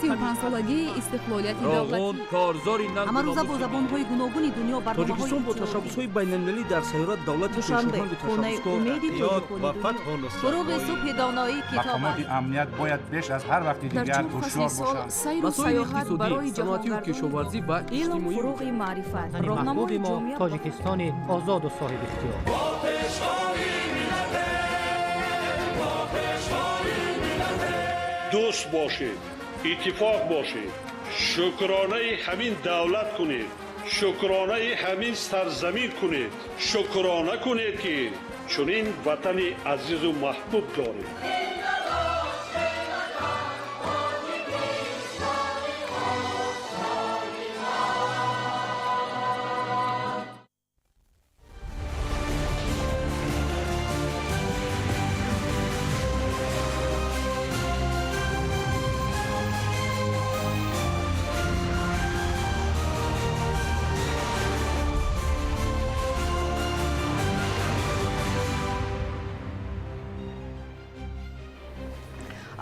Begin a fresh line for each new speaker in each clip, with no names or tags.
35-солагии истиқлолияти
Роғун
давлатӣ.
Корзори нанг.
Ҳамарӯза бо забонҳои гуногуни дунё барномаҳои
Тоҷикистон бо
иттилоотӣ.
ташаббусҳои байналмилалӣ дар сайёра давлати
Душанбе,
пешоҳанду
хонаи
ташаббускор.
умеди
Ёд
тоҷикони
ва
дунё.
фатҳу нусрат.
Фуруғи субҳи доноӣ китоб
Мақомоти
аст.
амният бояд беш аз ҳар вақти
Дар
дигар
чор фасли
ҳушёр
сол
бошанд.
сайру
Масоили
саёҳат
иқтисодӣ,
барои
саноатию
ҷаҳонгардони
кишоварзӣ ва
Илм
иҷтимоӣ.
фуруғи маърифат,
Ватани
роҳнамои
маҳбуби мо
ҷомеа.
Тоҷикистони озоду соҳибихтиёр.
Дӯст бошед, иттифоқ бошед, шукронаи ҳамин давлат кунед, шукронаи ҳамин сарзамин кунед, шукрона кунед, ки чунин ватани азизу маҳбуб доред.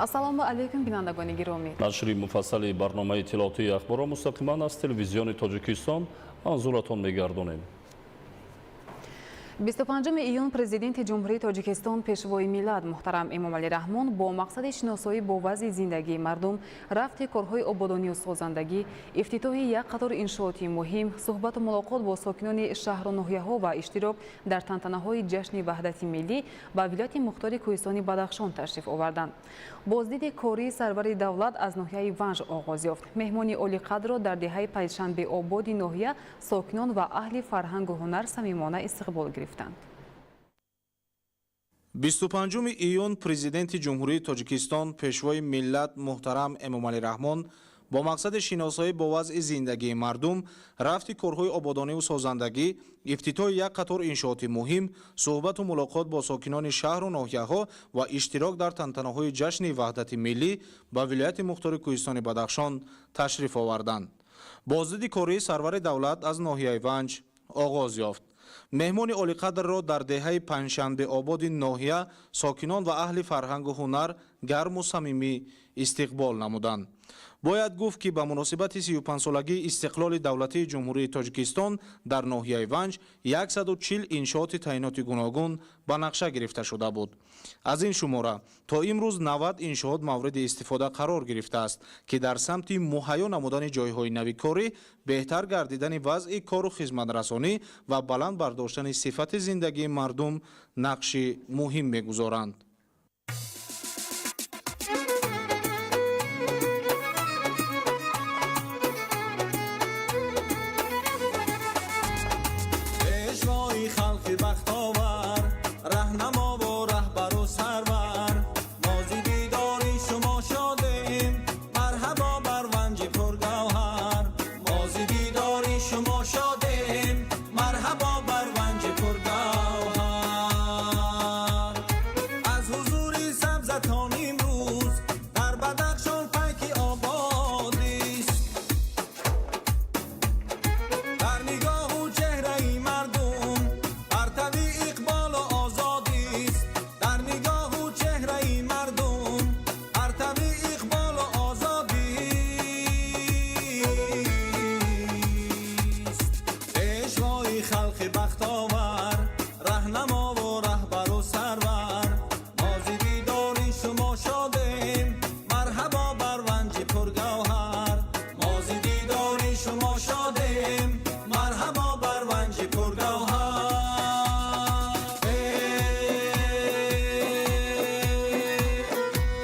Ассалому алайкум, бинандагони гиромӣ.
Нашри муфассали барномаи иттилоотии Ахборро мустақиман аз Телевизиони Тоҷикистон манзуратон мегардонем.
25 июн Президенти Ҷумҳурии Тоҷикистон, Пешвои миллат муҳтарам Эмомалӣ Раҳмон бо мақсади шиносоӣ бо вазъи зиндагии мардум, рафти корҳои ободонию созандагӣ, ифтитоҳи як қатор иншооти муҳим, суҳбату мулоқот бо сокинони шаҳру ноҳияҳо ва иштирок дар тантанаҳои ҷашни Ваҳдати миллӣ ба вилояти мухтори Кӯҳистони Бадахшон ташриф оварданд. Боздиди кории сарвари давлат аз ноҳияи Ванж оғоз ёфт. Меҳмони олиқадрро дар деҳаи Панҷшанбеободи ноҳия сокинон ва аҳли фарҳангу ҳунар самимона истиқбол гирифтанд.
25 июн Президенти Ҷумҳурии Тоҷикистон, Пешвои миллат муҳтарам Эмомалӣ Раҳмон бо мақсади шиносоӣ бо вазъи зиндагии мардум, рафти корҳои ободониву созандагӣ, ифтитоҳи як қатор иншооти муҳим, суҳбату мулоқот бо сокинони шаҳру ноҳияҳо ва иштирок дар тантанаҳои ҷашни Ваҳдати миллӣ ба вилояти мухтори Кӯҳистони Бадахшон ташриф оварданд. Боздиди кории сарвари давлат аз ноҳияи Ванҷ оғоз ёфт. Меҳмони олиқадрро дар деҳаи Панҷшанбеободи ноҳия сокинон ва аҳли фарҳангу ҳунар гарму самимӣ истиқбол намуданд. Бояд гуфт, ки ба муносибати 35-солагии истиқлоли давлатии Ҷумҳурии Тоҷикистон дар ноҳияи Ванҷ 140 иншооти таъиноти гуногун ба нақша гирифта шуда буд. Аз ин шумора то имрӯз 90 иншоот мавриди истифода қарор гирифтааст, ки дар самти муҳайё намудани ҷойҳои нави корӣ, беҳтар гардидани вазъи кору хизматрасонӣ ва баланд бардоштани сифати зиндагии мардум нақши муҳим мегузоранд.
Пешвои халқи бахтовар, раҳнамову раҳбару сарвар, мо зи дидори шумо шодем, марҳабо бар Ванҷи пургавҳар. Мо зи дидори шумо шодем, марҳабо бар Ванҷи пургавҳар. Аз ҳузури сабзатон имрӯз дар Бадахшон пайки ободист, дар нигоҳу чеҳраи мардум партави иқболу озодист, дар нигоҳу чеҳраи мардум партави иқболу озодист. Пешвои халқи бахтовар, раҳнамову раҳбару сарвар, мо зи дидори шумо шодем, марҳабо бар Ванҷи пургавҳар. Мо зи дидори шумо шодем, марҳабо бар Ванҷи пургавҳар.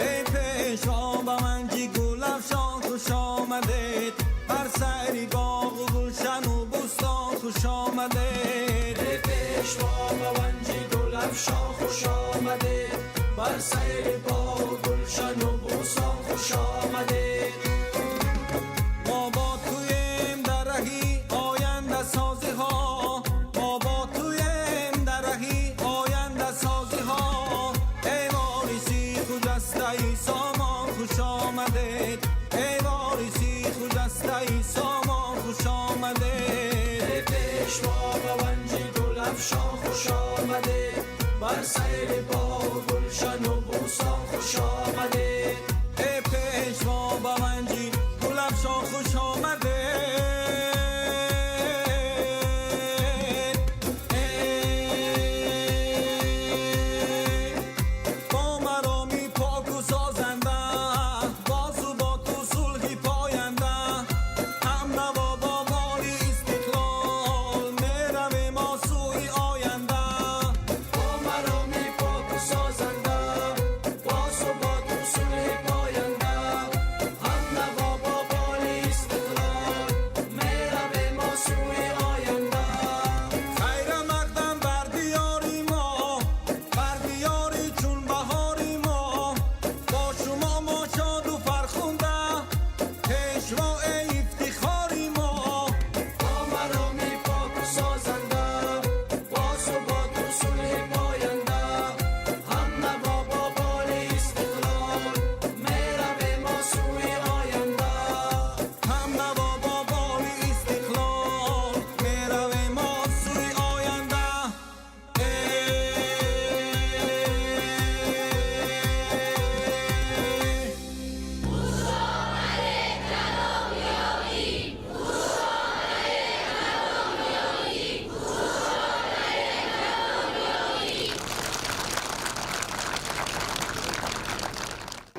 Эй пешво, ба Ванҷи гулафшон хуш омадед, бар сайри боғу гулшану бӯстон хуш омадед. Эй пешво, ба Ванҷи гулафшон хуш омадед, бар сайри боғу гулшану бӯстон хуш омадед. Мо бо туем дар раҳи ояндасозиҳо, мо бо туем дар раҳи ояндасозиҳо. Эй вориси хуҷастаи сомон, хуш омадед. Эй вориси хуҷастаи сомон, хуш омадед. Эй пешво, ба Ванҷи гулафшон хуш омадед, бар сайри боғу гулшану бӯстон хуш омадед. Эй пешво, ба Ванҷи گلفشان خوش آمده. با مرامی پاک و سازنده، با ثبات و صلح پاینده، هم نوا با بال استقلال می‌رویم ما سوی آینده. با مرامی پاک و سازنده، با ثبات و صلح پاینده، هم نوا با بال استقلال می‌رویم ما سوی آینده. خیر مقدم بر دیاری ما، بر دیاری چون بهاری ما، با شما ما شاد و فرخنده، پیشوا افتخاری ما. با مرامی پاک و سازنده، با ثبات و صلح پاینده، هم نوا با بال استقلال می‌رویم ما سوی آینده. هم نوا با بال استقلال می‌رویم ما سوی آینده.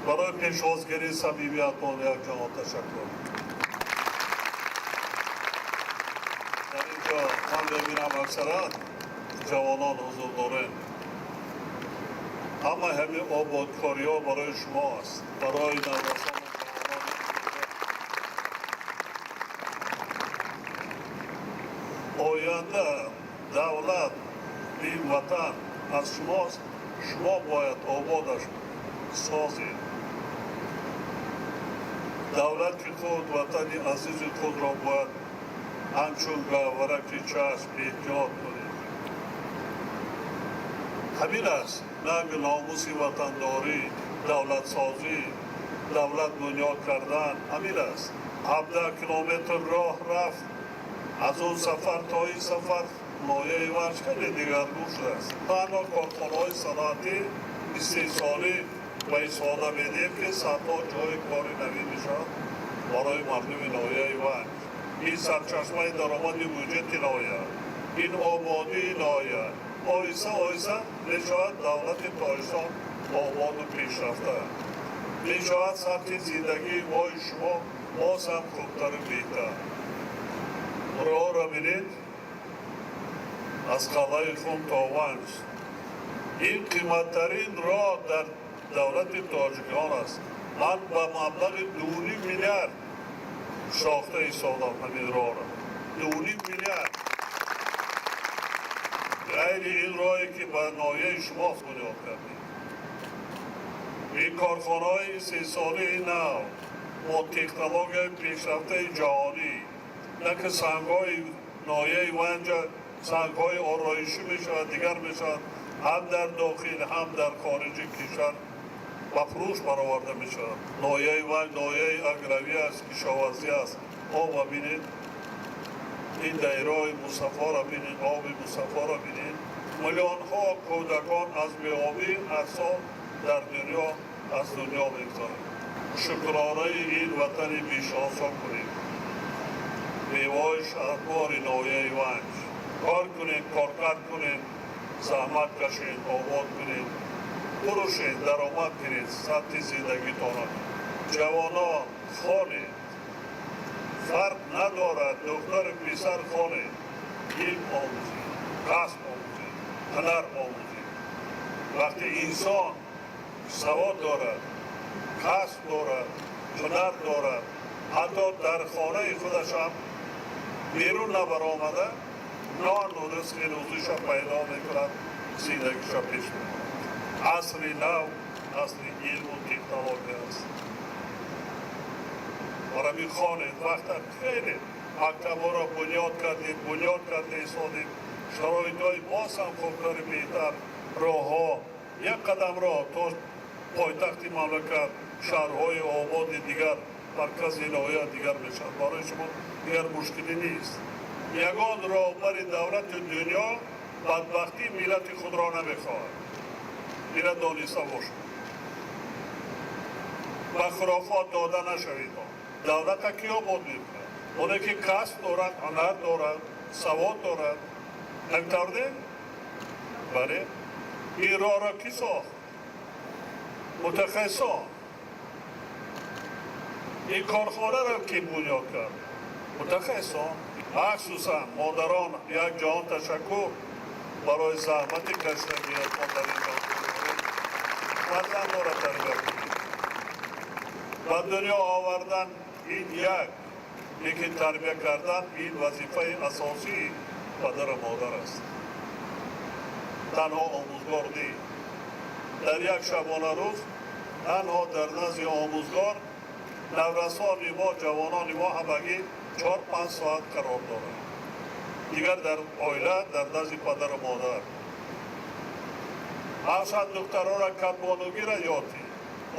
Барои пешвозгирии самимиятон якҷоҳон ташаккур. Дар ин ҷо ман мебинам аксаран ҷавонон ҳузур дорем. Ҳама ҳамин ободкориҳо барои шумо аст, барои наврасону ҷавонони. Оянда давлат, ин ватан аз шумост, шумо бояд ободаш созед. Давлати худ, ватани азизи худро бояд ҳамчун гаҳвораки чашм эҳтиёт кунед. Ҳамин аст нанги номуси ватандорӣ, давлатсозӣ, давлат бунёд кардан ҳамин аст. 17 километр роҳ рафт, аз он сафар то ин сафар ноҳияи Ванҷ хеле дигаргун шудааст. Танҳо корхонаҳои саноатӣ истеҳсолӣ ба истифода медиҳем, ки садҳо ҷои кори навин мешавад барои мардуми ноҳияи Ванҷ. Ин сарчашмаи даромади буҷети ноҳия, ин ободии ноҳия. Оҳиста оҳиста мешавад давлати Тоҷикистон ободу пешрафта, мешавад сатҳи зиндагии мои шумо боз ҳам хубтару беҳтар. Роҳро бинед аз қалъаи Хум то Ванҷ. Ин қиматтарин роҳ дар давлати тоҷикон аст. Ман ба маблағи 2,5 миллиард сохта истодам ҳамин роҳро. 2,5 миллиард. Ғайри ин роҳе ки ба ноҳияи шумо бунёд кардем. Ин корхонаҳои истеҳсолии нав бо технологияи пешрафтаи ҷаҳонӣ, на ки сангҳои ноҳияи Ванҷа сангҳои ороишӣ мешавад, дигар мешавад, ҳам дар дохил, ҳам дар хориҷи кишвар ба фурӯш бароварда мешавад. Ноҳияи Ванҷ ноҳияи агравӣ аст, кишоварзӣ аст. Обро бинед, ин дайрои мусаффоро бинед, оби мусаффоро бинед. Миллионҳо кӯдакон аз беобӣ ҳар сол дар дунё аз дунё мегузаранд. Шукронаи ин ватани бешоса кунед. Меваҳои шаҳдбори ноҳияи Ванҷ. Кор кунед, коркард кунед, заҳмат кашед, обод кунед, фурӯшед, даромад кунед, сатҳи зиндагитонро. Ҷавонон, хонед. Фарқ надорад, духтару писар, хонед, илм омӯзед, касб омӯзед, ҳунар омӯзед. Вақте инсон савод дорад, касб дорад, ҳунар дорад, ҳатто дар хонаи худаш ҳам берун набаромада нону ризқи рӯзиша пайдо мекунад, зиндагиша пеш мебарад. Асри нав асри илму технология аст. Барои хонед, вақта хеле мактабҳоро бунёд кардем, бунёд карда истодем. Шароитҳои боз ҳам хубтару беҳтар, роҳҳо, як қадам роҳ то пойтахти мамлакат, шаҳрҳои ободи дигар, маркази ноҳия дигар мешавад. Барои шумо дигар мушкилӣ нест. Ягон роҳбари давлати дунё бадбахтии миллати худро намехоҳад. Ина дониста бошад. Ба хурофот дода нашавед. Давлата ки обод мекунад? Оне ки касб дорад, ҳунар дорад, савод дорад. Ҳамин тавр не? Бале. Ин роҳро кӣ сохт? Мутахассисон. Ин корхонаро кӣ бунёд кард? Мутахассисон. Махсусан модарон, як ҷаҳон ташаккур барои заҳмати кашидагиятон дар ин ҷо. Фарзандонро тарбия кунед. Ба дунё овардан ин як, лекин тарбия кардан ин вазифаи асосии падару модар аст. Танҳо омӯзгор нест. Дар як шабонарӯз танҳо дар назди омӯзгор наврасони мо, ҷавонони мо ҳамагӣ 4-5 соат қарор доранд. Дигар дар оила, дар назди падару модар. Махсусан духтаронро кадбонугиро ёд диҳед.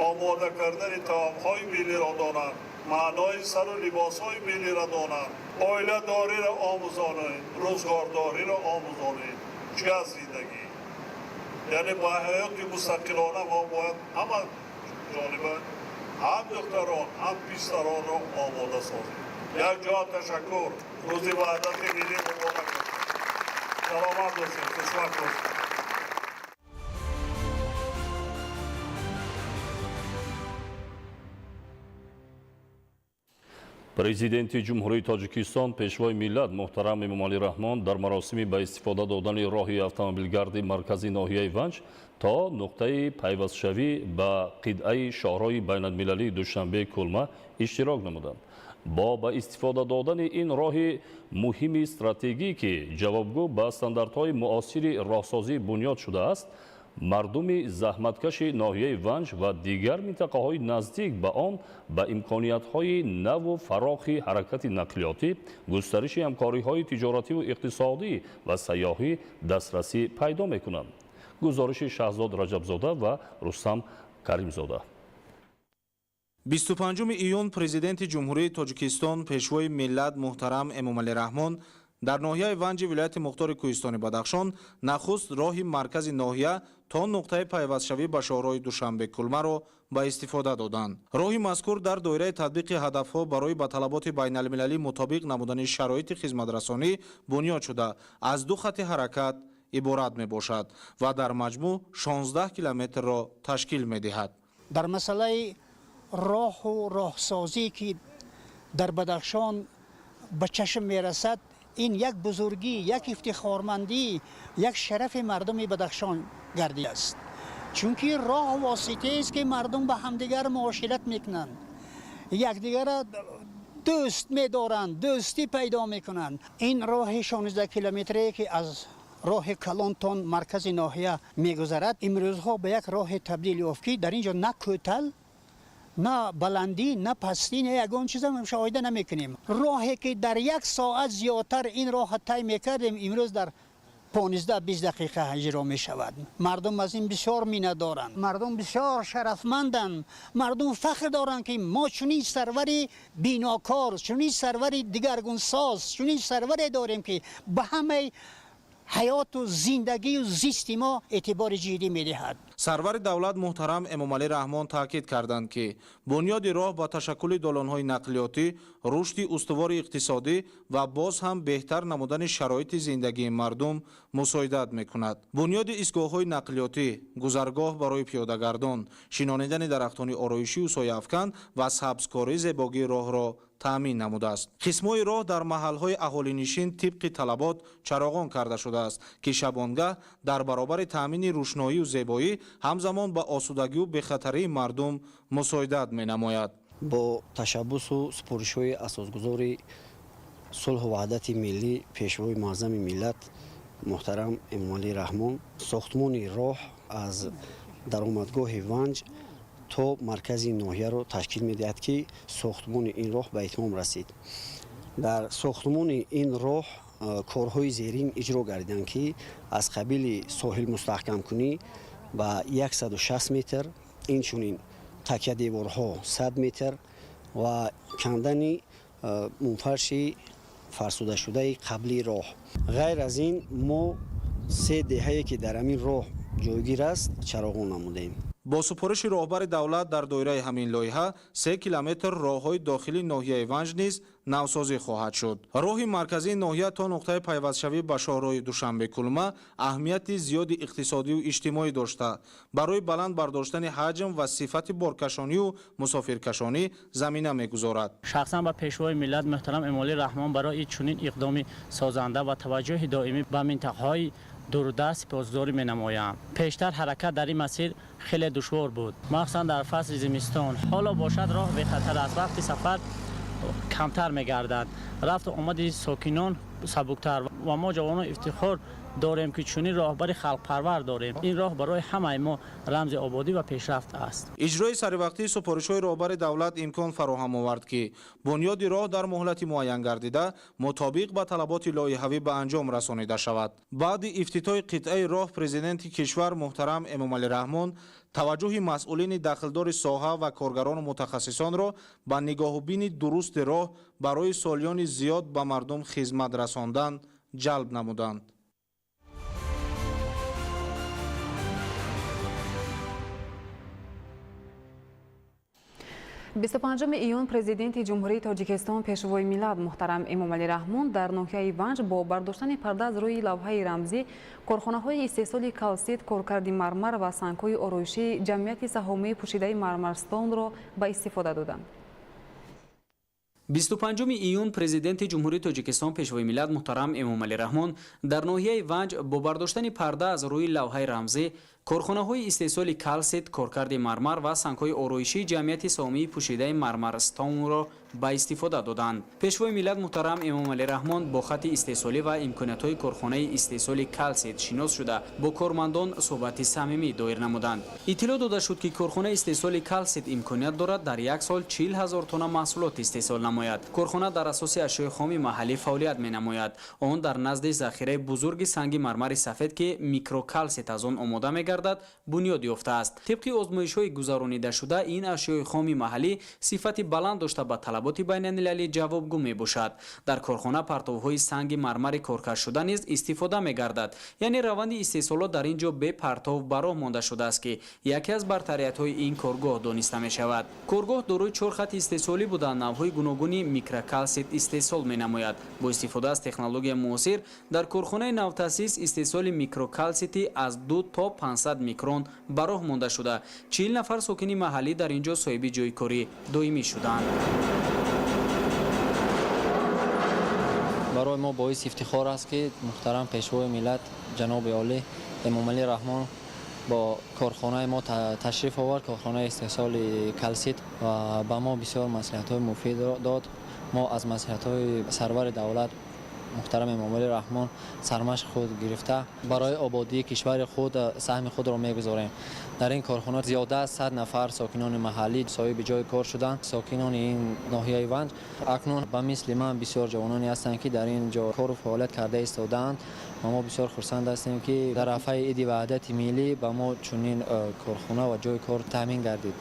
Омода кардани таомҳои миллиро донанд, маънои сару либосҳои миллиро донанд, оиладориро омӯзонед, рӯзгордориро омӯзонед. Чӣ аз зиндагӣ? Яъне ба ҳаёти мустақилона мо бояд ҳама ҷониба, ҳам духтарон, ҳам писаронро омода созем. Як ҷо ташаккур. Рӯзи ваҳдати миллӣ муборак бошад. Саломат бошед, хушвақт бошед.
Президенти Ҷумҳурии Тоҷикистон, Пешвои миллат муҳтарам Эмомалӣ Раҳмон дар маросими ба истифода додани роҳи автомобилгарди маркази ноҳияи Ванҷ то нуқтаи пайвастшавӣ ба қитъаи шоҳроҳи байналмилалии Душанбе-Кулма иштирок намуданд. Бо ба истифода додани ин роҳи муҳими стратегӣ, ки ҷавобгӯ ба стандартҳои муосири роҳсозӣ бунёд шудааст, мардуми заҳматкаши ноҳияи Ванҷ ва дигар минтақаҳои наздик ба он ба имкониятҳои наву фарохи ҳаракати нақлиётӣ, густариши ҳамкориҳои тиҷоративу иқтисодӣ ва сайёҳӣ дастрасӣ пайдо мекунанд. Гузориши Шаҳзод Раҷабзода ва Рустам Каримзода.
25 июн Президенти Ҷумҳурии Тоҷикистон, Пешвои миллат муҳтарам Эмомалӣ Раҳмон дар ноҳияи Ванҷи вилояти мухтори Кӯҳистони Бадахшон нахуст роҳи маркази ноҳия то нуқтаи пайвастшавӣ ба шоҳроҳи Душанбе-Кулмаро ба истифода доданд. Роҳи мазкур дар доираи татбиқи ҳадафҳо барои ба талаботи байналмилалӣ мутобиқ намудани шароити хизматрасонӣ бунёд шуда, аз ду хати ҳаракат иборат мебошад ва дар маҷмӯъ 16 километрро ташкил медиҳад.
Дар масъалаи роҳу роҳсозӣ, ки дар Бадахшон ба чашм мерасад, ин як бузургӣ, як ифтихормандӣ, як шарафи мардуми Бадахшон гардидааст. Чунки роҳ воситаест, ки мардум ба ҳамдигар муошират мекунанд, якдигарро дӯст медоранд, дӯстӣ пайдо мекунанд. Ин роҳи 16 километрие, ки аз роҳи калон то маркази ноҳия мегузарад, имрӯзҳо ба як роҳи табдил ёфт, ки дар ин ҷо на кӯтал, на баландӣ, на пастӣ, на ягон чиза мушоҳида намекунем. Роҳе ки дар як соат зиёдтар ин роҳа тай мекардем, имрӯз дар 15-20 дақиқа иҷро мешавад. Мардум аз ин бисёр миннатдоранд, мардум бисёр шарафманданд, мардум фахр доранд, ки мо чунин сарвари бинокор, чунин сарвари дигаргунсоз, чунин сарваре дорем, ки ба ҳамаи ҳаёту зиндагию зисти мо эътибори ҷиддӣ медиҳад.
Сарвари давлат муҳтарам Эмомалӣ Раҳмон таъкид карданд, ки бунёди роҳ ба ташаккули долонҳои нақлиётӣ, рушди устувори иқтисодӣ ва боз ҳам беҳтар намудани шароити зиндагии мардум мусоидат мекунад. Бунёди истгоҳҳои нақлиётӣ, гузаргоҳ барои пиёдагардон, шинонидани дарахтони ороишию сояафкан ва сабзкорӣ зебогии роҳро таъмин намудааст. Қисмҳои роҳ дар маҳалҳои аҳолинишин тибқи талабот чароғон карда шудааст, ки шабонгаҳ дар баробари таъмини рӯшноию зебоӣ ҳамзамон ба осудагию бехатарии мардум мусоидат менамояд.
Бо ташаббусу супоришҳои асосгузори сулҳу ваҳдати миллӣ, Пешвои муаззами миллат муҳтарам Эмомалӣ Раҳмон, сохтмони роҳ аз даромадгоҳи Ванҷ то маркази ноҳияро ташкил медиҳад, ки сохтмони ин роҳ ба итмом расид. Дар сохтмони ин роҳ корҳои зерин иҷро гардиданд, ки аз қабили соҳил мустаҳкамкунӣ ба 160 метр, инчунин такядеворҳо 100 метр ва кандани мунфарши фарсудашудаи қаблии роҳ. Ғайр аз ин, мо се деҳае, ки дар ҳамин роҳ ҷойгир аст, чароғон намудем.
Бо супориши роҳбари давлат дар доираи ҳамин лоиҳа 3 километр роҳҳои дохили ноҳияи Ванҷ низ навсозӣ хоҳад шуд. Роҳи марказии ноҳия то нуқтаи пайвастшавӣ ба шоҳроҳи Душанбе-Кулма аҳамияти зиёди иқтисодию иҷтимоӣ дошта, барои баланд бардоштани ҳаҷм ва сифати боркашонию мусофиркашонӣ замина мегузорад.
Шахсан ба Пешвои миллат муҳтарам Эмомалӣ Раҳмон барои чунин иқдоми созанда ва таваҷҷӯҳи доимӣ ба минтақаҳои дурдаст сипосгузорӣ менамоям. Пештар ҳаракат дар ин масир хеле душвор буд, махсусан дар фасли зимистон. Ҳоло бошад, роҳ бехатар аст, вақти сафар камтар мегардад, рафту омади сокинон сабуктар ва мо ҷавонон ифтихор дорем, ки чунин роҳбари халқпарвар дорем. Ин роҳ барои ҳамаи мо рамзи ободӣ ва пешрафт аст.
Иҷрои саривақтии супоришҳои роҳбари давлат имкон фароҳам овард, ки бунёди роҳ дар муҳлати муайян гардида мутобиқ ба талаботи лоиҳавӣ ба анҷом расонида шавад. Баъди ифтитоҳи қитъаи роҳ Президенти кишвар муҳтарам Эмомалӣ Раҳмон таваҷҷӯҳи масъулини дахлдори соҳа ва коргарону мутахассисонро ба нигоҳубини дурусти роҳ барои солиёни зиёд ба мардум хизмат расондан ҷалб намуданд.
25 июн Президенти Ҷумҳурии Тоҷикистон, Пешвои миллат муҳтарам Эмомалӣ Раҳмон дар ноҳияи Ванҷ бо бардоштани парда аз рӯи лавҳаи рамзӣ корхонаҳои истеҳсоли калсит, коркарди мармар ва сангҳои ороишии ҷамъияти саҳомии пӯшидаи Мармарстонро ба истифода доданд.
25 июн Президенти Ҷумҳурии Тоҷикистон, Пешвои миллат муҳтарам Эмомалӣ Раҳмон дар ноҳияи Ванҷ бо бардоштани парда аз рӯи лавҳаи рамзӣ корхонаҳои истеҳсоли калсит, коркарди мармар ва сангҳои ороишии ҷамъияти саҳомии пӯшидаи Мармарстонро ба истифода доданд. Пешвои миллат муҳтарам Эмомалӣ Раҳмон бо хатти истеҳсолӣ ва имкониятҳои корхонаи истеҳсоли калсит шинос шуда, бо кормандон суҳбати самимӣ доир намуданд. Иттилоъ дода шуд, ки корхонаи истеҳсоли калсит имконият дорад дар як сол 40 000 тонна маҳсулот истеҳсол намояд. Корхона дар асоси ашёи хоми маҳаллӣ фаъолият менамояд. Он дар назди захираи бузурги санги мармари сафед, ки микрокалсит аз он омода мегардад, бунёд ёфтааст. Тибқи озмоишҳои гузаронидашуда, ин ашёи хоми маҳаллӣ сифати баланд дошта, ба талаботи байналмилалӣ ҷавобгӯ мебошад. Дар корхона партовҳои санги мармари коркардшуда низ истифода мегардад, яъне раванди истеҳсолот дар ин ҷо бепартов ба роҳ монда шудааст, ки яке аз бартариятҳои ин коргоҳ дониста мешавад. Коргоҳ дорои чор хатти истеҳсолӣ буда, навъҳои гуногуни микрокалсит истеҳсол менамояд. Бо истифода аз технологияи муосир дар корхонаи навтаъсис истеҳсоли микрокалсити аз 2 то 500 микрон ба роҳ монда шуда, 40 нафар сокини маҳаллӣ дар ин ҷо соҳиби ҷойи корӣ доимӣ шуданд.
Барои мо боиси ифтихор аст, ки муҳтарам Пешвои миллат ҷаноби олӣ Эмомалӣ Раҳмон бо корхонаи мо ташриф овард, корхонаи истеҳсоли калсит, ва ба мо бисёр маслиҳатҳои муфид дод. Мо аз маслиҳатҳои сарвари давлат муҳтарам Эмомалӣ Раҳмон сармашқ худ гирифта, барои ободии кишвари худ саҳми худро мегузорем. Дар ин корхона зиёда аз 100 нафар сокинони маҳаллӣ соҳиби ҷои кор шуданд. Сокинони ин ноҳияи Ванҷ акнун ба мисли ман бисёр ҷавононе ҳастанд, ки дар ин ҷо кору фаъолият карда истодаанд, ва мо бисёр хурсанд ҳастем, ки дар арафаи Иди Ваҳдати Миллӣ ба мо чунин корхона ва ҷои кор таъмин гардид.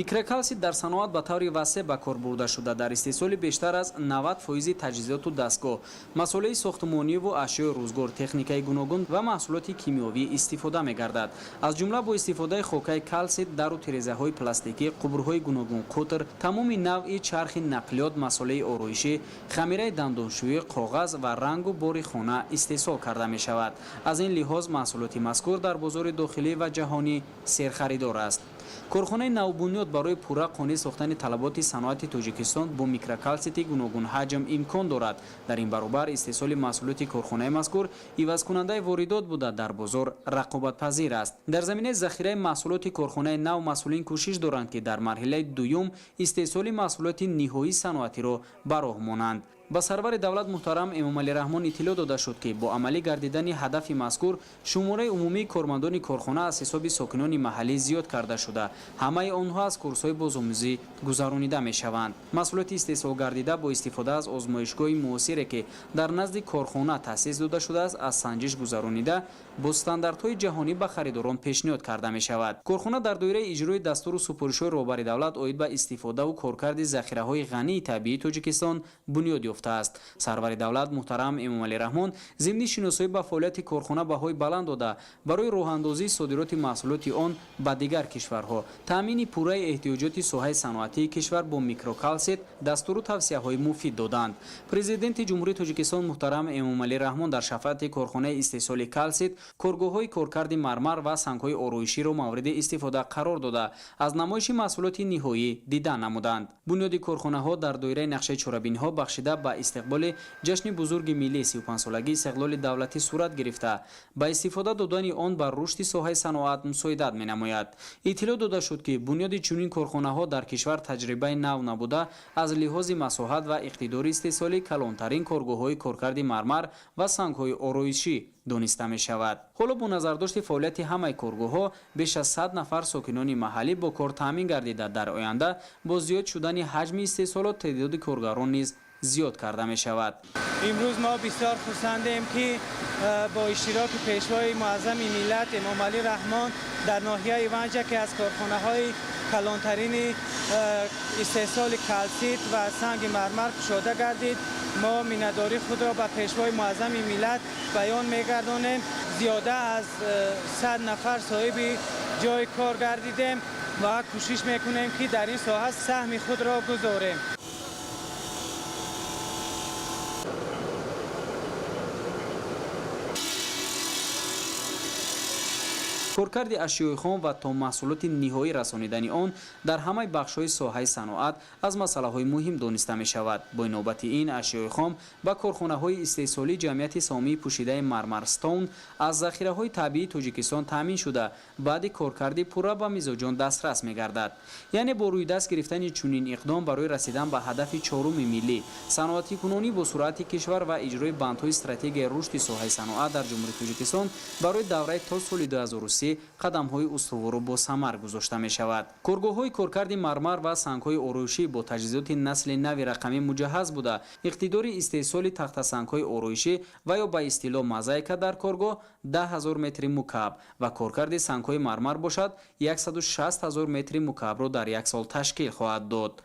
Микрокалсит дар саноат ба таври васеъ ба кор бурда шуда, дар истеҳсоли бештар аз 90 фоизи таҷҳизоту дастгоҳ, масолеҳи сохтмониву ашёи рӯзгор, техникаи гуногун ва маҳсулоти кимиёвӣ истифода мегардад. Аз ҷумла бо истифодаи хокаи калсит дару тирезаҳои пластикӣ, қубурҳои гуногунқутр, тамоми навъи чархи нақлиёт, масолеҳи ороишӣ, хамираи дандоншӯӣ, коғаз ва рангу бори хона истеҳсол карда мешавад. Аз ин лиҳоз маҳсулоти мазкур дар бозори дохилӣ ва ҷаҳонӣ серхаридор аст. Корхонаи навбунёд барои пурра қонеъ сохтани талаботи саноати Тоҷикистон бо микрокалсити гуногунҳаҷм имкон дорад. Дар ин баробар истеҳсоли маҳсулоти корхонаи мазкур ивазкунандаи воридот буда, дар бозор рақобатпазир аст. Дар заминаи захираи маҳсулоти корхонаи нав масъулин кӯшиш доранд, ки дар марҳилаи дуюм истеҳсоли маҳсулоти ниҳоии саноатиро ба роҳ монанд. Ба сарвари давлат муҳтарам Эмомалӣ Раҳмон иттилоъ дода шуд, ки бо амалӣ гардидани ҳадафи мазкур шумораи умумии кормандони корхона аз ҳисоби сокинони маҳаллӣ зиёд карда шуда, ҳамаи онҳо аз курсҳои бозомӯзӣ гузаронида мешаванд. Маҳсулоти истеҳсол гардида бо истифода аз озмоишгоҳи муосире, ки дар назди корхона таъсис дода шудааст, аз санҷиш гузаронида бо стандартҳои ҷаҳонӣ ба харидорон пешниҳод карда мешавад. Корхона дар доираи иҷрои дастуру супоришҳои роҳбари давлат оид ба истифодаву коркарди захираҳои ғании табиии Тоҷикистон бунёд ёфтааст. Сарвари давлат муҳтарам Эмомалӣ Раҳмон зимни шиносоӣ ба фаъолияти корхона баҳои баланд дода, барои роҳандозии содироти маҳсулоти он ба дигар кишварҳо, таъмини пурраи эҳтиёҷоти соҳаи саноатии кишвар бо микрокалсит дастуру тавсияҳои муфид доданд. Президенти Ҷумҳурии Тоҷикистон муҳтарам Эмомалӣ Раҳмон дар шафоати корхонаи истеҳсоли калсит коргоҳҳои коркарди мармар ва сангҳои ороиширо мавриди истифода қарор дода, аз намоиши маҳсулоти ниҳоӣ дида намуданд. Бунёди корхонаҳо дар доираи нақшаи чорабиниҳо бахшида ба истиқболи ҷашни бузурги миллӣ 35-солагии истиқлоли давлатӣ сурат гирифта, ба истифода додани он ба рушди соҳаи саноат мусоидат менамояд. Иттилоъ дода шуд, ки бунёди чунин корхонаҳо дар кишвар таҷрибаи нав набуда, аз лиҳози масоҳат ва иқтидори истеҳсолӣ калонтарин коргоҳҳои коркарди мармар ва сангҳои ороишӣ дониста мешавад. Ҳоло бо назардошти фаъолияти ҳамаи коргоҳҳо беш аз 100 нафар сокинони маҳаллӣ бо кор таъмин гардида, дар оянда бо зиёд шудани ҳаҷми истеҳсолот теъдоди коргарон низ зиёд карда мешавад.
Имрӯз мо бисёр хурсандем, ки бо иштироки пешвои муаззами миллат Эмомалӣ Раҳмон дар ноҳияи Ванҷ яке аз корхонаҳои калонтарини истеҳсоли калсит ва санги мармар кушода гардид. Мо миннатдории худро ба пешвои муаззами миллат баён мегардонем. Зиёда аз 100 нафар соҳиби ҷои кор гардидем ва кӯшиш мекунем, ки дар ин соҳа саҳми худро гузорем.
Коркарди ашёи хом ва то маҳсулоти ниҳоӣ расонидани он дар ҳамаи бахшҳои соҳаи саноат аз масъалаҳои муҳим дониста мешавад. Бо навбати ин ашёи хом ба корхонаҳои истеҳсолии ҷамъияти саҳомии пӯшидаи Мармарстоун аз захираҳои табиии Тоҷикистон таъмин шуда, баъди коркарди пурра ба мизоҷон дастрас мегардад. Яъне бо рӯйдаст гирифтани чунин иқдом барои расидан ба ҳадафи чоруми миллӣ, саноатикунонӣ бо суръати кишвар ва иҷрои бандҳои стратегияи рушди соҳаи саноат дар Ҷумҳурии Тоҷикистон барои давраи то соли 2030 қадамҳои устувору босамар гузошта мешавад. Коргоҳҳои коркарди мармар ва сангҳои ороишӣ бо таҷҳизоти насли нави рақамӣ муҷаҳҳаз буда, иқтидори истеҳсоли тахтасангҳои ороишӣ ва ё ба истилоҳ мозаика дар коргоҳ 10 000 метри мукааб ва коркарди сангҳои мармар бошад 160 000 метри мукаабро дар як сол ташкил хоҳад дод.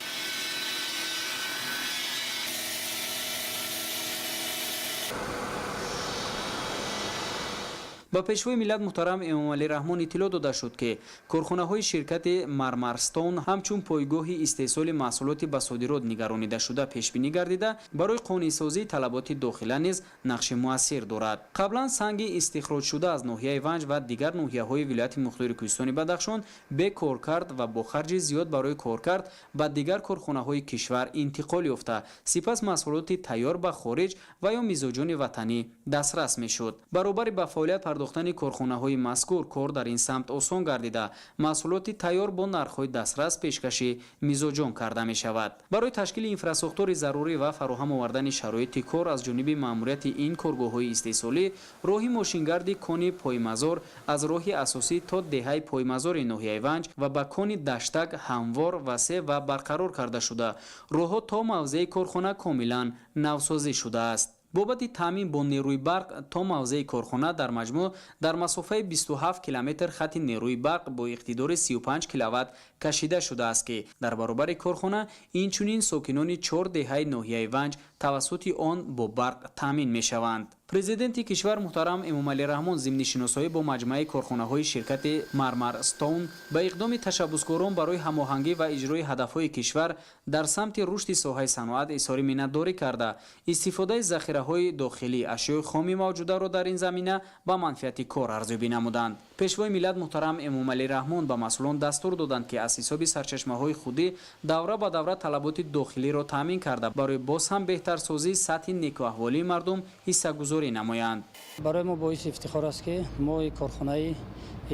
Ба пешвои миллат муҳтарам Эмомалӣ Раҳмон иттилоъ дода шуд, ки корхонаҳои ширкати Мармарстоун ҳамчун пойгоҳи истеҳсоли маҳсулоти ба содирот нигаронидашуда пешбинӣ гардида, барои қонеъсозии талаботи дохила низ нақши муассир дорад. Қаблан санги истихроҷшуда аз ноҳияи Ванҷ ва дигар ноҳияҳои вилояти мухтори Кӯҳистони Бадахшон бекоркард ва бо харҷи зиёд барои коркард ба дигар корхонаҳои кишвар интиқол ёфта, сипас маҳсулоти тайёр ба хориҷ ва ё мизоҷони ватанӣ дастрас мешуд. Баробари ба фаъолият пардохтани корхонаҳои мазкур кор дар ин самт осон гардида, маҳсулоти тайёр бо нархҳои дастрас пешкаши мизоҷон карда мешавад. Барои ташкили инфрасохтори зарурӣ ва фароҳам овардани шароити кор аз ҷониби маъмурияти ин коргоҳҳои истеҳсолӣ роҳи мошингарди кони Поймазор аз роҳи асосӣ то деҳаи Поймазори ноҳияи Ванҷ ва ба кони Даштак ҳамвор, васеъ ва барқарор карда шуда, роҳҳо то мавзеи корхона комилан навсозӣ шудааст. Бобати таъмин бо нерӯи барқ то мавзеи корхона дар маҷмӯъ дар масофаи 27 километр хати нерӯи барқ бо иқтидори 35 киловатт кашида шудааст, ки дар баробари корхона инчунин сокинони 4 деҳаи ноҳияи Ванҷ тавассути он бо барқ таъмин мешаванд. Президенти кишвар муҳтарам Эмомалӣ Раҳмон зимни шиносоӣ бо маҷмӯаи корхонаҳои ширкати Мармарстоун ба иқдоми ташаббускорон барои ҳамоҳангӣ ва иҷрои ҳадафҳои кишвар дар самти рушди соҳаи саноат изҳори миннатдорӣ карда, истифодаи захираҳои дохилӣ, ашёи хоми мавҷударо дар ин замина ба манфиати кор арзёбӣ намуданд. Пешвои миллат муҳтарам Эмомалӣ Раҳмон ба масъулон дастур доданд, ки аз ҳисоби сарчашмаҳои худӣ давра ба давра талаботи дохилиро таъмин карда, барои боз ҳам беҳтарсозии сатҳи некуаҳволии мардум ҳиссагузорӣ намоянд.
Барои мо боиси ифтихор аст, ки мо корхонаи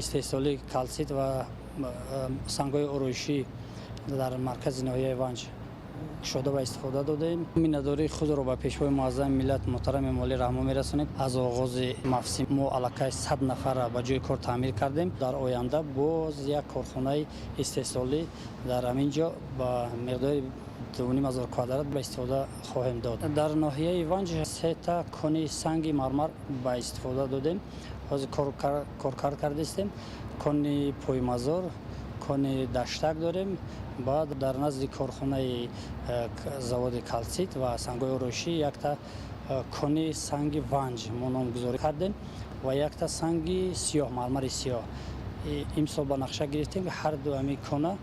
истеҳсолии калсит ва сангҳои ороишӣ дар маркази ноҳияи Ванҷ кушода ба истифода додем. Миннатдории худро ба Пешвои Муаззами миллат муҳтарам Эмомалӣ Раҳмон мерасонем. Аз оғози мавсим мо аллакай 100 нафарра ба ҷои кор таъмир кардем. Дар оянда боз як корхонаи истеҳсолӣ дар ҳамин ҷо ба миқдори 2500 квадрат ба истифода хоҳем дод. Дар ноҳияи Ванҷ сета кони санги мармар ба истифода додем. Ҳозир коркард кардаистем. Кони Поймазор, кони Даштак дорем. Баъд дар назди корхонаи заводи калсит ва сангҳои ороишӣ якта кони санги Ванҷ мо номгузорӣ кардем ва якта санги сиёҳ, мармари сиёҳ. Имсол ба нақша гирифтем, ки ҳар ду ҳамин кона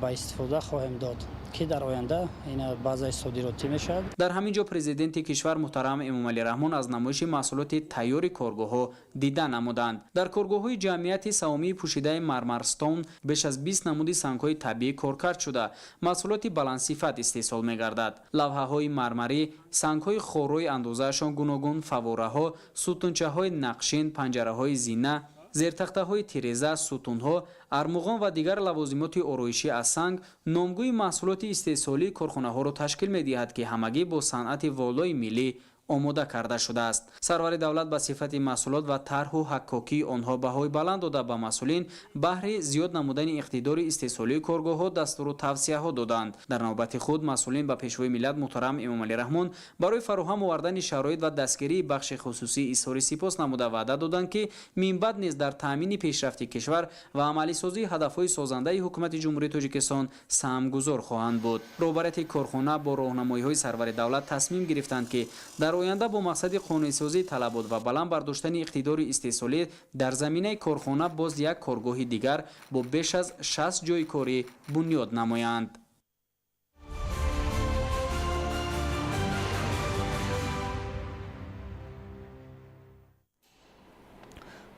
ба истифода хоҳем дод, ки дар оянда ин базаи содиротӣ мешавад.
Дар ҳамин ҷо Президенти кишвар муҳтарам Эмомалӣ Раҳмон аз намоиши маҳсулоти тайёри коргоҳҳо дида намуданд. Дар коргоҳҳои ҷамъияти саҳомии пӯшидаи Мармарстон беш аз 20 намуди сангҳои табиӣ коркард шуда, маҳсулоти баландсифат истеҳсол мегардад. Лавҳаҳои мармарӣ, сангҳои хоррои андозаашон гуногун, фаввораҳо, сутунчаҳои нақшин, панҷараҳои зина, зертахтаҳои тиреза, сутунҳо, армуғон ва дигар лавозимоти ороишӣ аз санг номгӯи маҳсулоти истеҳсолии корхонаҳоро ташкил медиҳад, ки ҳамагӣ бо санъати волои миллӣ омода карда шудааст. Сарвари давлат ба сифати маҳсулот ва тарҳу ҳаккокии онҳо баҳои баланд дода, ба масъулин баҳри зиёд намудани иқтидори истеҳсолии коргоҳҳо дастуру тавсияҳо доданд. Дар навбати худ масъулин ба Пешвои миллат муҳтарам Эмомалӣ Раҳмон барои фароҳам овардани шароит ва дастгирии бахши хусусӣ изҳори сипос намуда, ваъда доданд, ки минбаъд низ дар таъмини пешрафти кишвар ва амалисозии ҳадафҳои созандаи Ҳукумати Ҷумҳурии Тоҷикистон саҳмгузор хоҳанд буд. Роҳбарияти корхона бо роҳнамоиҳои сарвари давлат тасмим гирифтанд, ки дар оянда бо мақсади қонунисозии талабот ва баланд бардоштани иқтидори истеҳсолӣ дар заминаи корхона боз як коргоҳи дигар бо беш аз 60 ҷойи корӣ бунёд намоянд.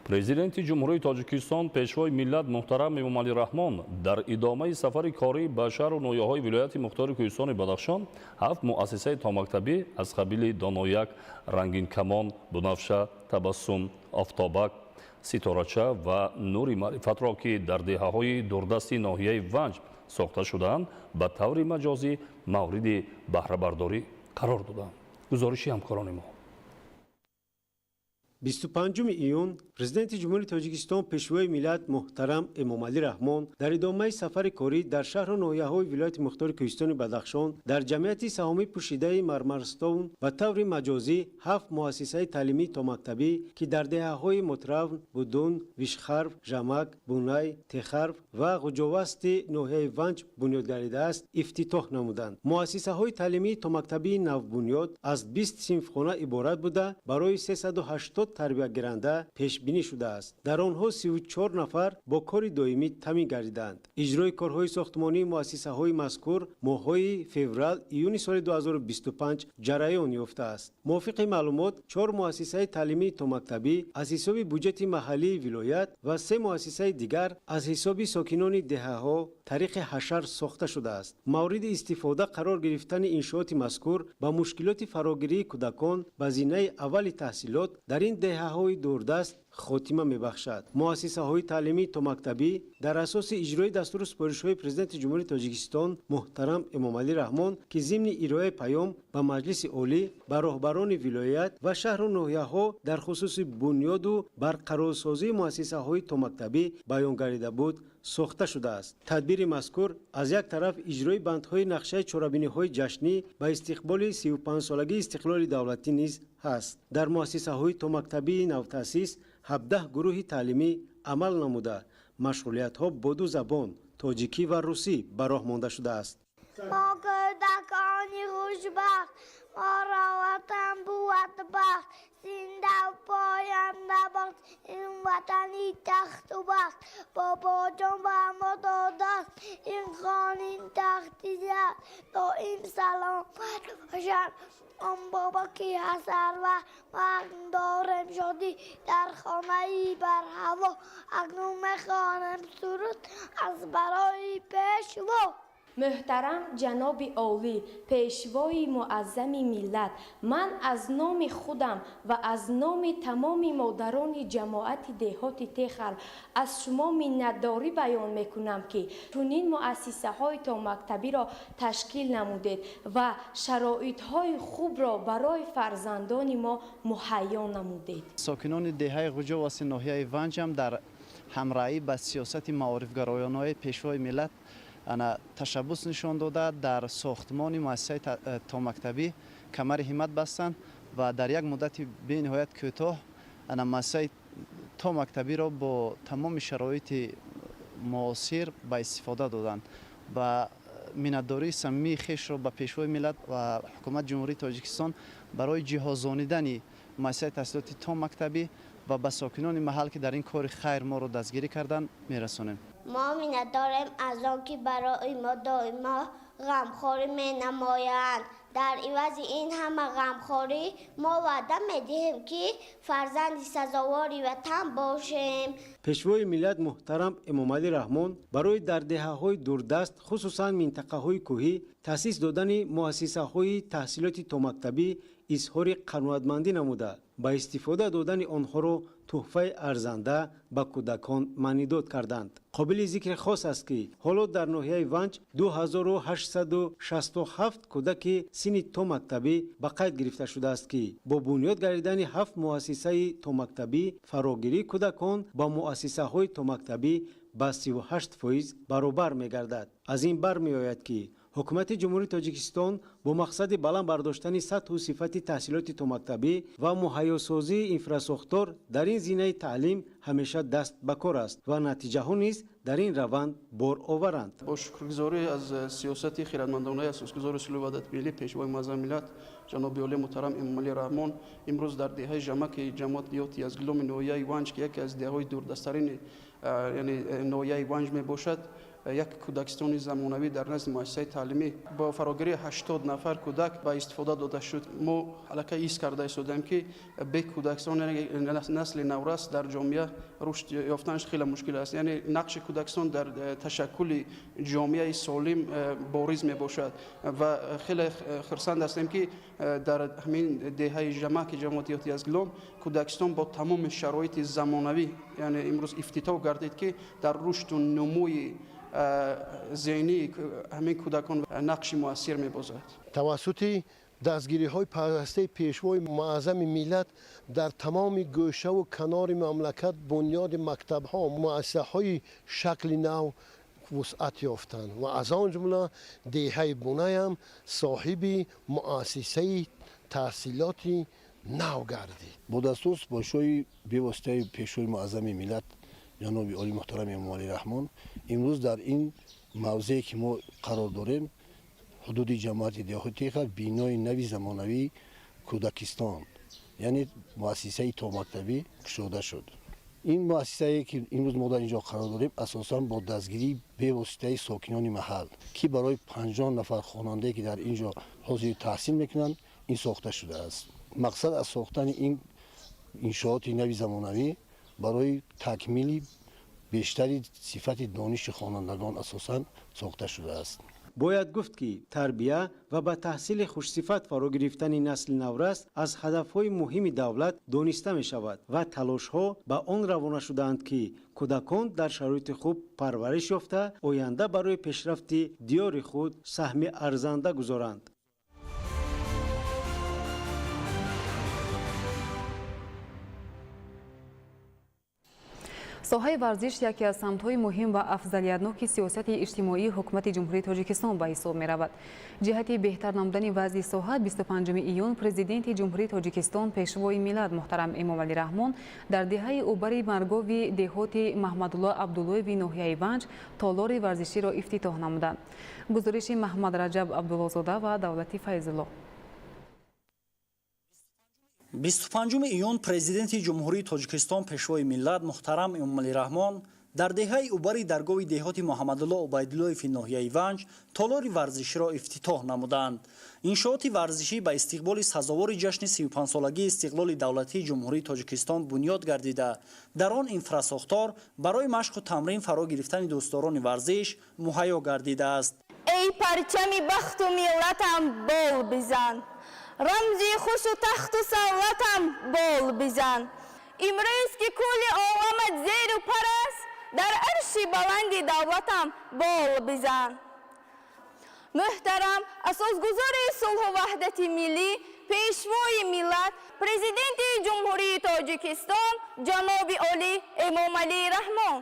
Президенти Ҷумҳурии Тоҷикистон, Пешвои миллат муҳтарам Эмомалӣ Раҳмон дар идомаи сафари корӣ ба шаҳру ноҳияҳои вилояти мухтори Кӯҳистони Бадахшон ҳафт муассисаи томактабӣ аз қабили Донояк, Рангинкамон, Бунафша, Табассум, Офтобак, Ситорача ва Нури маърифатро, ки дар деҳаҳои дурдасти ноҳияи Ванҷ сохта шудаанд, ба таври маҷозӣ мавриди баҳрабардорӣ қарор доданд. Гузориши ҳамкорони мо.
25 июн Президенти Ҷумҳурии Тоҷикистон, Пешвои миллат муҳтарам Эмомалӣ Раҳмон дар идомаи сафари корӣ дар шаҳру ноҳияҳои вилояти мухтори Кӯҳистони Бадахшон дар ҷамъияти саҳомӣ пӯшидаи Мармарстон ба таври маҷозӣ ҳафт муассисаи таълимии томактабӣ, ки дар деҳаҳои Мутравн, Будун, Вишхарв, Жамак, Бунай, Техарв ва Ғуҷовасти ноҳияи Ванҷ бунёд гардидааст, ифтитоҳ намуданд. Муассисаҳои таълимии томактабии навбунёд аз 20 синфхона иборат буда, барои 380 тарбиятгиранда пешбинӣ шудааст. Дар онҳо 34 нафар бо кори доимӣ таъмин гардиданд. Иҷрои корҳои сохтмонии муассисаҳои мазкур моҳҳои феврал июни соли 2025 ҷараён ёфтааст. Мувофиқи маълумот, чор муассисаи таълимии томактабӣ аз ҳисоби буҷети маҳаллии вилоят ва се муассисаи дигар аз ҳисоби сокинони деҳаҳо тариқи ҳашар сохта шудааст. Мавриди истифода қарор гирифтани иншооти мазкур ба мушкилоти фарогирии кӯдакон ба зинаи аввали таҳсилот дар ин деҳаҳои дурдаст хотима мебахшад. Муассисаҳои таълимии томактабӣ дар асоси иҷрои дастуру супоришҳои Президенти Ҷумҳурии Тоҷикистон муҳтарам Эмомалӣ Раҳмон, ки зимни ироаи паём ба Маҷлиси Олӣ ба роҳбарони вилоят ва шаҳру ноҳияҳо дар хусуси бунёду барқарорсозии муассисаҳои томактабӣ баён гардида буд, сохта шудааст. Тадбири мазкур аз як тараф иҷрои бандҳои нақшаи чорабиниҳои ҷашнӣ ба истиқболи 35-солагии истиқлоли давлатӣ низ ҳаст. Дар муассисаҳои томактабии навтаъсис 17 гурӯҳи таълимӣ амал намуда, машғулиятҳо бо ду забон тоҷикӣ ва русӣ ба роҳ монда шудааст.
Мо кӯдакони хушбахт, моро ватан бувад бахт, зинда поянда бод ин ватани тахту бахт. Бобоҷон ба мо додааст ин хонин тахти зиёд, доим саломат бошанд он бобо ки ҳаст сарвар. Мо акнун дорем шодӣ дар хонаи барҳаво, акнун мехонем суруд аз барои Пешво.
Муҳтарам ҷаноби олӣ, пешвои муаззами миллат, ман аз номи худам ва аз номи тамоми модарони ҷамоати деҳоти Техал аз шумо миннатдорӣ баён мекунам, ки чунин муассисаҳои томактабиро ташкил намудед ва шароитҳои хубро барои фарзандони мо муҳайё намудед.
Сокинони деҳаи Ғуҷоваси ноҳияи Ванҷ ҳам дар ҳамроҳӣ ба сиёсати маорифгароёнаи пешвои миллат ташаббус нишон дода, дар сохтмони муассисаи томактабӣ камари ҳиммат бастанд ва дар як муддати бениҳоят кӯтоҳ муассисаи томактабиро бо тамоми шароити муосир ба истифода доданд ва миннатдории самимии хешро ба пешвои миллат ва ҳукумати Ҷумҳурии Тоҷикистон барои ҷиҳозонидани муассисаи таҳсилоти томактабӣ ва ба сокинони маҳал, ки дар ин кори хайр моро дастгирӣ карданд, мерасонем.
Мо миннатдорем аз он ки барои мо доимо ғамхорӣ менамоянд. Дар ивази ин ҳама ғамхорӣ мо ваъда медиҳем, ки фарзанди сазовори ватан бошем.
Пешвои миллат муҳтарам Эмомалӣ Раҳмон барои дар деҳаҳои дурдаст, хусусан минтақаҳои кӯҳӣ, таъсис додани муассисаҳои таҳсилоти томактабӣ изҳори қаноатмандӣ намуда, ба истифода додани онҳоро тӯҳфаи арзанда ба кӯдакон маънидод карданд. Қобили зикри хос аст, ки ҳоло дар ноҳияи Ванҷ 2867 кӯдаки синни томактабӣ ба қайд гирифта шудааст, ки бо бунёд гардидани 7 муассисаи томактабӣ фарогирии кӯдакон ба муассисаҳои томактабӣ ба 38% баробар мегардад. Аз ин бармеояд, ки ҳукумати Ҷумҳурии Тоҷикистон бо мақсади баланд бардоштани сатҳу сифати таҳсилоти томактабӣ ва муҳайёсозии инфрасохтор дар ин зинаи таълим ҳамеша даст ба кор аст ва натиҷаҳо низ дар ин раванд бороваранд.
Бо шукргузорӣ аз сиёсати хиратмандонаи асосгузори сулҳу ваҳдати миллӣ, пешвои муаззами миллат ҷаноби олӣ муҳтарам Эмомалӣ Раҳмон, имрӯз дар деҳаи Жамаки ҷамоати деҳоти Язгиломи ноҳияи Ванҷ, ки яке аз деҳаҳои дурдасттарини яъне ноҳияи Ванҷ мебошад, як кӯдакистони замонавӣ дар назди муассисаи таълимӣ бо фарогирии 80 нафар кӯдак ба истифода дода шуд. Мо аллакай ҳис карда истодаем, ки бе кӯдакистон насли наврас дар ҷомеа рушд ёфтанаш хеле мушкил аст. Яъне нақши кӯдакистон дар ташаккули ҷомеаи солим бориз мебошад ва хеле хурсанд ҳастем, ки дар ҳамин деҳаи Жамаки ҷамоати деҳоти Язгилом кӯдакистон бо тамоми шароити замонавӣ яъне имрӯз ифтитоҳ гардид, ки дар рушду нумӯи зеҳнии ҳамин кӯдакон нақши муассир мебозад.
Тавассути дастгириҳои пайвастаи пешвои муаззами миллат дар тамоми гӯшаву канори мамлакат бунёди мактабҳо, муассисаҳои шакли нав вусъат ёфтанд ва аз он ҷумла деҳаи Бунаям соҳиби муассисаи таҳсилоти нав гардид.
Бо дастур супоришҳои бевоситаи пешвои муаззами миллат ҷаноби олӣ муҳтарам Эмомалӣ Раҳмон, имрӯз дар ин мавзее ки мо қарор дорем, ҳудуди ҷамоати деҳоти Техал, бинои нави замонавии кӯдакистон, яъне муассисаи томактабӣ кушода шуд. Ин муассисае ки имрӯз мо дар ин ҷо қарор дорем, асосан бо дастгирии бевоситаи сокинони маҳал, ки барои 50 нафар хонандае ки дар ин ҷо ҳозири таҳсил мекунанд, ин сохта шудааст. Мақсад аз сохтани ин иншооти нави замонавӣ барои такмили бештари сифати дониши хонандагон асосан сохта шудааст.
Бояд гуфт, ки тарбия ва ба таҳсили хушсифат фаро гирифтани насли наврас аз ҳадафҳои муҳими давлат дониста мешавад ва талошҳо ба он равона шудаанд, ки кӯдакон дар шароити хуб парвариш ёфта, оянда барои пешрафти диёри худ саҳми арзанда гузоранд.
Соҳаи варзиш яке аз самтҳои муҳим ва афзалиятноки сиёсати иҷтимоии ҳукумати Ҷумҳурии Тоҷикистон ба ҳисоб меравад. Ҷиҳати беҳтар намудани вазъи соҳа 25 июн Президенти Ҷумҳурии Тоҷикистон, Пешвои миллат муҳтарам Эмомалӣ Раҳмон дар деҳаи Убари Маргови деҳоти Маҳмадулло Абдуллоеви ноҳияи Ванҷ толори варзиширо ифтитоҳ намуданд. Гузориши Маҳмадраҷаб Абдуллозода ва Давлати Файзулло.
25 июн Президенти Ҷумҳурии Тоҷикистон, Пешвои миллат муҳтарам Эмомалӣ Раҳмон дар деҳаи Убари Даргови деҳоти Муҳаммадулло Убайдуллоеви ноҳияи Ванҷ толори варзиширо ифтитоҳ намуданд. Иншооти варзишӣ ба истиқболи сазовори ҷашни 35-солагии истиқлоли давлатии Ҷумҳурии Тоҷикистон бунёд гардида, дар он инфрасохтор барои машқу тамрин фаро гирифтани дӯстдорони варзиш муҳайё гардидааст.
Эй парчами бахту миллатам бол бизан, рамзи хушу тахту савлатам бол бизан. Имрӯз ки кулли оламат зеру пар аст, дар арши баланди давлатам бол бизан. Муҳтарам асосгузори сулҳу ваҳдати миллӣ, пешвои миллат, президенти Ҷумҳурии Тоҷикистон ҷаноби олӣ Эмомалӣ Раҳмон,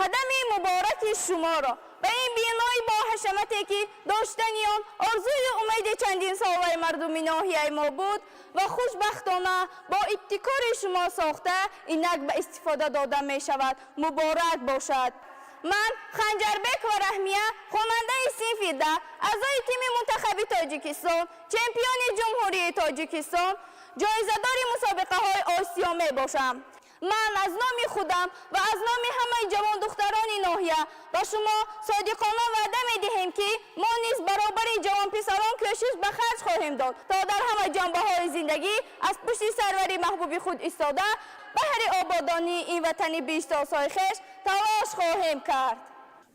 қадами мубораки шуморо ба ин бинои боҳашамате ки доштани он орзую умеди чандинсолаи мардуми ноҳияи мо буд ва хушбахтона бо ибтикори шумо сохта инак ба истифода дода мешавад, муборак бошад. Ман Ханҷарбек ва Раҳмия, хонандаи синфи 10, аъзои тими мунтахаби Тоҷикистон, чемпиони Ҷумҳурии Тоҷикистон, ҷоизадори мусобиқаҳои Осиё мебошам. Ман аз номи худам ва аз номи ҳамаи ҷавондухтарони ноҳия ба шумо содиқона ваъда медиҳем, ки мо низ баробари ҷавонписарон кӯшиш ба харҷ хоҳем дод, то дар ҳама ҷанбаҳои зиндагӣ аз пушти сарвари маҳбуби худ истода, баҳри ободонии ин ватани биҳиштосои хеш талош хоҳем кард.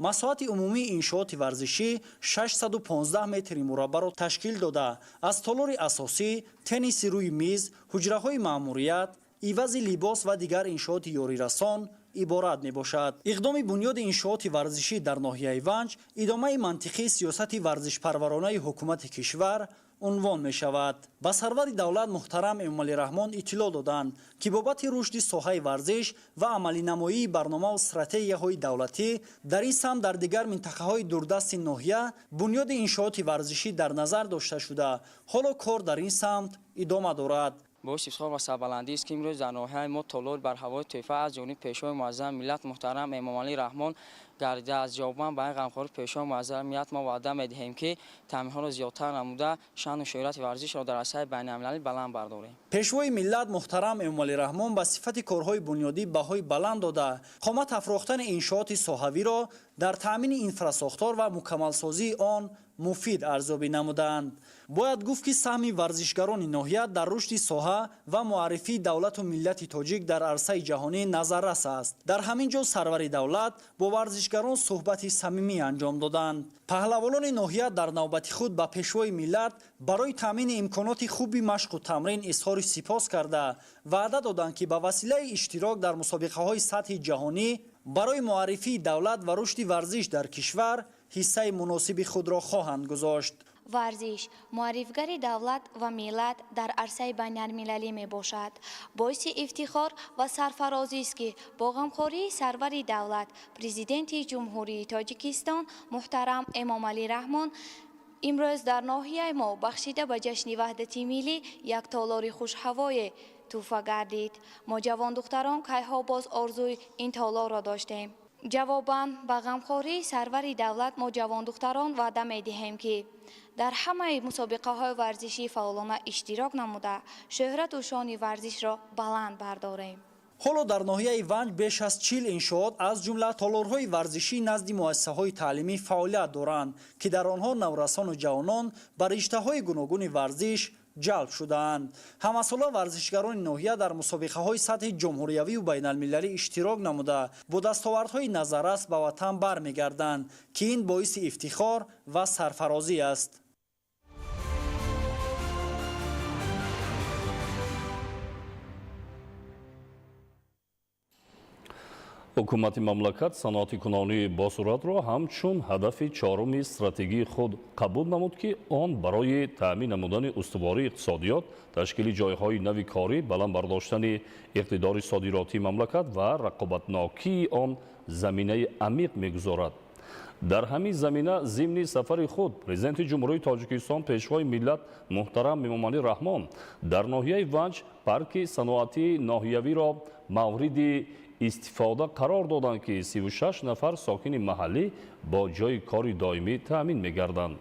Масоҳати умумии иншооти варзишӣ 615 метри мураббаъро ташкил дода, аз толори асосӣ, тенниси рӯи миз, ҳуҷраҳои маъмурият, ивази либос ва дигар иншооти ёрирасон иборат мебошад. Иқдоми бунёди иншооти варзишӣ дар ноҳияи Ванҷ идомаи мантиқии сиёсати варзишпарваронаи ҳукумати кишвар унвон мешавад. Ба сарвари давлат муҳтарам Эмомалӣ Раҳмон иттилоъ доданд, ки бобати рушди соҳаи варзиш ва амалинамоии барномаву стратегияҳои давлатӣ дар ин самт дар дигар минтақаҳои дурдасти ноҳия бунёди иншооти варзишӣ дар назар дошта шуда, ҳоло кор дар ин самт идома дорад.
Боиси ифтихор ва сарбаландӣ аст, ки имрӯз дар ноҳияи мо толор барҳавои тӯҳфа аз ҷониби пешвои муаззами миллат муҳтарам Эмомалӣ Раҳмон гардида. Аз ҷавобан ба ин ғамхории пешвои муаззами миллат мо ваъда медиҳем, ки таъминҳоро зиёдтар намуда, шаъну шӯҳрати варзишро дар арсаи байналмилалӣ баланд бардорем.
Пешвои миллат муҳтарам Эмомалӣ Раҳмон ба сифати корҳои бунёдӣ баҳои баланд дода, қомат афрохтани иншооти соҳавиро дар таъмини инфрасохтор ва мукаммалсозии он муфид арзёбӣ намуданд. Бояд гуфт, ки саҳми варзишгарони ноҳия дар рушди соҳа ва муаррифии давлату миллати тоҷик дар арсаи ҷаҳонӣ назаррас аст. Дар ҳамин ҷо сарвари давлат бо варзишгарон суҳбати самимӣ анҷом доданд. Паҳлавонони ноҳия дар навбати худ ба пешвои миллат барои таъмини имконоти хуби машқу тамрин изҳори сипос карда, ваъда доданд, ки ба василаи иштирок дар мусобиқаҳои сатҳи ҷаҳонӣ барои муаррифии давлат ва рушди варзиш дар кишвар ҳиссаи муносиби худро хоҳанд гузошт.
Варзиш муаррифгари давлат ва миллат дар арсаи байналмилалӣ мебошад. Боиси ифтихор ва сарфарозист, ки бо ғамхории сарвари давлат, президенти Ҷумҳурии Тоҷикистон муҳтарам Эмомалӣ Раҳмон, имрӯз дар ноҳияи мо бахшида ба ҷашни ваҳдати миллӣ як толори хушҳавое тӯҳфа гардид. Мо ҷавондухтарон кайҳо боз орзуи ин толорро доштем. Ҷавобан ба ғамхории сарвари давлат мо ҷавондухтарон ваъда медиҳем, ки дар ҳамаи мусобиқаҳои варзишӣ фаъолона иштирок намуда, шӯҳрату шони варзишро баланд бардорем.
Ҳоло дар ноҳияи Ванҷ беш аз 40 иншоот аз ҷумла толорҳои варзишӣ назди муассисаҳои таълимӣ фаъолият доранд, ки дар онҳо наврасону ҷавонон ба риштаҳои гуногуни варзиш ҷалб шудаанд. Ҳамасола варзишгарони ноҳия дар мусобиқаҳои сатҳи ҷумҳуриявию байналмилалӣ иштирок намуда, бо дастовардҳои назаррас ба ватан бармегарданд, ки ин боиси ифтихор ва сарфарозӣ аст.
Ҳукумати мамлакат саноати кунонии босуръатро ҳамчун ҳадафи чоруми стратегии худ қабул намуд, ки он барои таъмин намудани устувории иқтисодиёт, ташкили ҷойҳои нави корӣ, баланд бардоштани иқтидори содиротии мамлакат ва рақобатнокии он заминаи амиқ мегузорад. Дар ҳамин замина зимни сафари худ президенти Ҷумҳурии Тоҷикистон пешвои миллат муҳтарам Эмомалӣ Раҳмон дар ноҳияи Ванҷ парки саноатии ноҳиявиро мавриди истифода қарор доданд, ки 36 нафар сокини маҳаллӣ бо ҷойи кори доимӣ таъмин мегарданд.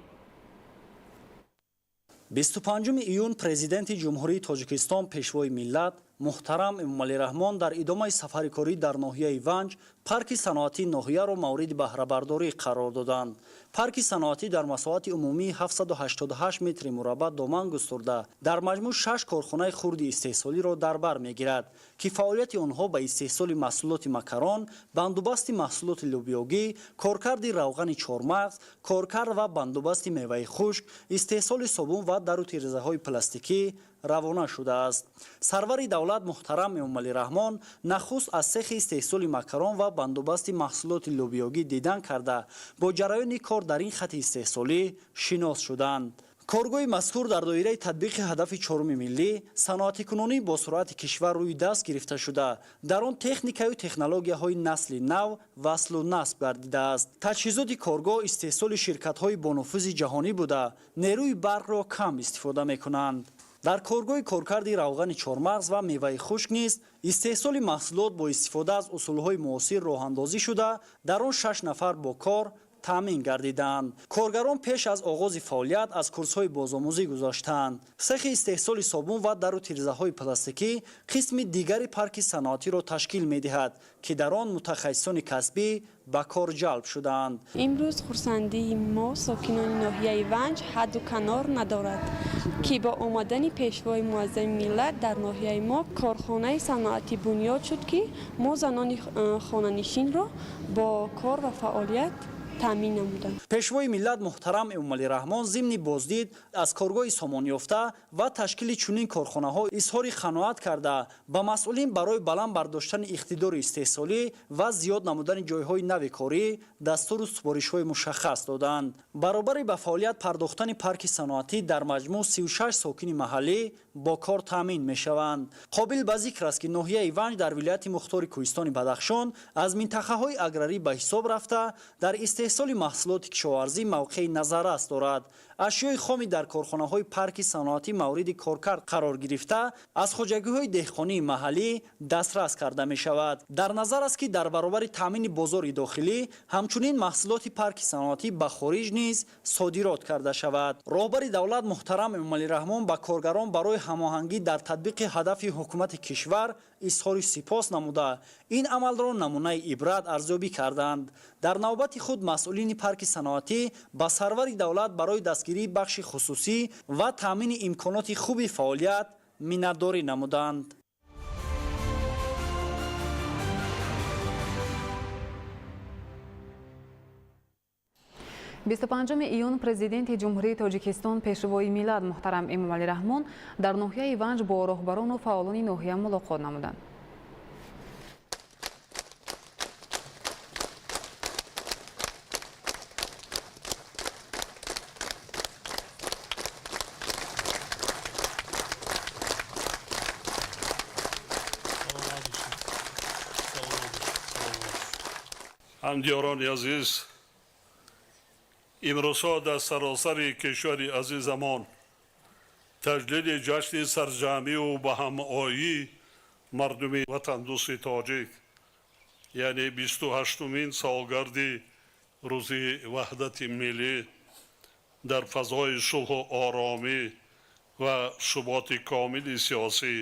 25 июн президенти Ҷумҳурии Тоҷикистон пешвои миллат муҳтарам Эмомалӣ Раҳмон дар идомаи сафари корӣ дар ноҳияи Ванҷ парки саноатии ноҳияро мавриди баҳрабардорӣ қарор доданд. Парки саноатӣ дар масоҳати умумии 788 метри мураббаъ доман густурда, дар маҷмӯъ шаш корхонаи хурди истеҳсолиро дар бар мегирад, ки фаъолияти онҳо ба истеҳсоли маҳсулоти макарон, бандубасти маҳсулоти лӯбиёгӣ, коркарди равғани чормағз, коркард ва бандубасти меваи хушк, истеҳсоли собун ва дару тирезаҳои пластикӣ равона шудааст. Сарвари давлат муҳтарам Эмомалӣ Раҳмон нахуст аз сехи истеҳсоли макарон ва бандубасти маҳсулоти лӯбиёгӣ дидан карда, бо ҷараёни кор дар ин хати истеҳсолӣ шинос шуданд. Коргоҳи мазкур дар доираи татбиқи ҳадафи чоруми миллӣ саноатикунонӣ бо суръати кишвар рӯи даст гирифта шуда, дар он техникаю технологияҳои насли нав васлу насб гардидааст. Таҷҳизоти коргоҳ истеҳсоли ширкатҳои бонуфузи ҷаҳонӣ буда, нерӯи барқро кам истифода мекунанд. Дар коргоҳи коркарди равғани чормағз ва меваи хушк низ истеҳсоли маҳсулот бо истифода аз усулҳои муосир роҳандозӣ шуда, дар он шаш нафар бо кор таъмин гардиданд. Коргарон пеш аз оғози фаъолият аз курсҳои бозомӯзӣ гузаштанд. Сехи истеҳсоли собун ва дару тирезаҳои пластикӣ қисми дигари парки саноатиро ташкил медиҳад, ки дар он мутахассисони касбӣ ба кор ҷалб шудаанд.
Имрӯз хурсандии мо, сокинони ноҳияи Ванҷ, ҳадду канор надорад, ки бо омадани Пешвои муаззами миллат дар ноҳияи мо корхонаи саноатӣ бунёд шуд, ки мо занони хонанишинро бо кор ва фаъолият таъмин намуданд.
Пешвои миллат муҳтарам Эмомалӣ Раҳмон зимни боздид аз коргоҳи сомонёфта ва ташкили чунин корхонаҳо изҳори қаноат карда, ба масъулин барои баланд бардоштани иқтидори истеҳсолӣ ва зиёд намудани ҷойҳои нави корӣ дастуру супоришҳои мушаххас доданд. Баробари ба фаъолият пардохтани парки саноатӣ дар маҷмӯъ 36 сокини маҳаллӣ бо кор таъмин мешаванд. Қобил ба зикр аст, ки ноҳияи Ванҷ дар вилояти мухтори Кӯҳистони Бадахшон аз минтақаҳои аграрӣ ба ҳисоб рафта, дар истеҳсоли маҳсулоти кишоварзӣ мавқеи назаррас дорад. Ашёи хоми дар корхонаҳои парки саноатӣ мавриди коркард қарор гирифта, аз хоҷагиҳои деҳқонии маҳаллӣ дастрас карда мешавад. Дар назар аст, ки дар баробари таъмини бозори дохилӣ ҳамчунин маҳсулоти парки саноатӣ ба хориҷ низ содирот карда шавад. Роҳбари давлат муҳтарам Эмомалӣ Раҳмон ба коргарон барои ҳамоҳангӣ дар татбиқи ҳадафи ҳукумати кишвар изҳори сипос намуда, ин амалро намунаи ибрат арзёбӣ карданд. Дар навбати худ масъулини парки саноатӣ ба сарвари давлат барои дастгирии бахши хусусӣ ва таъмини имконоти хуби фаъолият миннатдорӣ намуданд.
25 июн Президенти Ҷумҳурии Тоҷикистон, Пешвои миллат муҳтарам Эмомалӣ Раҳмон дар ноҳияи Ванҷ бо роҳбарону фаъолони ноҳия мулоқот намуданд.
Ҳамдиёрони азиз, имрӯзҳо дар саросари кишвари азизамон таҷлили ҷашни сарҷамъиву ба ҳамоии мардуми ватандӯсти тоҷик, яъне 28-умин солгарди рӯзи ваҳдати миллӣ дар фазои сулҳу оромӣ ва суботи комили сиёсӣ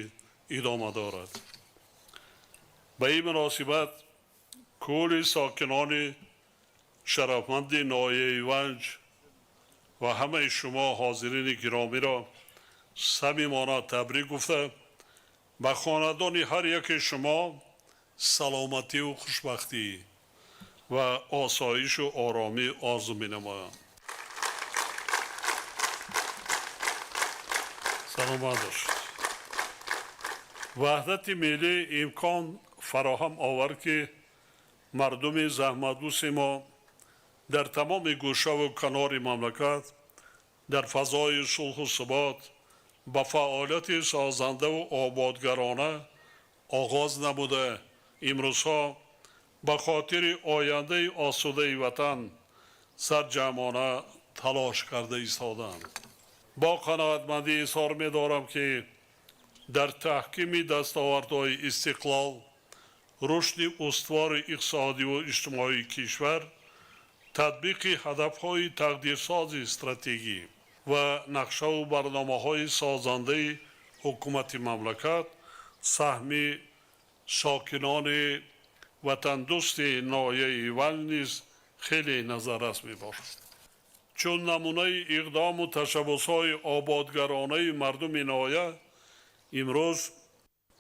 идома дорад. Ба ин муносибат кулли сокинони шарафманди ноҳияи Ванҷ ва ҳамаи шумо ҳозирини гиромиро самимона табрик гуфта, ба хонадони ҳар яке шумо саломативу хушбахтӣ ва осоишу оромӣ орзу менамоям. Саломат бошед. Ваҳдати миллӣ имкон фароҳам овард, ки мардуми заҳматдӯсти мо дар тамоми гӯшаву канори мамлакат дар фазои сулҳу субот ба фаъолияти созандаву ободгарона оғоз намуда, имрӯзҳо ба хотири ояндаи осудаи ватан сарҷамъона талош карда истодаанд. Бо қаноатмандӣ изҳор медорам, ки дар таҳкими дастовардҳои истиқлол, рушди устувори иқтисодиву иҷтимоии кишвар, татбиқи ҳадафҳои тақдирсози стратегӣ ва нақшаву барномаҳои созандаи ҳукумати мамлакат саҳми сокинони ватандӯсти ноҳияи Ванҷ низ хеле назаррас мебошад. Чун намунаи иқдому ташаббусҳои ободгаронаи мардуми ноҳия, имрӯз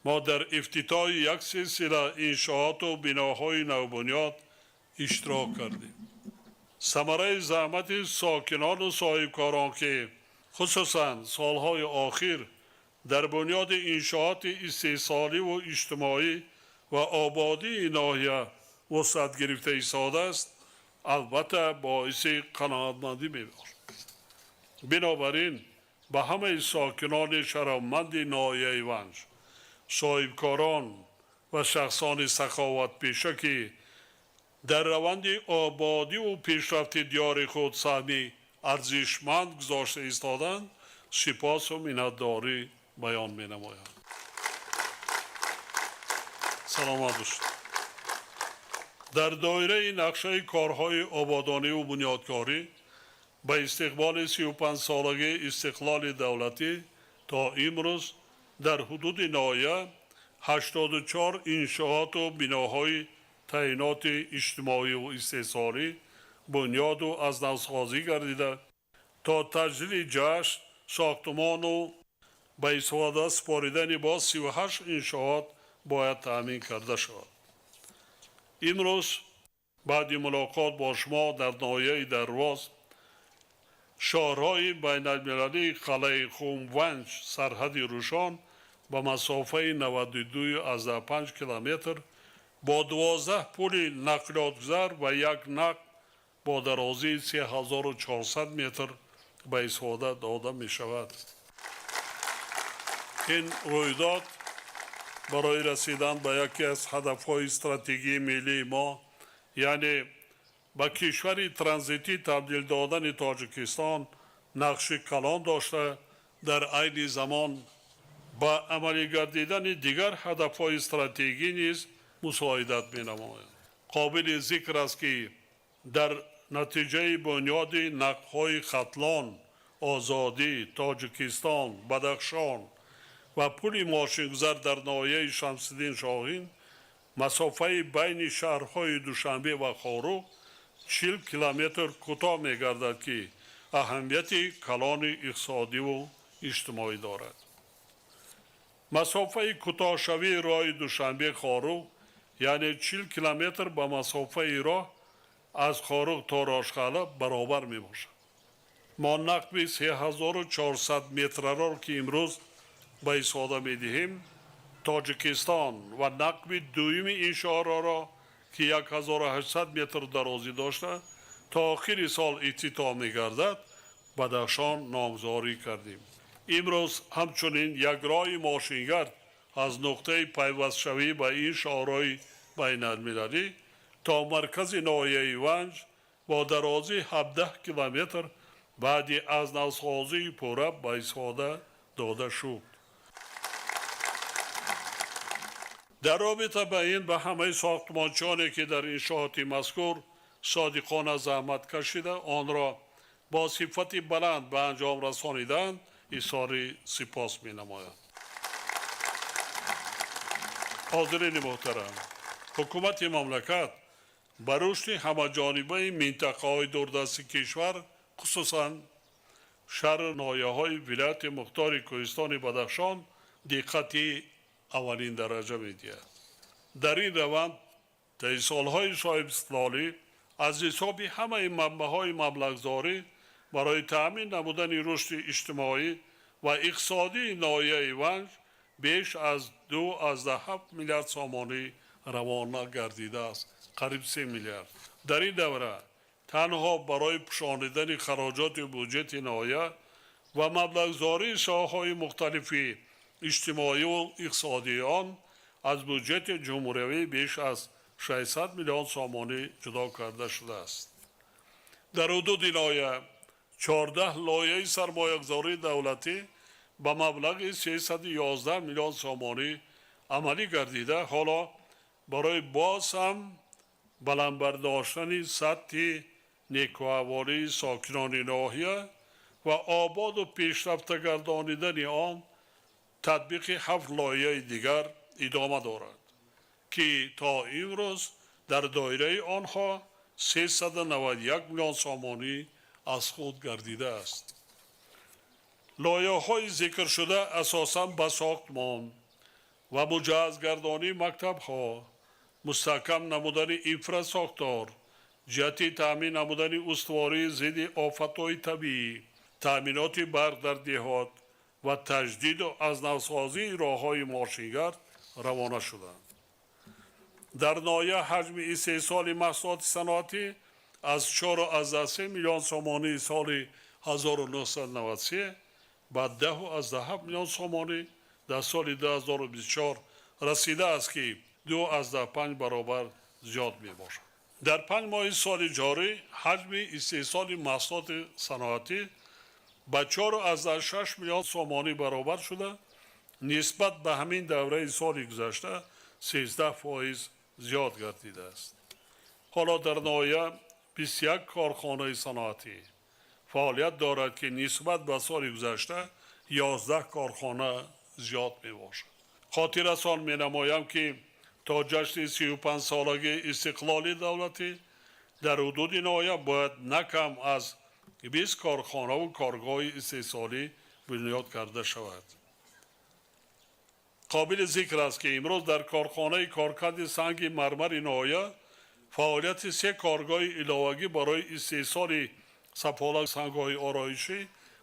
мо дар ифтитоҳи як силсила иншооту биноҳои навбунёд иштирок кардем. Самараи заҳмати сокинону соҳибкорон, ки хусусан солҳои охир дар бунёди иншооти истеҳсоливу иҷтимоӣ ва ободии ноҳия вусъат гирифта истодааст, албатта боиси қаноатмандӣ мебошад. Бинобар ин ба ҳамаи сокинони шарафманди ноҳияи Ванҷ, соҳибкорон ва шахсони саховатпеша, ки дар раванди ободиву пешрафти диёри худ саҳми арзишманд гузошта истоданд, сипосу миннатдорӣ баён менамоям. Саломат бошед. Дар доираи нақшаи корҳои ободониву бунёдкорӣ ба истиқболи 35-солагии истиқлоли давлатӣ то имрӯз дар ҳудуди ноҳия 84 иншооту биноҳои таъиноти иҷтимоиву истеҳсолӣ бунёду аз навсозӣ гардида, то таҷлили ҷашн сохтумону ба истифода супоридани боз 38 иншоот бояд таъмин карда шавад. Имрӯз баъди мулоқот бо шумо дар ноҳияи Дарвоз шоҳроҳи байналмилалии қалъаи Хумванҷ сарҳади Рӯшон ба масофаи 92,5 километр бо 12 пули нақлиётгузар ва як нақб бо дарозии 3400 метр ба истифода дода мешавад. Ин рӯйдод барои расидан ба яке аз ҳадафҳои стратегии миллии мо, яъне ба кишвари транзитӣ табдил додани Тоҷикистон, нақши калон дошта, дар айни замон ба амалигардидани дигар ҳадафҳои стратегӣ низ мусоидат менамояд. Қобили зикр аст, ки дар натиҷаи бунёди нақбҳои Хатлон, Озодӣ, Тоҷикистон, Бадахшон ва пули мошингузар дар ноҳияи Шамсиддин Шоҳин масофаи байни шаҳрҳои Душанбе ва Хоруғ 40 километр кӯтоҳ мегардад, ки аҳамияти калони иқтисодиву иҷтимоӣ дорад. Масофаи кӯтоҳшавии роҳи Душанбе Хоруғ, яъне 40 километр, ба масофаи роҳ аз Хоруғ то Рошқалъа баробар мебошад. Мо нақби 3400 метраро, ки имрӯз ба истифода медиҳем, Тоҷикистон ва нақби дуюми ин шоҳроҳро, ки 1800 метр дарозӣ дошта, то охири сол ифтитоҳ мегардад, Бадахшон номгузорӣ кардем. Имрӯз ҳамчунин як роҳи мошингард аз нуқтаи пайвастшавӣ ба ин шоҳроҳи байналмилалӣ то маркази ноҳияи Ванҷ бо дарозии 17 километр баъди аз навсозии пурра ба истифода дода шуд. Дар робита ба ин ба ҳамаи сохтмончиёне, ки дар иншооти мазкур содиқона заҳмат кашида, онро бо сифати баланд ба анҷом расониданд, изҳори сипос менамояд. Ҳозирини муҳтарам, ҳукумати мамлакат ба рушди ҳамаҷонибаи минтақаҳои дурдасти кишвар, хусусан шаҳру ноҳияҳои вилояти мухтори Кӯҳистони Бадахшон, диққати аввалин дараҷа медиҳад. Дар ин раванд таи солҳои соҳибистиқлолӣ аз ҳисоби ҳамаи манбаъҳои маблағгузорӣ барои таъмин намудани рушди иҷтимоӣ ва иқтисодии ноҳияи Ванҷ беш аз 2,7 миллиард сомонӣ равона гардидааст, қариб 3 миллиард. Дар ин давра танҳо барои пӯшонидани хароҷоти буҷети ноҳия ва маблағгузории соҳаҳои мухталифи иҷтимоиву иқтисодии он аз буҷети ҷумҳуриявӣ беш аз 600 миллион сомонӣ ҷудо карда шудааст. Дар ҳудуди ноҳия 14 лоиҳаи сармоягузории давлатӣ ба маблағи 311 миллион сомонӣ амалӣ гардида, ҳоло барои боз ҳам баланд бардоштани сатҳи некӯаҳволии сокинони ноҳия ва ободу пешрафта гардонидани он татбиқи 7 лоиҳаи дигар идома дорад, ки то имрӯз дар доираи онҳо 391 миллион сомонӣ аз худ гардидааст. Лоиҳаҳои зикршуда асосан ба сохтмон ва муҷаҳҳазгардонии мактабҳо, мустаҳкам намудани инфрасохтор, ҷиҳати таъмин намудани устувории зидди офатҳои табиӣ, таъминоти барқ дар деҳот ва таҷдиду аз навсозии роҳҳои мошингард равона шуданд. Дар ноҳия ҳаҷми истеҳсоли маҳсулоти саноатӣ аз 4,3 миллион сомонии соли 1993 ба 10,7 миллион сомонӣ дар соли 2024 расидааст, ки 2,5 баробар зиёд мебошад. Дар 5 моҳи соли ҷорӣ ҳаҷми истеҳсоли маҳсулоти саноатӣ ба 4,6 миллион сомонӣ баробар шуда, нисбат ба ҳамин давраи соли гузашта 13% зиёд гардидааст. Ҳоло дар ноҳия 21 корхонаи саноатӣ фаъолият дорад, ки нисбат ба соли гузашта 11 корхона зиёд мебошад. Хотиррасон менамоям, ки то ҷашни 35-солагии истиқлоли давлатӣ дар ҳудуди ноҳия бояд на кам аз 20 корхонаву коргоҳи истеҳсолӣ бунёд карда шавад. Қобили зикр аст, ки имрӯз дар корхонаи коркарди санги мармари ноҳия фаъолияти 3 коргоҳи иловагӣ барои истеҳсоли сафола, сангҳои ороишӣ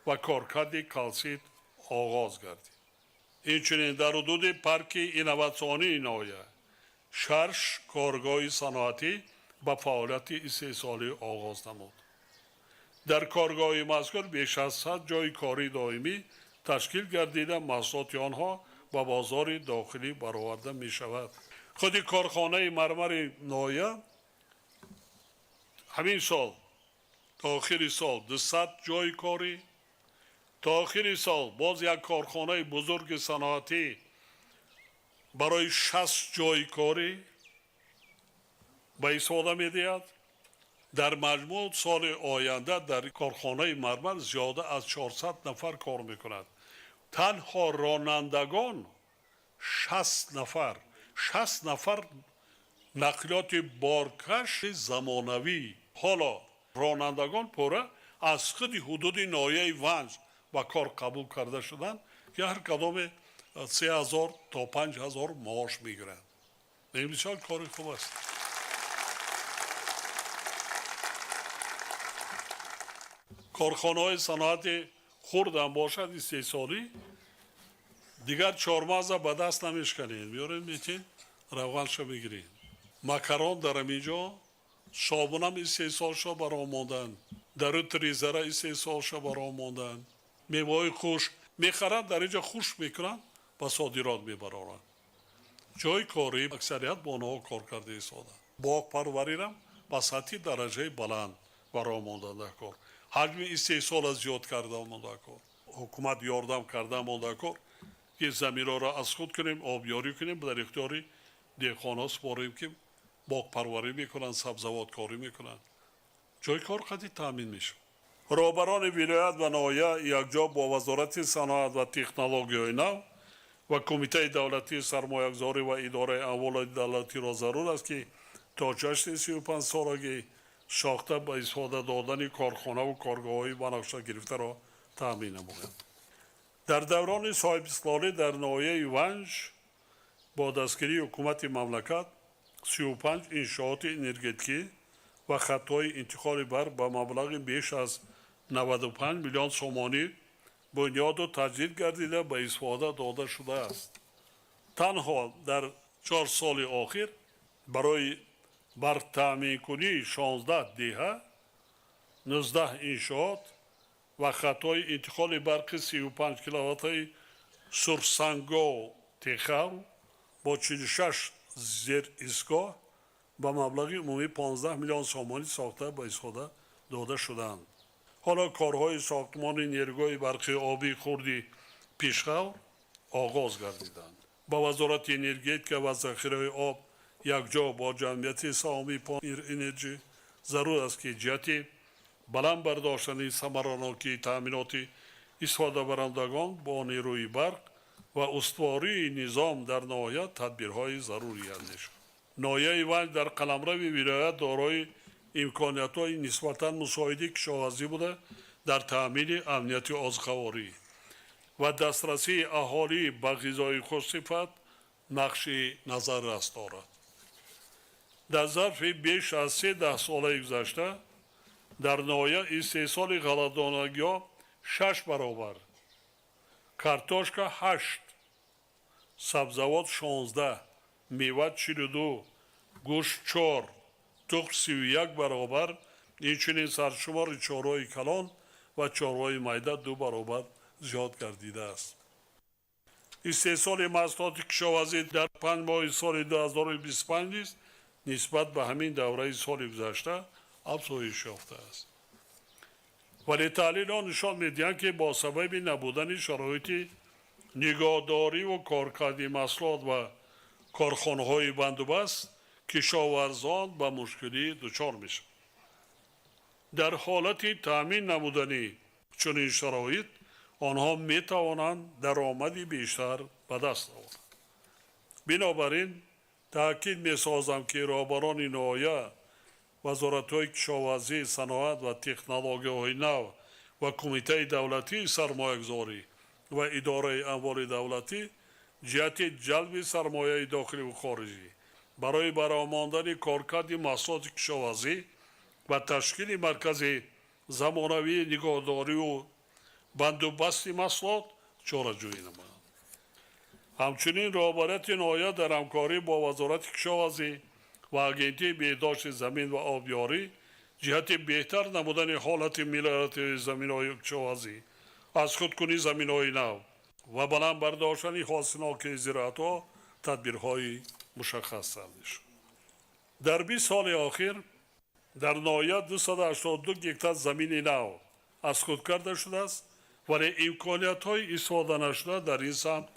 ва коркарди калсит оғоз гардид. Инчунин дар ҳудуди парки инноватсионии ноҳия 6 коргоҳи саноатӣ ба фаъолияти истеҳсолӣ оғоз намуд. Дар коргоҳи мазкур беш аз 100 ҷойи кории доимӣ ташкил гардида, маҳсулоти онҳо ба бозори дохилӣ бароварда мешавад. Худи корхонаи мармари ноҳия ҳамин сол то охири сол 200 ҷойи корӣ, то охири сол боз як корхонаи бузурги саноатӣ барои 60 ҷойи корӣ ба истифода медиҳад. Дар маҷмӯъ соли оянда дар корхонаи мармар зиёда аз 400 нафар кор мекунад. Танҳо ронандагон 60 нафар, 60 нафар нақлиёти боркаши замонавӣ. Ҳоло ронандагон пурра аз худи ҳудуди ноҳияи Ванҷ ба кор қабул карда шуданд, ки ҳар кадоме 3000 то 5000 маош мегиранд. Ин бисёр кори хуб аст. Корхонаҳои саноати хурдам бошад истеҳсолӣ, дигар чормағза ба даст намешканед, меоред, метин равғанша мегиред. Макарон дар ҳамин ҷо, собунам истеҳсолша баро мондан, дару тризара истеҳсолша баро мондан, меваҳои хушк мехаранд, дар инҷо хушк мекунанд ба содирот мебароранд. Ҷойи корӣ аксарият бо онҳо кор карда истоданд. Боғпарварирам ба сатҳи дараҷаи баланд баро мондан дар кор. Ҳаҷми истеҳсола зиёд карда монда кор. Ҳукумат ёрдам карда монда кор, ки заминҳоро аз худ кунем, обёрӣ кунем, дар ихтиёри деҳқонҳо супорем, ки боғпарварӣ мекунанд, сабзавоткорӣ мекунанд. Ҷойи кор қатъи таъмин мешавад. Роҳбарони вилоят ва ноҳия якҷо бо Вазорати саноат ва технологияҳои нав ва Кумитаи давлатии сармоягузорӣ ва идораи амволи давлатиро зарур аст, ки то ҷашни 35-солагӣ сохта ба истифода додани корхонаву коргоҳҳои ба нақша гирифтаро таъмин намоянд. Дар даврони соҳибистиқлолӣ дар ноҳияи Ванҷ бо дастгирии ҳукумати мамлакат 35 иншооти энергетикӣ ва хатҳои интиқоли барқ ба маблағи беш аз 95 миллион сомонӣ бунёду таҷдид гардида ба истифода дода шудааст. Танҳо дар 4 соли охир барои барқтаъминкунии 16 деҳа, 19 иншоот ва хатҳои интиқоли барқи 35 киловаттаи Сурсанго Техав бо 46 зеристгоҳ ба маблағи умумии 15 миллион сомонӣ сохта ба истифода дода шуданд. Ҳоло корҳои сохтмони нерӯгоҳи барқи обии хурди Пешғавр оғоз гардиданд. Ба Вазорати энергетика ва захираҳои об якҷо бо ҷамъияти саҳомии Помир Энерҷи зарур аст, ки ҷиҳати баланд бардоштани самаранокии таъминоти истифодабарандагон бо нерӯи барқ ва устувории низом дар ноҳия тадбирҳои зарурӣ андешанд. Ноҳияи Ванҷ дар қаламрави вилоят дорои Имкониятҳои нисбатан мусоиди кишоварзӣ буда, дар таъмини амнияти озуқаворӣ ва дастрасии аҳолӣ ба ғизои хушсифат нақши назаррас дорад. Дар зарфи беш аз 3 даҳсолаи гузашта дар ноҳия истеҳсоли ғалладонагиҳо 6 баробар, картошка 8, сабзавот 16, мева 42, гӯшт 4, тухм 31 баробар, инчунин саршумори чорвои калон ва чорвои майда 2 баробар зиёд гардидааст. Истеҳсоли маҳсулоти кишоварзӣ дар 5 моҳи соли 2025 низ нисбат ба ҳамин давраи соли гузашта афзоиш ёфтааст. Вале таҳлилҳо нишон медиҳанд, ки бо сабаби набудани шароити нигоҳдориву коркарди маҳсулот ва корхонаҳои бандубаст кишоварзон ба мушкилӣ дучор мешаванд. Дар ҳолати таъмин намудани чунин шароит онҳо метавонанд даромади бештар ба даст оваранд. Бинобар ин таъкид месозам, ки роҳбарони ноҳия, вазоратҳои кишоварзӣ, саноат ва технологияҳои нав ва Кумитаи давлатии сармоягузорӣ ва идораи амволи давлатӣ ҷиҳати ҷалби сармояи дохиливу хориҷӣ барои баромондани коркарди маҳсулоти кишоварзӣ ва ташкили маркази замонавии нигоҳдориву бандубасти маҳсулот чораҷӯӣ намоянд. Ҳамчунин роҳбарияти ноҳия дар ҳамкорӣ бо Вазорати кишоварзӣ ва Агентии беҳдошти замин ва обёрӣ ҷиҳати беҳтар намудани ҳолати мелиоративии заминҳои кишоварзӣ, аз худкунии заминҳои нав ва баланд бардоштани ҳосилнокии зироатҳо тадбирҳои мушаххас андешид. Дар 20 соли охир дар ноҳия 282 гектар замини нав аз худ карда шудааст, вале имкониятҳои истифода нашуда дар ин самт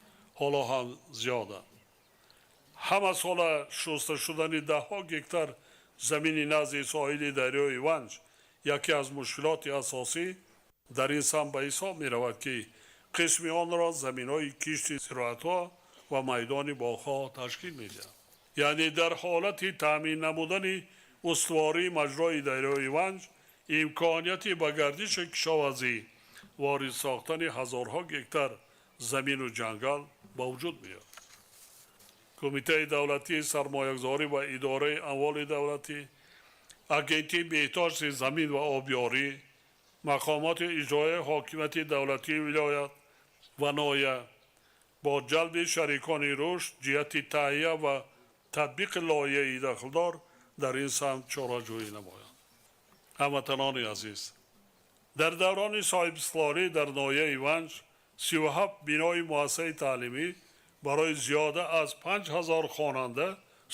ҳоло ҳам зиёданд. Ҳама сола шуста шудани даҳҳо гектар замини назди соҳили дарёи Ванҷ яке аз мушкилоти асосӣ дар ин самт ба ҳисоб меравад, ки қисми онро заминҳои кишти зироатҳо ва майдони боғҳо ташкил медиҳанд. Яъне дар ҳолати таъмин намудани устувории маҷрои дарёи Ванҷ имконияти ба гардиши кишоварзӣ ворид сохтани ҳазорҳо гектар замину ҷангал ба вуҷуд меояд. Кумитаи давлатии сармоягузорӣ ва идораи амволи давлатӣ, Агентии беҳдошти замин ва обёрӣ, мақомоти иҷроияи ҳокимияти давлатии вилоят ва ноҳия бо ҷалби шарикони рушд ҷиҳати таҳия ва татбиқи лоиҳаи дахлдор дар ин самт чораҷӯӣ намоянд. Ҳамватанони азиз, дар даврони соҳибистиқлолӣ дар ноҳияи Ванҷ 37 бинои муассисаи таълимӣ барои зиёда аз 5000 хонанда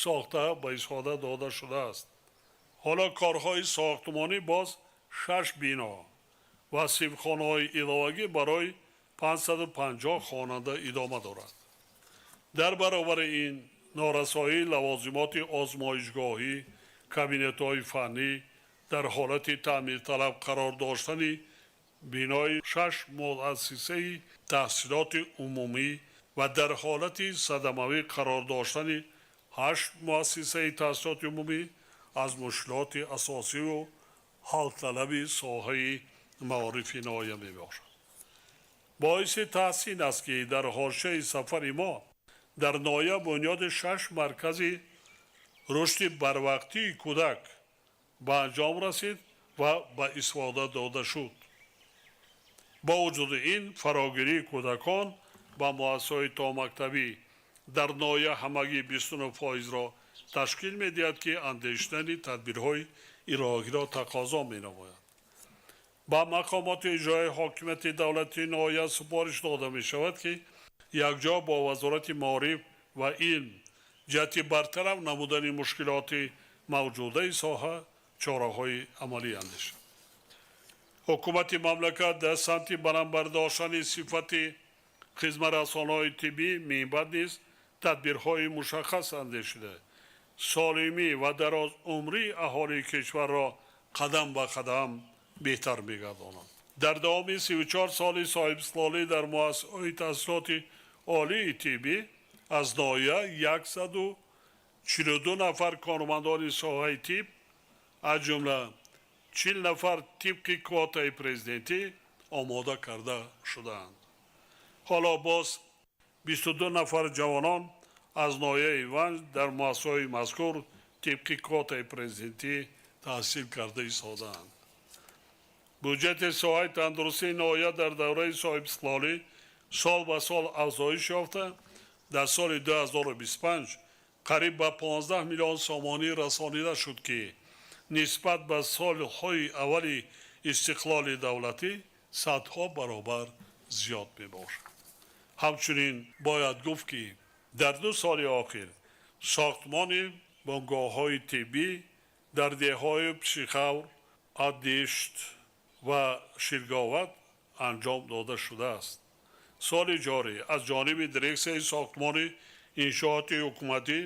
сохта ба истифода дода шудааст. Ҳоло корҳои сохтмонӣ боз 6 бино ва синфхонаҳои иловагӣ барои 550 хонанда идома дорад. Дар баробари ин норасоии лавозимоти озмоишгоҳӣ, кабинетҳои фаннӣ, дар ҳолати таъмирталаб қарор доштани бинои 6 муассисаи таҳсилоти умумӣ ва дар ҳолати садамавӣ қарор доштани 8 муассисаи таҳсилоти умумӣ аз мушкилоти асосиву ҳалталаби соҳаи маорифи ноҳия мебошад. Боиси таҳсин аст, ки дар ҳошияи сафари мо дар ноҳия бунёди 6 маркази рушди барвақтии кӯдак ба анҷом расид ва ба истифода дода шуд. Бо вуҷуди ин фарогирии кӯдакон ба муассисаҳои томактабӣ дар ноҳия ҳамагӣ 29%-ро ташкил медиҳад, ки андешидани тадбирҳои иловагиро тақозо менамояд. Ба мақомоти иҷроияи ҳокимияти давлатии ноҳия супориш дода мешавад, ки якҷо бо Вазорати маориф ва илм ҷиҳати бартараф намудани мушкилоти мавҷудаи соҳа чораҳои амалӣ андешад. Ҳукумати мамлакат дар самти баланд бардоштани сифати хизматрасонҳои тиббӣ минбаъд низ тадбирҳои мушаххас андешида, солимӣ ва дарозумрии аҳолии кишварро қадам ба қадам беҳтар мегардонад. Дар давоми 34 соли соҳибистиқлолӣ дар муассисаҳои таҳсилоти олии тиббӣ аз ноҳия 142 нафар кормандони соҳаи тиб Аз ҷумла 40 нафар тибқи квотаи президентӣ омода карда шудаанд. Ҳоло боз 22 нафар ҷавонон аз ноҳияи Ванҷ дар муассисаҳои мазкур тибқи квотаи президентӣ таҳсил карда истодаанд. Буҷети соҳаи тандурустии ноҳия дар давраи соҳибистиқлолӣ сол ба сол афзоиш ёфта, дар соли 2025 қариб ба 15 миллион сомонӣ расонида шуд, ки нисбат ба солҳои аввали истиқлоли давлатӣ садҳо баробар зиёд мебошад. Ҳамчунин бояд гуфт, ки дар 2 соли охир сохтмони бунгоҳҳои тиббӣ дар деҳҳои Пшихавр, Аддишт ва Ширговат анҷом дода шудааст. Соли ҷорӣ аз ҷониби дирексияи сохтмони иншооти ҳукуматӣ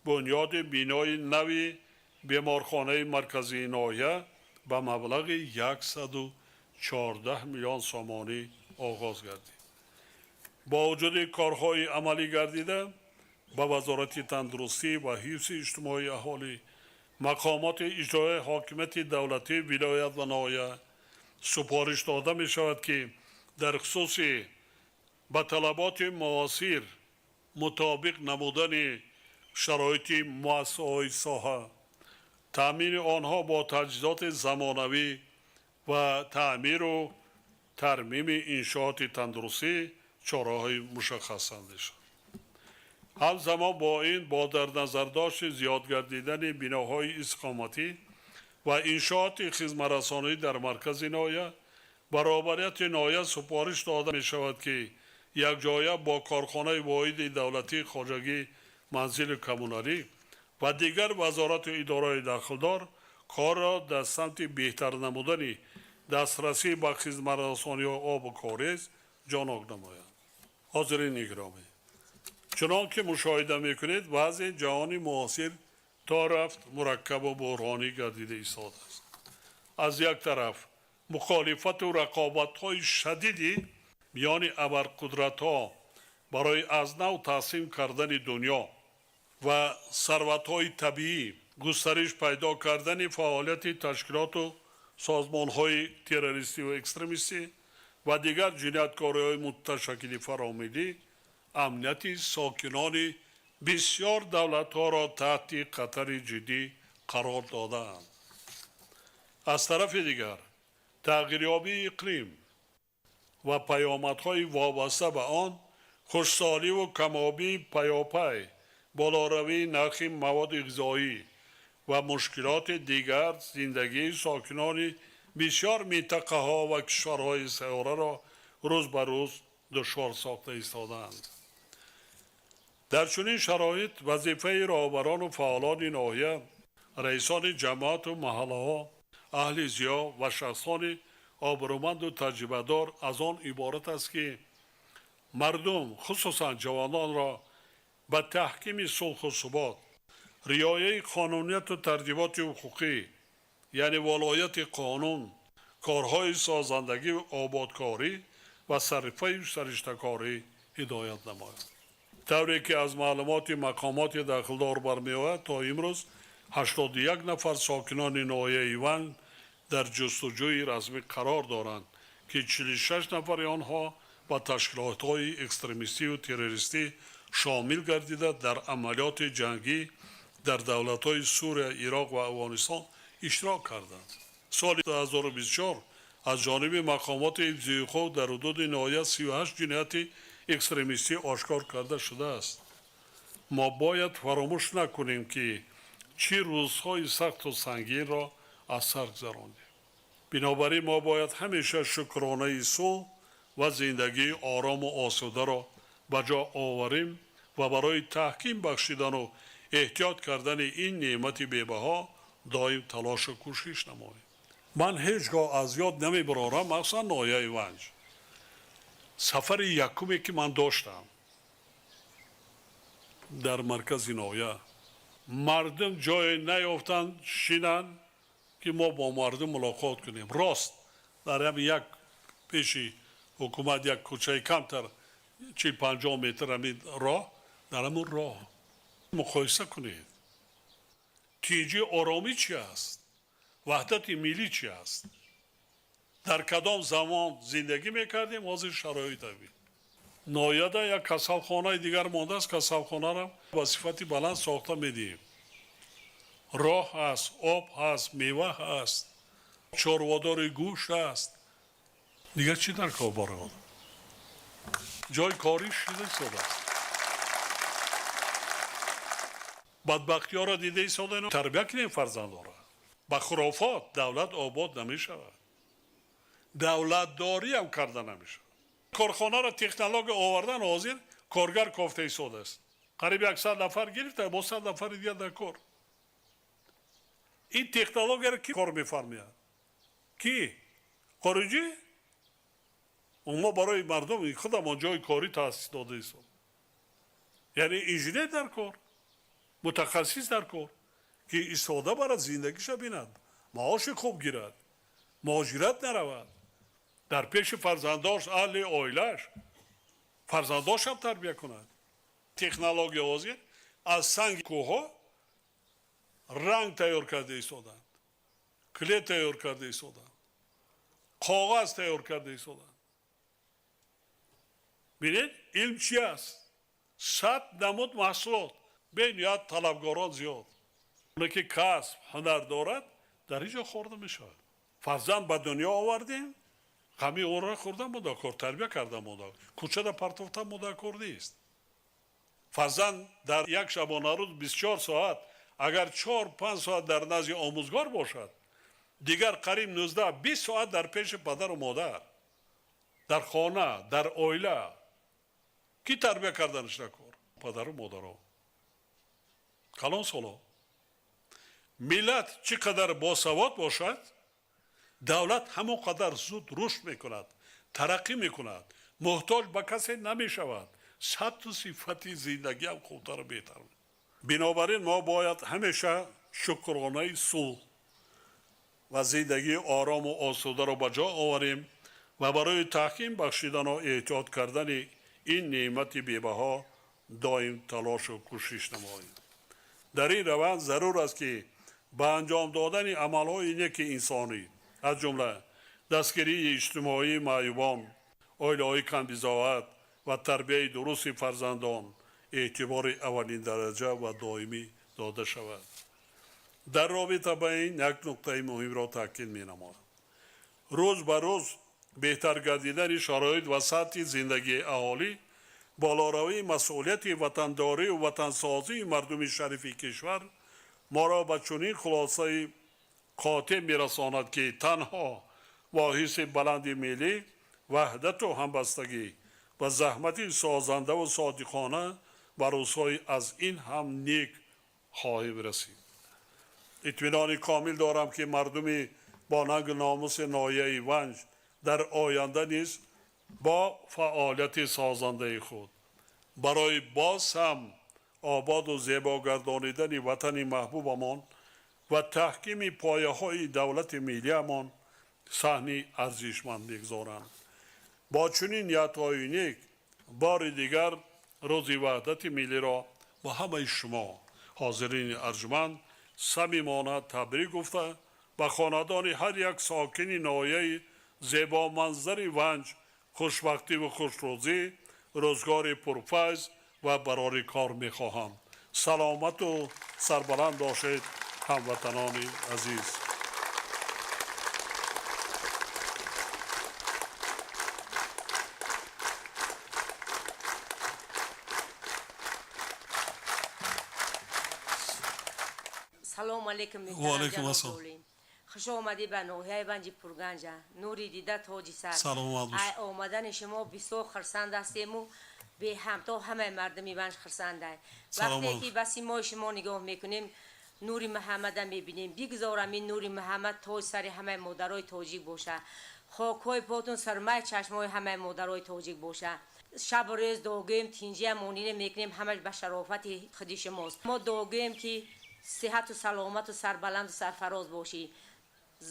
бунёди бинои нави беморхонаи марказии ноҳия ба маблағи 114 миллион сомонӣ оғоз гардид. Бо вуҷуди корҳои амалӣ гардида ба Вазорати тандурустӣ ва ҳифзи иҷтимоии аҳолӣ, мақомоти иҷроияи ҳокимияти давлатии вилоят ва ноҳия супориш дода мешавад, ки дар хусуси ба талаботи муосир мутобиқ намудани шароити муассисаҳои соҳа, таъмини онҳо бо таҷҳизоти замонавӣ ва таъмиру тармими иншооти тандурустӣ чораҳои мушаххас андешанд. Ҳамзамон бо ин, бо дар назардошти зиёд гардидани биноҳои истиқоматӣ ва иншооти хизматрасонӣ дар маркази ноҳия, баробарияти ноҳия супориш дода мешавад, ки якҷоя бо корхонаи воҳиди давлатии хоҷагӣ, манзили коммуналӣ ва дигар вазорату идораҳои дахлдор корро дар самти беҳтар намудани дастрасӣ ба хизматрасониҳои обу корез ҷонок намоянд. Ҳозирини гиромӣ, чунон ки мушоҳида мекунед, вазъи ҷаҳони муосир то рафт мураккабу буҳронӣ гардида истодааст. Аз як тараф мухолифату рақобатҳои шадиди миёни абарқудратҳо барои аз нав таъсим кардани дунё ва сарватҳои табиӣ, густариш пайдо кардани фаъолияти ташкилоту созмонҳои террористиву экстремистӣ ва дигар ҷинояткориҳои муташаккили фаромиллӣ амнияти сокинони бисёр давлатҳоро таҳти хатари ҷиддӣ қарор додаанд. Аз тарафи дигар, тағйирёбии иқлим ва паёмадҳои вобаста ба он, хушсоливу камобии паёпай, болоравии нархи маводи ғизоӣ ва мушкилоти дигар зиндагии сокинони бисёр минтақаҳо ва кишварҳои сайёраро рӯз ба рӯз душвор сохта истодаанд. Дар чунин шароит вазифаи роҳбарону фаъолони ноҳия, раисони ҷамоату маҳаллаҳо, аҳли зиё ва шахсони обрӯманду таҷрибадор аз он иборат аст, ки мардум, хусусан ҷавононро ба таҳкими сулҳу субот, риояи қонунияту тартиботи ҳуқуқӣ, яъне волояти қонун, корҳои созандагӣ, ободкорӣ ва сарфаю сариштакорӣ ҳидоят намояд. Тавре ки аз маълумоти мақомоти дахлдор бармеояд, то имрӯз 81 нафар сокинони ноҳияи Ванҷ дар ҷустуҷӯи расмӣ қарор доранд, ки 46 нафари онҳо ба ташкилотҳои экстремистиву террористӣ шомил гардида, дар амалиёти ҷангӣ дар давлатҳои Сурия, Ироқ ва Афғонистон иштирок карданд. Соли 2024 аз ҷониби мақомоти ҳифзи ҳуқуқ дар ҳудуди ноҳия 38 ҷинояти экстремистӣ ошкор карда шудааст. Мо бояд фаромӯш накунем, ки чӣ рӯзҳои сахту сангинро аз сар гузарондем. Бинобар ин мо бояд ҳамеша шукронаи сулҳ ва зиндагии орому осударо ба ҷо оварем ва барои таҳким бахшидану эҳтиёт кардани ин неъмати бебаҳо доим талошу кӯшиш намоем. Ман ҳеҷ гоҳ аз ёд намебарорам, махсусан ноҳияи Ванҷ. Сафари якуме ки ман доштам дар маркази ноҳия, мардум ҷое наёфтанд шинанд, ки мо бо мардум мулоқот кунем. Рост дар ҳамин як пеши ҳукумат як кӯчаи камтар 40-50 метр ҳамин роҳ, дар ҳамун роҳ муқоиса кунед, тинҷи оромӣ чи аст? Ваҳдати миллӣ чи аст? Дар кадом замон зиндагӣ мекардем, ҳозир шароит ҳамин. Ноҳияда як касалхонаи дигар мондааст, касалхонаро ба сифати баланд сохта медиҳем. Роҳ ҳаст, об ҳаст, мева ҳаст, чорводори гӯшт ҳаст. Дигар чӣ дар кор бора одам? Ҷои корӣ шида истодааст. Бадбахтиёро дида истодаем, тарбия кунем фарзандонро. Ба хурофот давлат обод намешавад. Давлатдориам карда намешавад. Корхонаро технология овардан ҳозир коргар кофта истодааст. Қариб 100 нафар гирифта, бо 100 нафари дигар дар кор. Ин технологияро ки кор мефармояд? Ки? Хориҷӣ? Мо барои мардум худамон ҷои корӣ таъсис дода истод. Яъне инженер дар кор, мутахассис дар кор, ки истифода барад, зиндагиша бинад, маоши хуб гирад, муҳоҷират наравад, дар пеши фарзандош, аҳли оилааш фарзандошам тарбия кунад. Технология ҳозир аз санги кӯҳҳо ранг тайёр карда истоданд, клей тайёр карда истоданд, коғаз тайёр карда истоданд. Бинед, илм чи аст? 100 намуд маҳсулот, бениҳоят талабгорон зиёд. Оне ки касб, ҳунар дорад, дар ҳеҷ ҷо хӯрда мешавад. Фарзанд ба дунё овардем, ғами ӯро хӯрдан мудакор, тарбия кардан мудакор, кӯчада партофтан мудакор нест. Фарзанд дар як шабонарӯз 24 соат, агар 4-5 соат дар назди омӯзгор бошад, дигар қариб 19-20 соат дар пеши падару модар, дар хона, дар оила. Ки тарбия карданаш накор? Падару модаро. Калон соло. Миллат чӣ қадар босавод бошад, давлат ҳамон қадар зуд рушд мекунад, тараққӣ мекунад, муҳтоҷ ба касе намешавад, сатҳу сифати зиндагиам хубтару беҳтар. Бинобар ин мо бояд ҳамеша шукронаи сулҳ ва зиндагии орому осударо ба ҷо оварем ва барои таҳким бахшидану эҳтиёт кардани ин неъмати бебаҳо доим талошу кӯшиш намоем. Дар ин раванд зарур аст, ки ба анҷом додани амалҳои неки инсонӣ, аз ҷумла дастгирии иҷтимоии маъюбон, оилаҳои камбизоат ва тарбияи дурусти фарзандон эътибори аввалиндараҷа ва доимӣ дода шавад. Дар робита ба ин як нуқтаи муҳимро таъкид менамоям. Рӯз ба рӯз беҳтар гардидани шароит ва сатҳи зиндагии аҳолӣ, болоравии масъулияти ватандорию ватансозии мардуми шарифи кишвар моро ба чунин хулосаи қотеъ мерасонад, ки танҳо бо ҳисси баланди миллӣ, ваҳдату ҳамбастагӣ ва заҳмати созандаву содиқона ба рӯзҳои аз ин ҳам нек хоҳем расид. Итминони комил дорам, ки мардуми бо нангу номуси ноҳияи Ванҷ дар оянда низ бо фаъолияти созандаи худ барои боз ҳам ободу зебо гардонидани ватани маҳбубамон ва таҳкими пояҳои давлати миллиамон саҳми арзишманд мегузоранд. Бо чунин ниятҳои нек бори дигар рӯзи ваҳдати миллиро ба ҳамаи шумо ҳозирини арҷманд самимона табрик гуфта, ба хонадони ҳар як сокини ноҳияи зебоманзари Ванҷ хушбахтиву хушрӯзӣ, рӯзгори пурфайз ва барори кор мехоҳам. Саломату сарбаланд бошед, ҳамватанони азиз.
Салом алейкум.
Ва алейкум ассалом.
Хуш омадӣ ба ноҳияи Ванҷи Пурганҷа, нури дида тоҷи сар.
Саломат бош.
Ай омадани шумо бисёр хурсанд ҳастему, беҳамто ҳамаи мардуми Ванҷ хурсанданд. Вақте ки ба симои шумо нигоҳ мекунем, нури Муҳаммада мебинем. Бигзорам ин нури Муҳаммад тоҷи сари ҳамаи модарои тоҷик боша, хокҳои потун сармаи чашмҳои ҳамаи модарои тоҷик боша. Шабу рӯз дуогӯем, тинҷия монина мекунем, ҳамаш ба шарофати худи шумост. Мо дуогӯем, ки сиҳату саломату сарбаланду сарфароз бошӣ.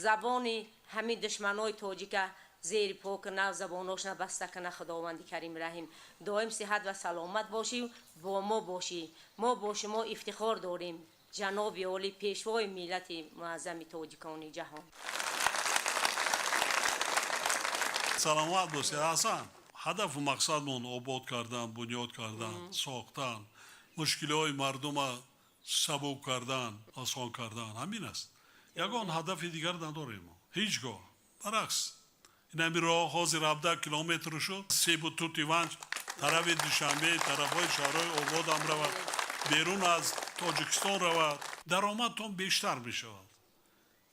Забони ҳамин душманои тоҷика зери по куна, забоношна баста куна Худованди Карим Раҳим. Доим сиҳат ва саломат бошӣ, бо мо бошӣ. Мо бо шумо ифтихор дорем. Ҷаноби олӣ, пешвои миллати муаззами тоҷикони ҷаҳон.
Саломат бошед, Ҳасан. Ҳадафу мақсадмон обод кардан, бунёд кардан, сохтан, мушкилиҳои мардума сабук кардан, осон кардан, ҳамин аст. Ягон ҳадафи дигар надорем мо ҳеҷ гоҳ. Баръакс, ин ҳамин роҳ ҳозир 17 километр шуд, себу тути Ванҷ тарафи Душанбе, тарафҳои шаҳрҳои ободам равад, берун аз Тоҷикистон равад, даромадтон бештар мешавад.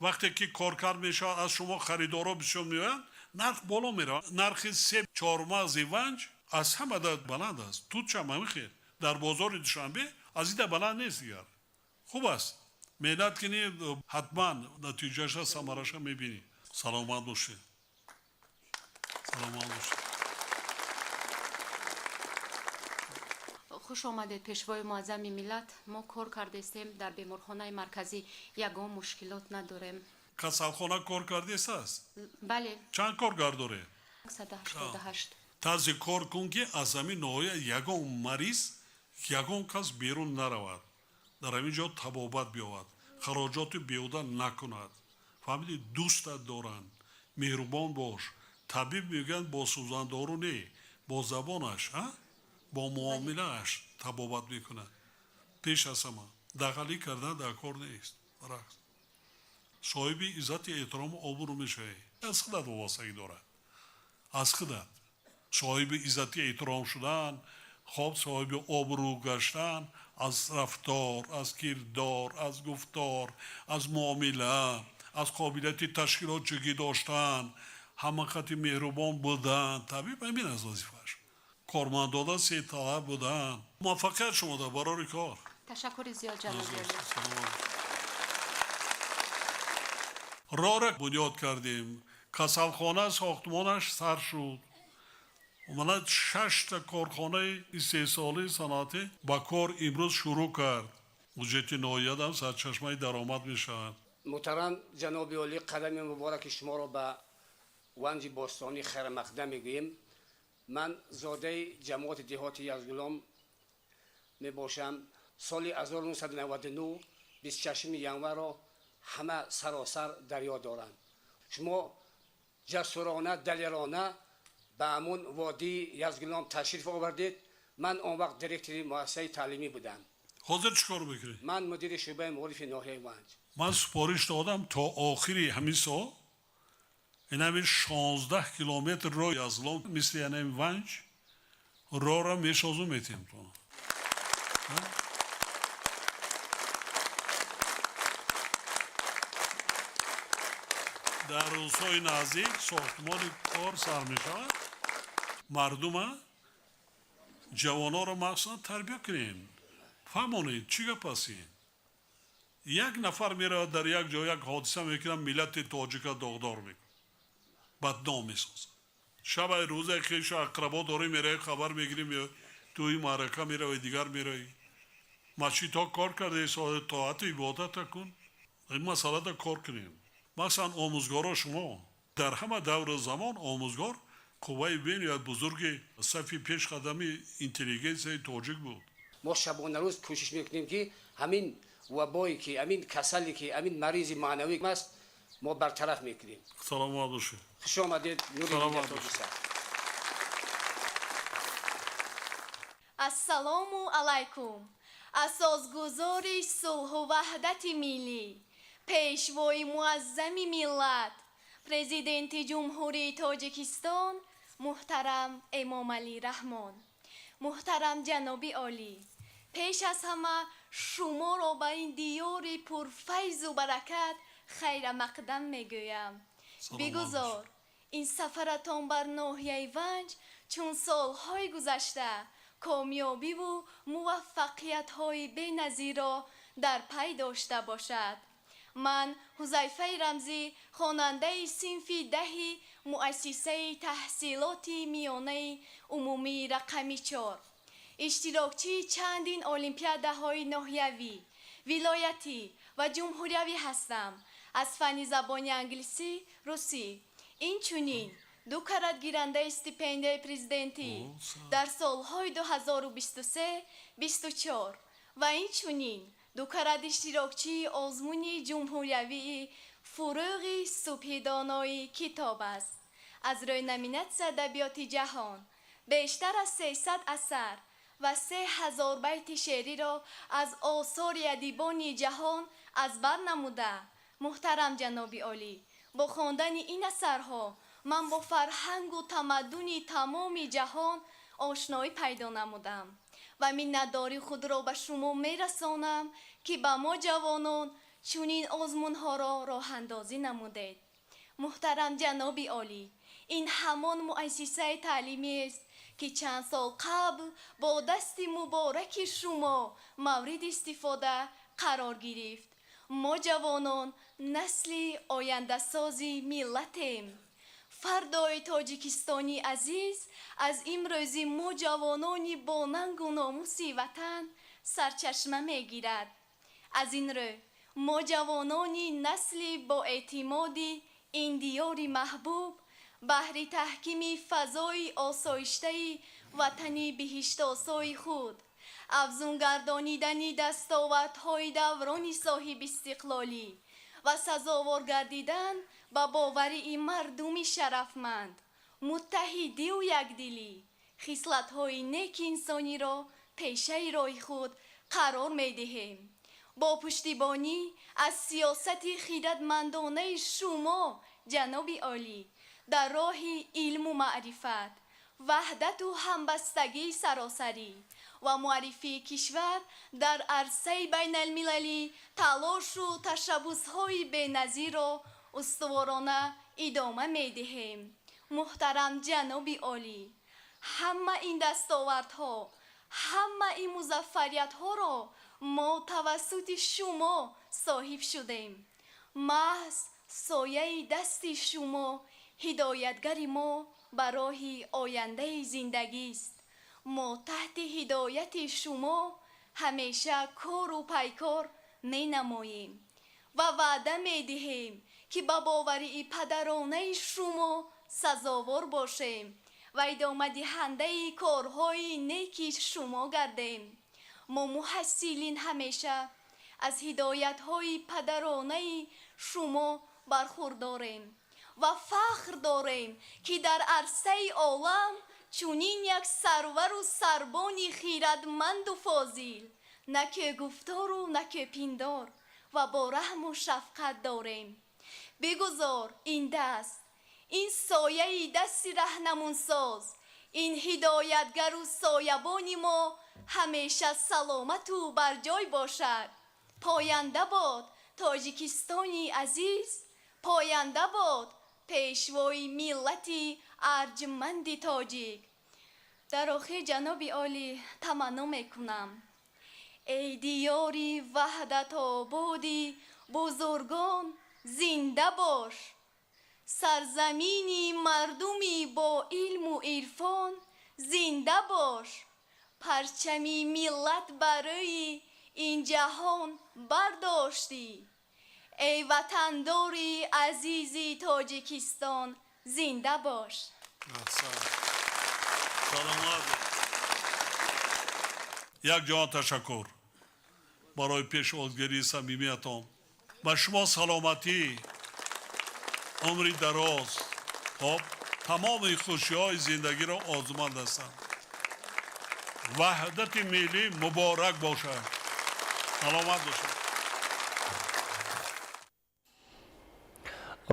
Вақте ки коркард мешавад, аз шумо харидорҳо бисёр меоянд, нарх боло меравад. Нархи себ, чормағзи Ванҷ аз ҳама баланд аст. Тутшам ҳамин хел дар бозори Душанбе аз ида баланд нест дигар. Хуб аст, меҳнат кунӣ, ҳатман натиҷаша, самараша мебинӣ. Саломат бошед, саломат бошед.
Хуш омадед, пешвои муаззами миллат. Мо кор кардестем дар беморхонаи марказӣ, ягон мушкилот надорем.
Касалхона кор кардест аст?
Бале.
Чанд коргар доред?
188.
Тарзи кор кун, ки аз ҳамин ноҳия ягон мариз, ягон кас берун наравад, дар ҳамин ҷо табобат биёвад, хароҷоти беҳуда накунад. Фаҳмидӣ? Дӯстат доранд, меҳрубон бош. Табиб мегӯянд, бо сӯзандору не, бо забонаш, бо муомилааш табобат мекунад. Пеш аз ҳама дағалӣ кардан дар кор нест. Баръакс, соҳиби иззати эҳтирому обрӯ мешавӣ. Аз худат вобастагӣ дорад, аз худат. Соҳиби иззати эҳтиром шудан, хоб, соҳиби обрӯ гаштан аз рафтор, аз кирдор, аз гуфтор, аз муомила, аз қобилияти ташкилотчигӣ доштан, ҳама қати меҳрубон будан. Табиб ҳамин аст вазифааш. Кормандода сеталаб будан. Муваффақият шумо дар барори кор.
Ташаккури зиёд, ҷаноби олӣ.
Роҳра бунёд кардем, касалхона сохтмонаш сар шуд, мана шашта корхонаи истеҳсолии саноатӣ ба кор имрӯз шурӯъ кард. Буҷети ноҳиядам сарчашмаи даромад мешавад.
Муҳтарам ҷаноби олӣ, қадами мубораки шуморо ба Ванҷи бостонӣ хайрмақдам мегӯем. Ман зодаи ҷамоати деҳоти Язгулом мебошам. Соли 1999 26 январро ҳама саросар дар ёд доранд. Шумо ҷасурона, далерона ба ҳамун водии Язгулом ташриф овардед. Ман он вақт директори муассисаи таълимӣ будам.
Ҳозир чӣ кор мекунед?
Ман мудири шӯъбаи маорифи ноҳияи Ванҷ.
Ман супориш додам, то охири ҳамин сол ин ҳамин 16 километр роҳ Язгулом мисли ҳамин Ванҷ роҳро мешозу метиҳем. Дар рӯзҳои наздик сохтмони кор сар мешавад. Мардума, ҷавонҳоро махсусан тарбия кунем, фаҳмонед, чӣ гап аст ин. Як нафар меравад, дар як ҷо як ҳодиса мекунад, миллати тоҷика доғдор мекунад, бадном месозад. Шабаи рӯзе хешу ақрабо дорӣ, меравӣ, хабар мегирӣ, тӯи маърака меравӣ, дигар меравӣ. Масҷидҳо кор кардаи, тоату ибодата кун. Ин масъалада кор кунем. Махсусан омӯзгоро, шумо дар ҳама давру замон омӯзгор қувваи бениҳоят бузурги сафи пешқадами интеллигенсияи тоҷик буд.
Мо шабонарӯз кӯшиш мекунем, ки ҳамин вабое ки, ҳамин касале ки, ҳамин маризи маънавӣ аст, мо бартараф мекунем.
Саломат бошед.
Хуш омадед, нури тоҷикистон.
Ассалому алайкум, асосгузори сулҳу ваҳдати миллӣ, пешвои муаззами миллат, президенти Ҷумҳурии Тоҷикистон муҳтарам Эмомалӣ Раҳмон. Муҳтарам ҷаноби олӣ, пеш аз ҳама шуморо ба ин диёри пурфайзу баракат хайрамақдам мегӯям. Бигузор ин сафаратон бар ноҳияи Ванҷ чун солҳои гузашта комёбиву муваффақиятҳои беназирро дар пай дошта бошад. Ман Ҳузайфаи Рамзӣ, хонандаи синфи 10 муассисаи таҳсилоти миёнаи умумии рақами 4, иштирокчии чандин олимпиадаҳои ноҳиявӣ, вилоятӣ ва ҷумҳуриявӣ ҳастам аз фанни забони англисӣ, русӣ. Инчунин ду карат гирандаи стипендияи президентӣ дар солҳои 2023-24 ва инчунин Ду карат иштирокчии озмуни ҷумҳуриявии «Фурӯғи субҳи донои китоб» аст. Аз рӯи номинатсия «Адабиёти ҷаҳон» бештар аз 300 асар ва 3000 байти шеъриро аз осори адибони ҷаҳон аз бар намуда. Муҳтарам ҷаноби олӣ, бо хондани ин асарҳо ман бо фарҳангу тамаддуни тамоми ҷаҳон ошноӣ пайдо намудам ва миннатдории худро ба шумо мерасонам, ки ба мо ҷавонон чунин озмунҳоро роҳандозӣ намудед. Муҳтарам ҷаноби олӣ, ин ҳамон муассисаи таълимиест, ки чанд сол қабл бо дасти мубораки шумо мавриди истифода қарор гирифт. Мо ҷавонон насли ояндасози миллатем. Фардои Тоҷикистони азиз аз имрӯзи мо ҷавонони бо нангу номуси ватан сарчашма мегирад. Аз ин рӯ мо ҷавонони насли боэътимоди ин диёри маҳбуб баҳри таҳкими фазои осоиштаи ватани биҳиштосои худ, афзун гардонидани дастовардҳои даврони соҳибистиқлолӣ ва сазовор гардидан ба боварии мардуми шарафманд, муттаҳидиву якдилӣ, хислатҳои неки инсониро пешаи роҳи худ қарор медиҳем. Бо пуштибонӣ аз сиёсати хиратмандонаи шумо, ҷаноби олӣ, дар роҳи илму маърифат, ваҳдату ҳамбастагии саросарӣ ва муаррифии кишвар дар арсаи байналмилалӣ талошу ташаббусҳои беназирро устуворона идома медиҳем. Муҳтарам ҷаноби олӣ, ҳама ин дастовардҳо, ҳама ин музаффариятҳоро мо тавассути шумо соҳиб шудем. Маҳз сояи дасти шумо ҳидоятгари мо ба роҳи ояндаи зиндагист. Мо таҳти ҳидояти шумо ҳамеша кору пайкор менамоем ва ваъда медиҳем, ки ба боварии падаронаи шумо сазовор бошем ва идомадиҳандаи корҳои неки шумо гардем. Мо муҳассилин ҳамеша аз ҳидоятҳои падаронаи шумо бархурдорем ва фахр дорем, ки дар арсаи олам чунин як сарвару сарбони хиратманду фозил, на ки гуфтору на ки пиндор ва бо раҳму шафқат дорем. Бигузор ин даст, ин сояи дасти раҳнамунсоз, ин ҳидоятгару соябони мо ҳамеша саломату барҷой бошад. Поянда бод Тоҷикистони азиз, поянда бод пешвои миллати арҷманди тоҷик. Дар охир, ҷаноби олӣ, таманно мекунам: эй диёри ваҳдатободи бузургон, зинда бош, сарзамини мардуми бо илму ирфон, зинда бош, парчами миллат барои ин ҷаҳон бардоштӣ, эй ватандори азизи Тоҷикистон, зинда бош.
Саломат. Як ҷаҳон ташаккур барои пешвозгирии самимиятон. Ба шумо саломатӣ, умри дароз, хоб, тамоми хушиҳои зиндагиро орзуманд ҳастам. Ваҳдати миллӣ муборак бошад. Саломат бошад.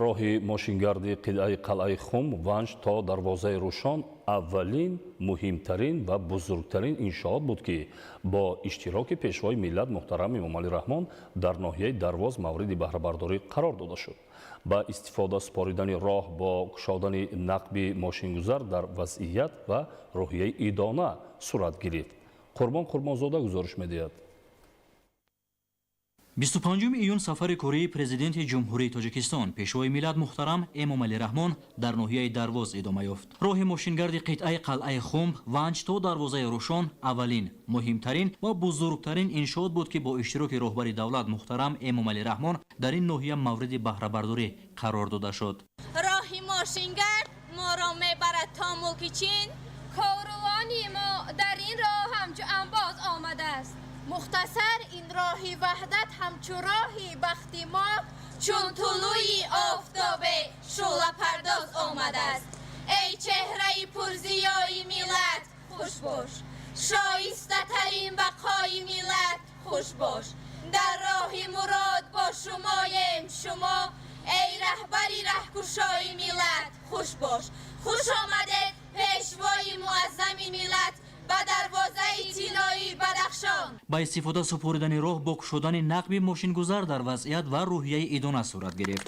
Роҳи мошингарди қитъаи қалъаи Хум Ванҷ то дарвозаи Рӯшон аввалин, муҳимтарин ва бузургтарин иншоот буд, ки бо иштироки пешвои миллат муҳтарам Эмомалӣ Раҳмон дар ноҳияи Дарвоз мавриди баҳрабардорӣ қарор дода шуд. Ба истифода супоридани роҳ бо кушодани нақби мошингузар дар вазъият ва рӯҳияи идона сурат гирифт. Қурбон Қурбонзода гузориш медиҳад.
25 июн сафари кории президенти Ҷумҳурии Тоҷикистон, пешвои миллат муҳтарам Эмомалӣ Раҳмон дар ноҳияи Дарвоз идома ёфт. Роҳи мошингарди қитъаи қалъаи Хумб Ванҷ то дарвозаи Рӯшон аввалин, муҳимтарин ва бузургтарин иншоот буд, ки бо иштироки роҳбари давлат муҳтарам Эмомалӣ Раҳмон дар ин ноҳия мавриди баҳрабардорӣ қарор дода шуд.
Роҳи мошингард моро мебарад то мулки Чин.
Корувони мо дар ин роҳ ҳамчу анбоз омадааст.
Мухтасар ин роҳи ваҳдат ҳамчу роҳи бахти мо, чун тулӯи офтобе шӯълапардоз омадааст. Эй чеҳраи пурзиёи миллат, хуш бош, шоистатарин бақои миллат, хуш бош. Дар роҳи мурод бо шумоем шумо, эй раҳбари раҳкушои миллат, хуш бош. Хуш омадед, пешвои муаззами миллат, ба дарвозаи тиллоии Бадахшон.
Ба истифода супоридани роҳ бо кушодани нақби мошингузар дар вазъият ва рӯҳияи идона сурат гирифт.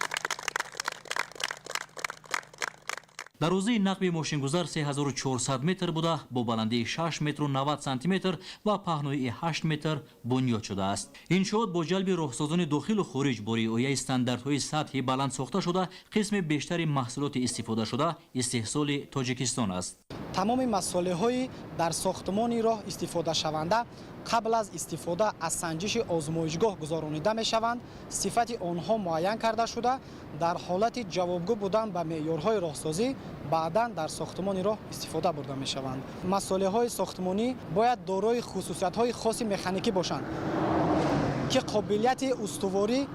Дарозии нақби мошингузар 3400 метр буда, бо баландии 6 метру 90 сантиметр ва паҳноии 8 метр бунёд шудааст. Иншоот бо ҷалби роҳсозони дохилу хориҷ бо риояи стандартҳои сатҳи баланд сохта шуда, қисми бештари маҳсулоти истифодашуда истеҳсоли Тоҷикистон аст.
Тамоми масолеҳои дар сохтмони роҳ истифодашаванда қабл аз истифода аз санҷиши озмоишгоҳ гузаронида мешаванд. Сифати онҳо муайян карда шуда, дар ҳолати ҷавобгӯ будан ба меъёрҳои роҳсозӣ баъдан дар сохтмони роҳ истифода бурда мешаванд. Масолеҳои сохтмонӣ бояд дорои хусусиятҳои хоси механикӣ бошанд, ки қобилияти устуворӣ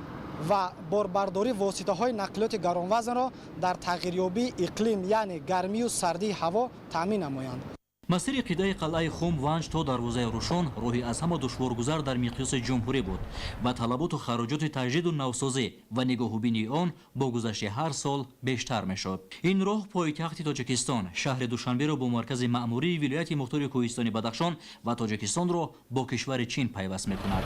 ва борбардории воситаҳои нақлиёти гаронвазнро дар тағйирёбии иқлим, яъне гармию сардии ҳаво таъмин намоянд.
Масири қитъаи қалъаи Хум Ванҷ то дарвозаи Рӯшон роҳи аз ҳама душворгузар дар миқёси ҷумҳурӣ буд ва талаботу хароҷоти таҷдиду навсозӣ ва нигоҳубинии он бо гузашти ҳар сол бештар мешуд. Ин роҳ пойтахти Тоҷикистон, шаҳри Душанберо бо маркази маъмурии вилояти мухтори Кӯҳистони Бадахшон ва Тоҷикистонро бо кишвари Чин пайваст мекунад.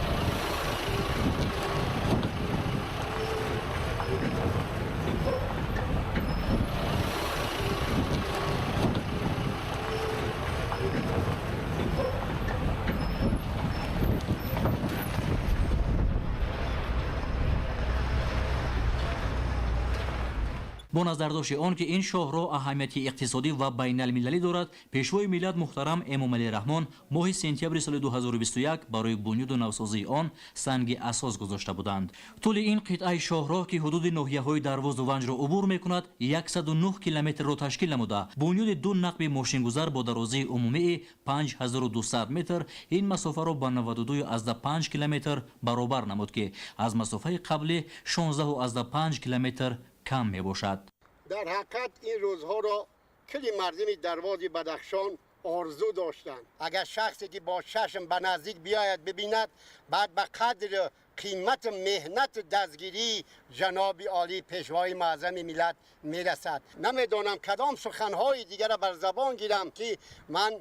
Бо назардошти он ки ин шоҳроҳ аҳамияти иқтисодӣ ва байналмилалӣ дорад, пешвои миллат муҳтарам Эмомалӣ Раҳмон моҳи сентябри соли 2021 барои бунёду навсозии он санги асос гузошта буданд. Тӯли ин қитъаи шоҳроҳ, ки ҳудуди ноҳияҳои Дарвозу Ванҷро убур мекунад, 109 километрро ташкил намуда, бунёди ду нақби мошингузар бо дарозии умумии 5200 метр ин масофаро ба 92,5 километр баробар намуд, ки аз масофаи қабли 16,5 километр кам мебошад.
Дар ҳақиқат ин рӯзҳоро кли мардуми Дарвози Бадахшон орзу доштанд. Агар шахсе ки бо чашм ба наздик биёяд бибинад, баъд ба қадри қимати меҳнати дастгирии ҷаноби олӣ пешвои муаззами миллат мерасад. Намедонам кадом суханҳои дигарро бар забон гирам, ки ман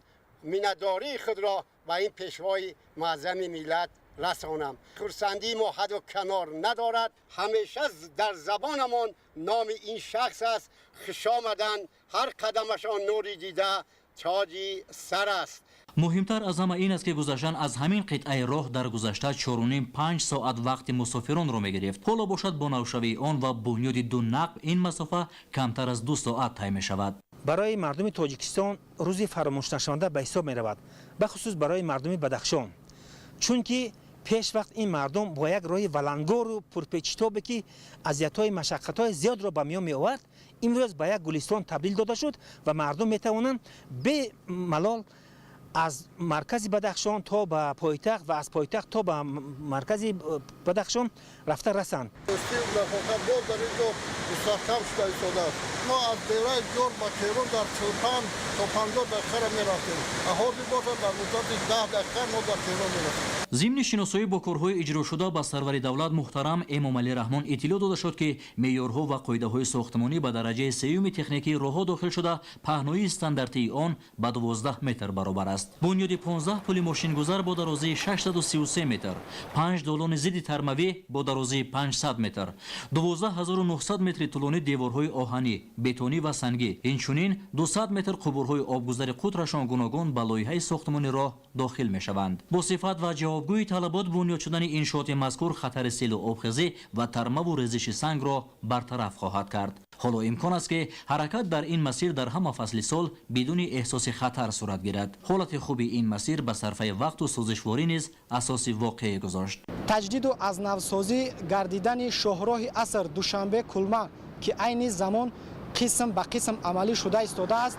миннатдории худро ба ин пешвои муаззами миллат расонам. Хурсандии мо ҳаду канор надорад. Ҳамеша дар забонамон номи ин шахс аст. Хуш омаданд, ҳар қадамашон нури дида тоҷи сар аст.
Муҳимтар аз ҳама ин аст, ки гузаштан аз ҳамин қитъаи роҳ дар гузашта 4,5-5 соат вақти мусофиронро мегирифт. Ҳоло бошад бо навшавии он ва бунёди ду нақб ин масофа камтар аз 2 соат тай мешавад.
Барои мардуми Тоҷикистон рӯзи фаромӯшнашаванда ба ҳисоб меравад, бахусус барои мардуми Бадахшон, чунки пеш вақт ин мардум бо як роҳи валангору пурпечитобе, ки азиятҳои машаққатҳои зиёдро ба миён меовард, имрӯз ба як гулистон табдил дода шуд ва мардум метавонанд бемалол аз маркази Бадахшон то ба пойтахт ва аз пойтахт то ба маркази Бадахшон рафта расанд.
Рафоқат боз дар ин ҷо мустаҳкам шуда истодааст. Мо аз дераи Ҷор ба Теҳрон дар 45 то 50 дақиқаро мерафтем. Ҳозир бошад дар муддати 10 дақиқа мо дар Теҳрон мерасем.
Зимни шиносоӣ бо корҳои иҷрошуда ба сарвари давлат муҳтарам Эмомалӣ Раҳмон иттилоъ дода шуд, ки меъёрҳо ва қоидаҳои сохтмонӣ ба дараҷаи сеюми техникии роҳҳо дохил шуда, паҳноии стандартии он ба 12 метр баробар аст. Бунёди 15 пули мошингузар бо дарозии 633 метр, 5 долони зидди тармавӣ бо дарозии 500 метр, 12900 метри тӯлони деворҳои оҳанӣ, бетонӣ ва сангӣ, инчунин 200 метр қубурҳои обгузари қутрашон гуногун ба лоиҳаи сохтмони роҳ дохил мешаванд. Бо сифат ва ҷавобгӯи талабот бунёд шудани иншооти мазкур хатари селу обхезӣ ва тармаву резиши сангро бартараф хоҳад кард. Ҳоло имкон аст, ки ҳаракат дар ин масир дар ҳама фасли сол бидуни эҳсоси хатар сурат гирад. Ҳолати хуби ин масир ба сарфаи вақту сӯзишворӣ низ асоси воқеӣ гузошт.
Таҷдиду аз навсозӣ гардидани шоҳроҳи аср Душанбе Кулма, ки айни замон қисм ба қисм амалӣ шуда истодааст,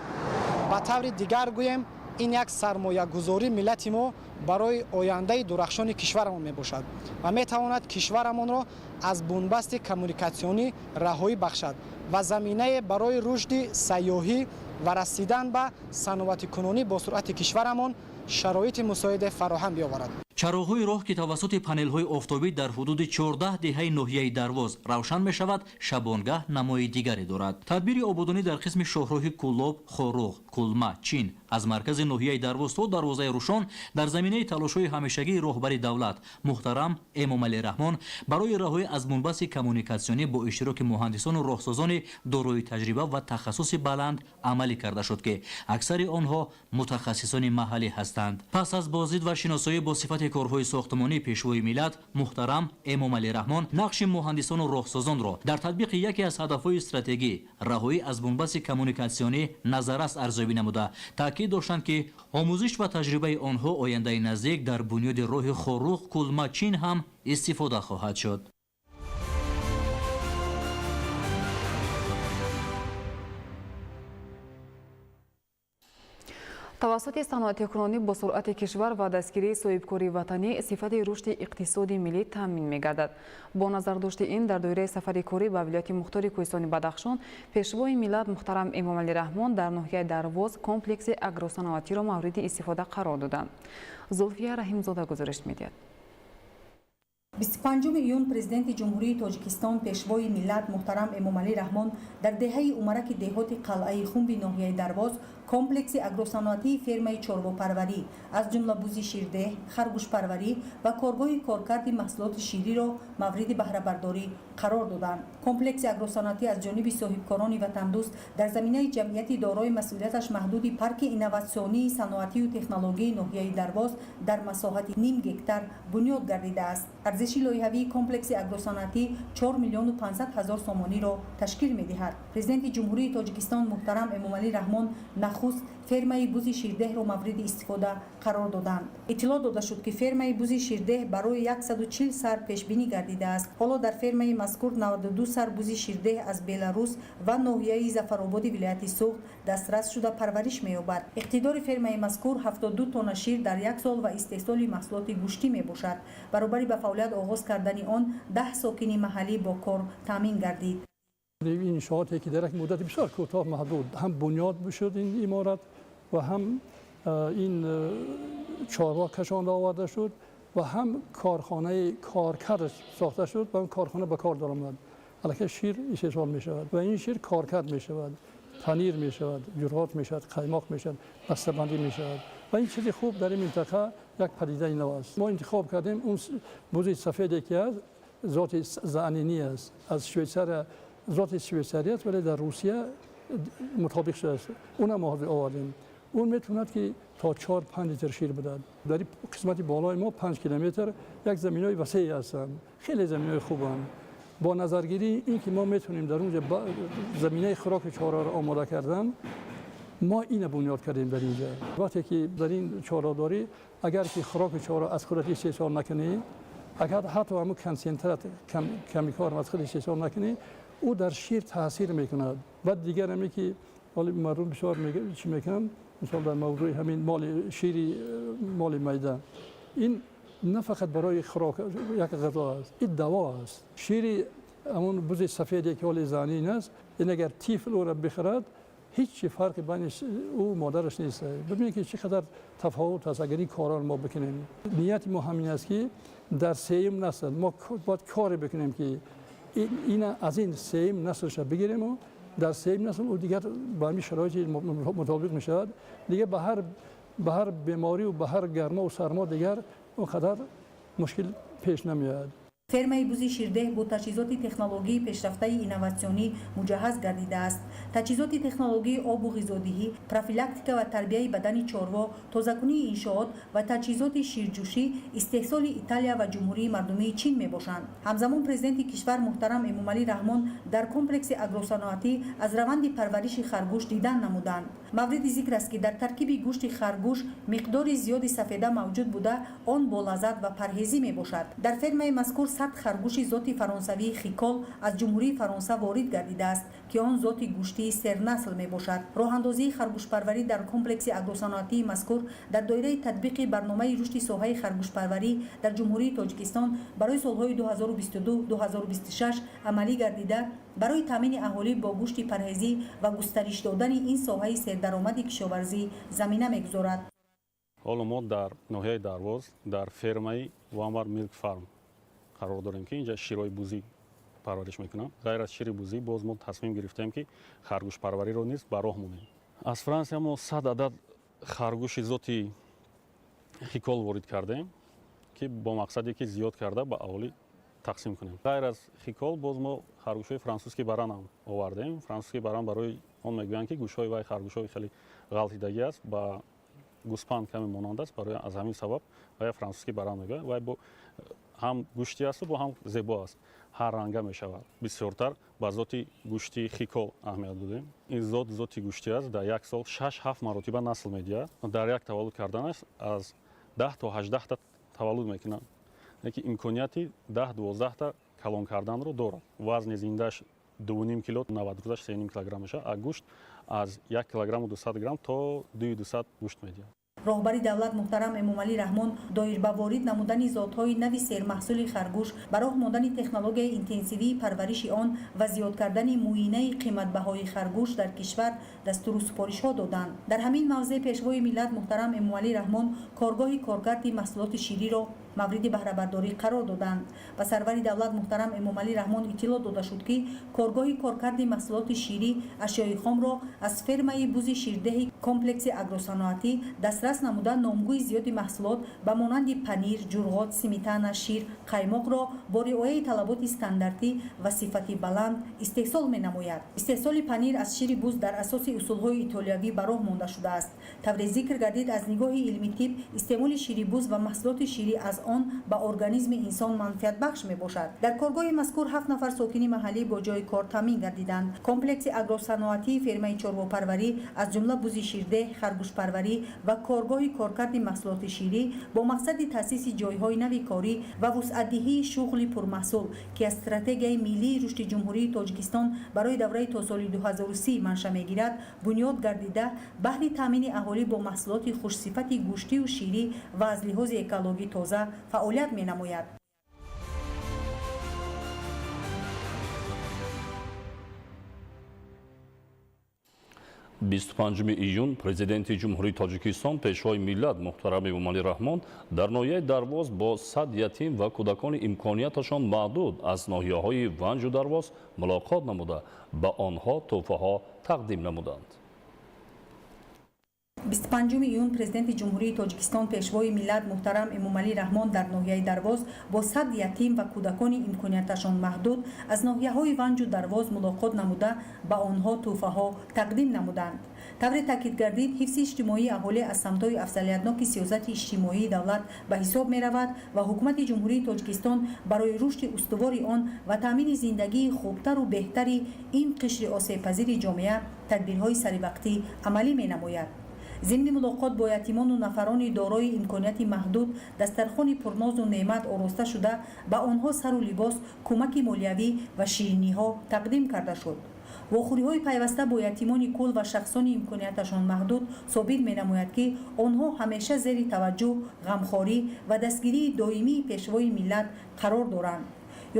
ба таври дигар гӯем, Ин як сармоягузории миллати мо барои ояндаи дурахшони кишварамон мебошад ва метавонад кишварамонро аз бунбасти коммуникатсионӣ раҳоӣ бахшад ва заминае барои рушди сайёҳӣ ва расидан ба саноатикунонӣ бо суръати кишварамон шароити мусоиде фароҳам биёварад.
Чароғҳои роҳ, ки тавассути панелҳои офтобӣ дар ҳудуди 14 деҳаи ноҳияи Дарвоз равшан мешавад, шабонгаҳ намои дигаре дорад. Тадбири ободонӣ дар қисми шоҳроҳи Кӯлоб, Хоруғ, Кулма, Чин аз маркази ноҳияи Дарвоз то дарвозаи Рӯшон дар заминаи талошҳои ҳамешагии роҳбари давлат муҳтарам Эмомалӣ Раҳмон барои раҳоӣ аз бунбасти коммуникатсионӣ бо иштироки муҳандисону роҳсозони дорои таҷриба ва тахассуси баланд амалӣ карда шуд, ки аксари онҳо мутахассисони маҳаллӣ ҳастанд. Пас аз боздид ва шиносоӣ бо сифати корҳои сохтмонии пешвои миллат муҳтарам Эмомалӣ Раҳмон нақши муҳандисону роҳсозонро дар татбиқи яке аз ҳадафҳои стратегӣ раҳоӣ аз бунбасти коммуникатсионӣ назаррас арзёбӣ намуда, таъкид доштанд, ки омӯзиш ва таҷрибаи онҳо ояндаи наздик дар бунёди роҳи Хоруғ, Кулма, Чин ҳам истифода хоҳад шуд.
Тавассути саноатикунонӣ бо суръати кишвар ва дастгирии соҳибкории ватанӣ сифати рушди иқтисоди миллӣ таъмин мегардад. Бо назардошти ин дар доираи сафари корӣ ба вилояти мухтори Кӯҳистони Бадахшон пешвои миллат муҳтарам Эмомалӣ Раҳмон дар ноҳияи Дарвоз комплекси агросаноатиро мавриди истифода қарор доданд. Зулфия Раҳимзода гузориш медиҳад.
25 июн Президенти Ҷумҳурии Тоҷикистон Пешвои миллат муҳтарам Эмомалӣ Раҳмон дар деҳаи Умараки деҳоти Қалъаи Хумби ноҳияи Дарвоз комплекси агросаноатии фермаи чорвопарварӣ аз ҷумла бузи ширдеҳ, харгӯшпарварӣ ва коргоҳи коркарди маҳсулоти шириро мавриди баҳрабардорӣ қарор доданд. Комплекси агросаноатӣ аз ҷониби соҳибкорони ватандӯст дар заминаи ҷамъияти дорои масъулияташ маҳдуди парки инноватсионии саноатию технологияи ноҳияи Дарвоз дар масоҳати ним гектар бунёд гардидааст. Арзиши лоиҳавии комплекси агросаноатӣ 4 500 000 сомониро ташкил медиҳад. Президенти Ҷумҳурии Тоҷикистон муҳтарам Эмомалӣ Раҳмон нахуст фермаи бузи ширдеҳро мавриди истифода қарор доданд. Иттилоъ дода шуд, ки фермаи бузи ширдеҳ барои 140 сар пешбинӣ гардидааст. Ҳоло дар фермаи мазкур 92 сар бузи ширдеҳ аз Беларус ва ноҳияи Зафарободи вилояти Суғд дастрас шуда парвариш меёбад. Иқтидори фермаи мазкур 72 тонна шир дар як сол ва истеҳсоли маҳсулоти гӯштӣ мебошад. Баробари ба фаъолият оғоз кардани он 10 сокини маҳаллӣ бо кор таъмин гардид.
иншооте ки дар як муддати бисёр кӯтоҳ маҳдуд ҳам бунёд бишуд ин иморат ва ҳам ин чорво кашонда оварда шуд ва ҳам корхонаи коркард сохта шуд ва корхона ба кор даромад. Аллакай шир истеҳсол мешавад ва ин шир коркард мешавад, панир мешавад, ҷурғот мешавад, қаймоқ мешавад, бастабандӣ мешавад ва ин чизи хуб дар ин минтақа як падидаи нав аст. Мо интихоб кардем он бузи сафеде ки аст зоти заанинӣ аст, аз Швейтсария зоти швейтсария аст, вале дар Русия мутобиқ шудааст. Онам мо ҳозир овардем. Он метавонад ки то 4-5 литр шир бидад. Дар қисмати болои мо 5 километр як заминаҳои васеъе ҳастанд, хеле заминаҳои хубанд. Бо назаргирии ин ки мо метавонем дар онҷа заминаи хӯроки чорворо омода кардан, мо ина бунёд кардем дар инҷа. Вақте ки дар ин чорводорӣ агар ки хӯроки чорво аз худат истеҳсол накунӣ, агар ҳатто ҳамун консентрат камикор аз худ истеҳсол накунӣ, ӯ дар шир таъсир мекунад. Баъд дигар ҳаме ки ҳоли мардум бисёр чӣ мекунанд, мисол дар мавзӯи ҳамин моли шири моли майда, ин на фақат барои хӯрок як ғизо аст, ин даво аст. Шири ҳамон бузи сафеде ки ҳоли занин аст, ин агар тифл ӯро бихӯрад, ҳеҷ чи фарқи байни ӯ модараш нест. Бибинед ки чӣ қадар тафовут аст агар ин корро мо бикунем. Нияти мо ҳамин аст ки дар сеюм насл мо бояд коре бикунем ки ина аз ин сеюм наслша бигирем ва дар сеюм насл ӯ дигар ба ҳамин шароити мутобиқ мешавад. Дигар ба ҳар беморӣ ва ба ҳар гармо ва сармо дигар он қадар мушкил пеш намеояд.
Фермаи бузи ширдеҳ бо таҷҳизоти технологияи пешрафтаи инноватсионӣ муҷаҳҳаз гардидааст. Таҷҳизоти технологияи обу ғизодиҳӣ, профилактика ва тарбияи бадани чорво, тозакунии иншоот ва таҷҳизоти ширҷӯшӣ истеҳсоли Италия ва Ҷумҳурии Мардумии Чин мебошанд. Ҳамзамон президенти кишвар муҳтарам Эмомалӣ Раҳмон дар комплекси агросаноатӣ аз раванди парвариши харгӯш дидан намуданд. Мавриди зикр аст, ки дар таркиби гӯшти харгӯш миқдори зиёди сафеда мавҷуд буда, он болаззат ва парҳезӣ мебошад. Дар фермаи мазкур 100 харгӯши зоти фаронсавии хикол аз Ҷумҳурии Фаронса ворид гардидааст, ки он зоти гӯштии сернасл мебошад. Роҳандозии харгӯшпарварӣ дар комплекси агросаноатии мазкур дар доираи татбиқи барномаи рушди соҳаи харгӯшпарварӣ дар Ҷумҳурии Тоҷикистон барои солҳои 2022-2026 амалӣ гардида, барои таъмини аҳолӣ бо гӯшти парҳезӣ ва густариш додани ин соҳаи сердаромади кишоварзӣ замина мегузорад.
Ҳоло мо дар ноҳияи Дарвоз дар фермаи Вамар Милк Фарм қарор дорем, ки инҷа ширҳои бузӣ парвариш мекунанд. Ғайр аз шири бузӣ боз мо тасмим гирифтем, ки харгӯшпарвариро низ ба роҳ монем. Аз Франсия мо 100 адад харгӯши зоти хикол ворид кардем, ки бо мақсаде ки зиёд карда ба аҳолӣ тақсим кунем. Ғайр аз хикол боз мо харгӯшҳои франсузский баран ҳам овардем. Франсузский баран барои он мегӯянд, ки гӯшҳои вай харгӯшҳои хеле ғалтидагӣ аст, ба гӯспанд каме монанд аст. Барои аз ҳамин сабаб вай франсузский баран мегӯянд. Вай бо ҳам гӯштӣ асту бо ҳам зебо аст, ҳар ранга мешавад. Бисёртар ба зоти гӯштии хикол аҳамият додем. Ин зот зоти гӯштӣ аст, дар як сол 6-7 маротиба насл медиҳад. Дар як таваллуд карданаш аз 10 то 18 та таваллуд мекунад, лекин имконияти 10-12 та калон карданро дорад. Вазни зиндааш 2,5 кило, 90 рӯзаш 3,5 килограмм мешавад, а гӯшт аз 1 килограмму 200 грамм то 2,200 гӯшт медиҳад.
Роҳбари давлат муҳтарам Эмомалӣ Раҳмон доир ба ворид намудани зотҳои нави сермаҳсули харгӯш, ба роҳ мондани технологияи интенсивии парвариши он ва зиёд кардани муинаи қиматбаҳои харгӯш дар кишвар дастуру супоришҳо доданд. Дар ҳамин мавзеъ Пешвои миллат муҳтарам Эмомалӣ Раҳмон коргоҳи коркарди маҳсулоти шириро мавриди баҳрабардорӣ қарор доданд. Ба сарвари давлат муҳтарам Эмомалӣ Раҳмон иттилоъ дода шуд, ки коргоҳи коркарди маҳсулоти ширӣ ашёи хомро аз фермаи бузи ширдеҳи комплекси агросаноатӣ дастрас намуда, номгӯи зиёди маҳсулот ба монанди панир, ҷурғот, сметана, шир, қаймоқро бо риояи талаботи стандартӣ ва сифати баланд истеҳсол менамояд. Истеҳсоли панир аз шири буз дар асоси усулҳои итолиявӣ ба роҳ монда шудааст. Тавре зикр гардид, аз нигоҳи илми тиб истеъмоли шири буз ва маҳсулоти ширӣ аз он ба организми инсон манфиатбахш мебошад. Дар коргоҳи мазкур 7 нафар сокини маҳаллӣ бо ҷои кор таъмин гардиданд. Комплекси агросаноатии фермаи чорвопарварӣ, аз ҷумла бузи ширдеҳ, харгӯшпарварӣ ва коргоҳи коркарди маҳсулоти ширӣ бо мақсади таъсиси ҷойҳои нави корӣ ва вусъатдиҳии шуғли пурмаҳсул, ки аз стратегияи миллии рушди Ҷумҳурии Тоҷикистон барои давраи то соли 2030 манша мегирад, бунёд гардида, баҳри таъмини аҳолӣ бо маҳсулоти хушсифати гӯштию ширӣ ва аз лиҳози экологӣ тоза фаъолият менамояд.
25 июн Президенти Ҷумҳурии Тоҷикистон, Пешвои миллат муҳтарам Эмомалӣ Раҳмон дар ноҳияи Дарвоз бо 100 ятим ва кӯдакони имконияташон маҳдуд аз ноҳияҳои Ванҷу Дарвоз мулоқот намуда, ба онҳо тӯҳфаҳо тақдим намуданд.
25 июн Президенти Ҷумҳурии Тоҷикистон, Пешвои миллат муҳтарам Эмомалӣ Раҳмон дар ноҳияи Дарвоз бо 100 ятим ва кӯдакони имконияташон маҳдуд аз ноҳияҳои Ванҷу Дарвоз мулоқот намуда, ба онҳо тӯҳфаҳо тақдим намуданд. Тавре таъкид гардид, ҳифзи иҷтимоии аҳолӣ аз самтҳои афзалиятноки сиёсати иҷтимоии давлат ба ҳисоб меравад ва Ҳукумати Ҷумҳурии Тоҷикистон барои рушди устувори он ва таъмини зиндагии хубтару беҳтари ин қишри осебпазири ҷомеа тадбирҳои саривақтӣ амалӣ менамояд. Зимни мулоқот бо ятимону нафарони дорои имконияти маҳдуд дастархони пурнозу неъмат ороста шуда, ба онҳо сару либос, кӯмаки молиявӣ ва шириниҳо тақдим карда шуд. Вохӯриҳои пайваста бо ятимони кул ва шахсони имконияташон маҳдуд собит менамояд, ки онҳо ҳамеша зери таваҷҷӯҳ, ғамхорӣ ва дастгирии доимии Пешвои миллат қарор доранд.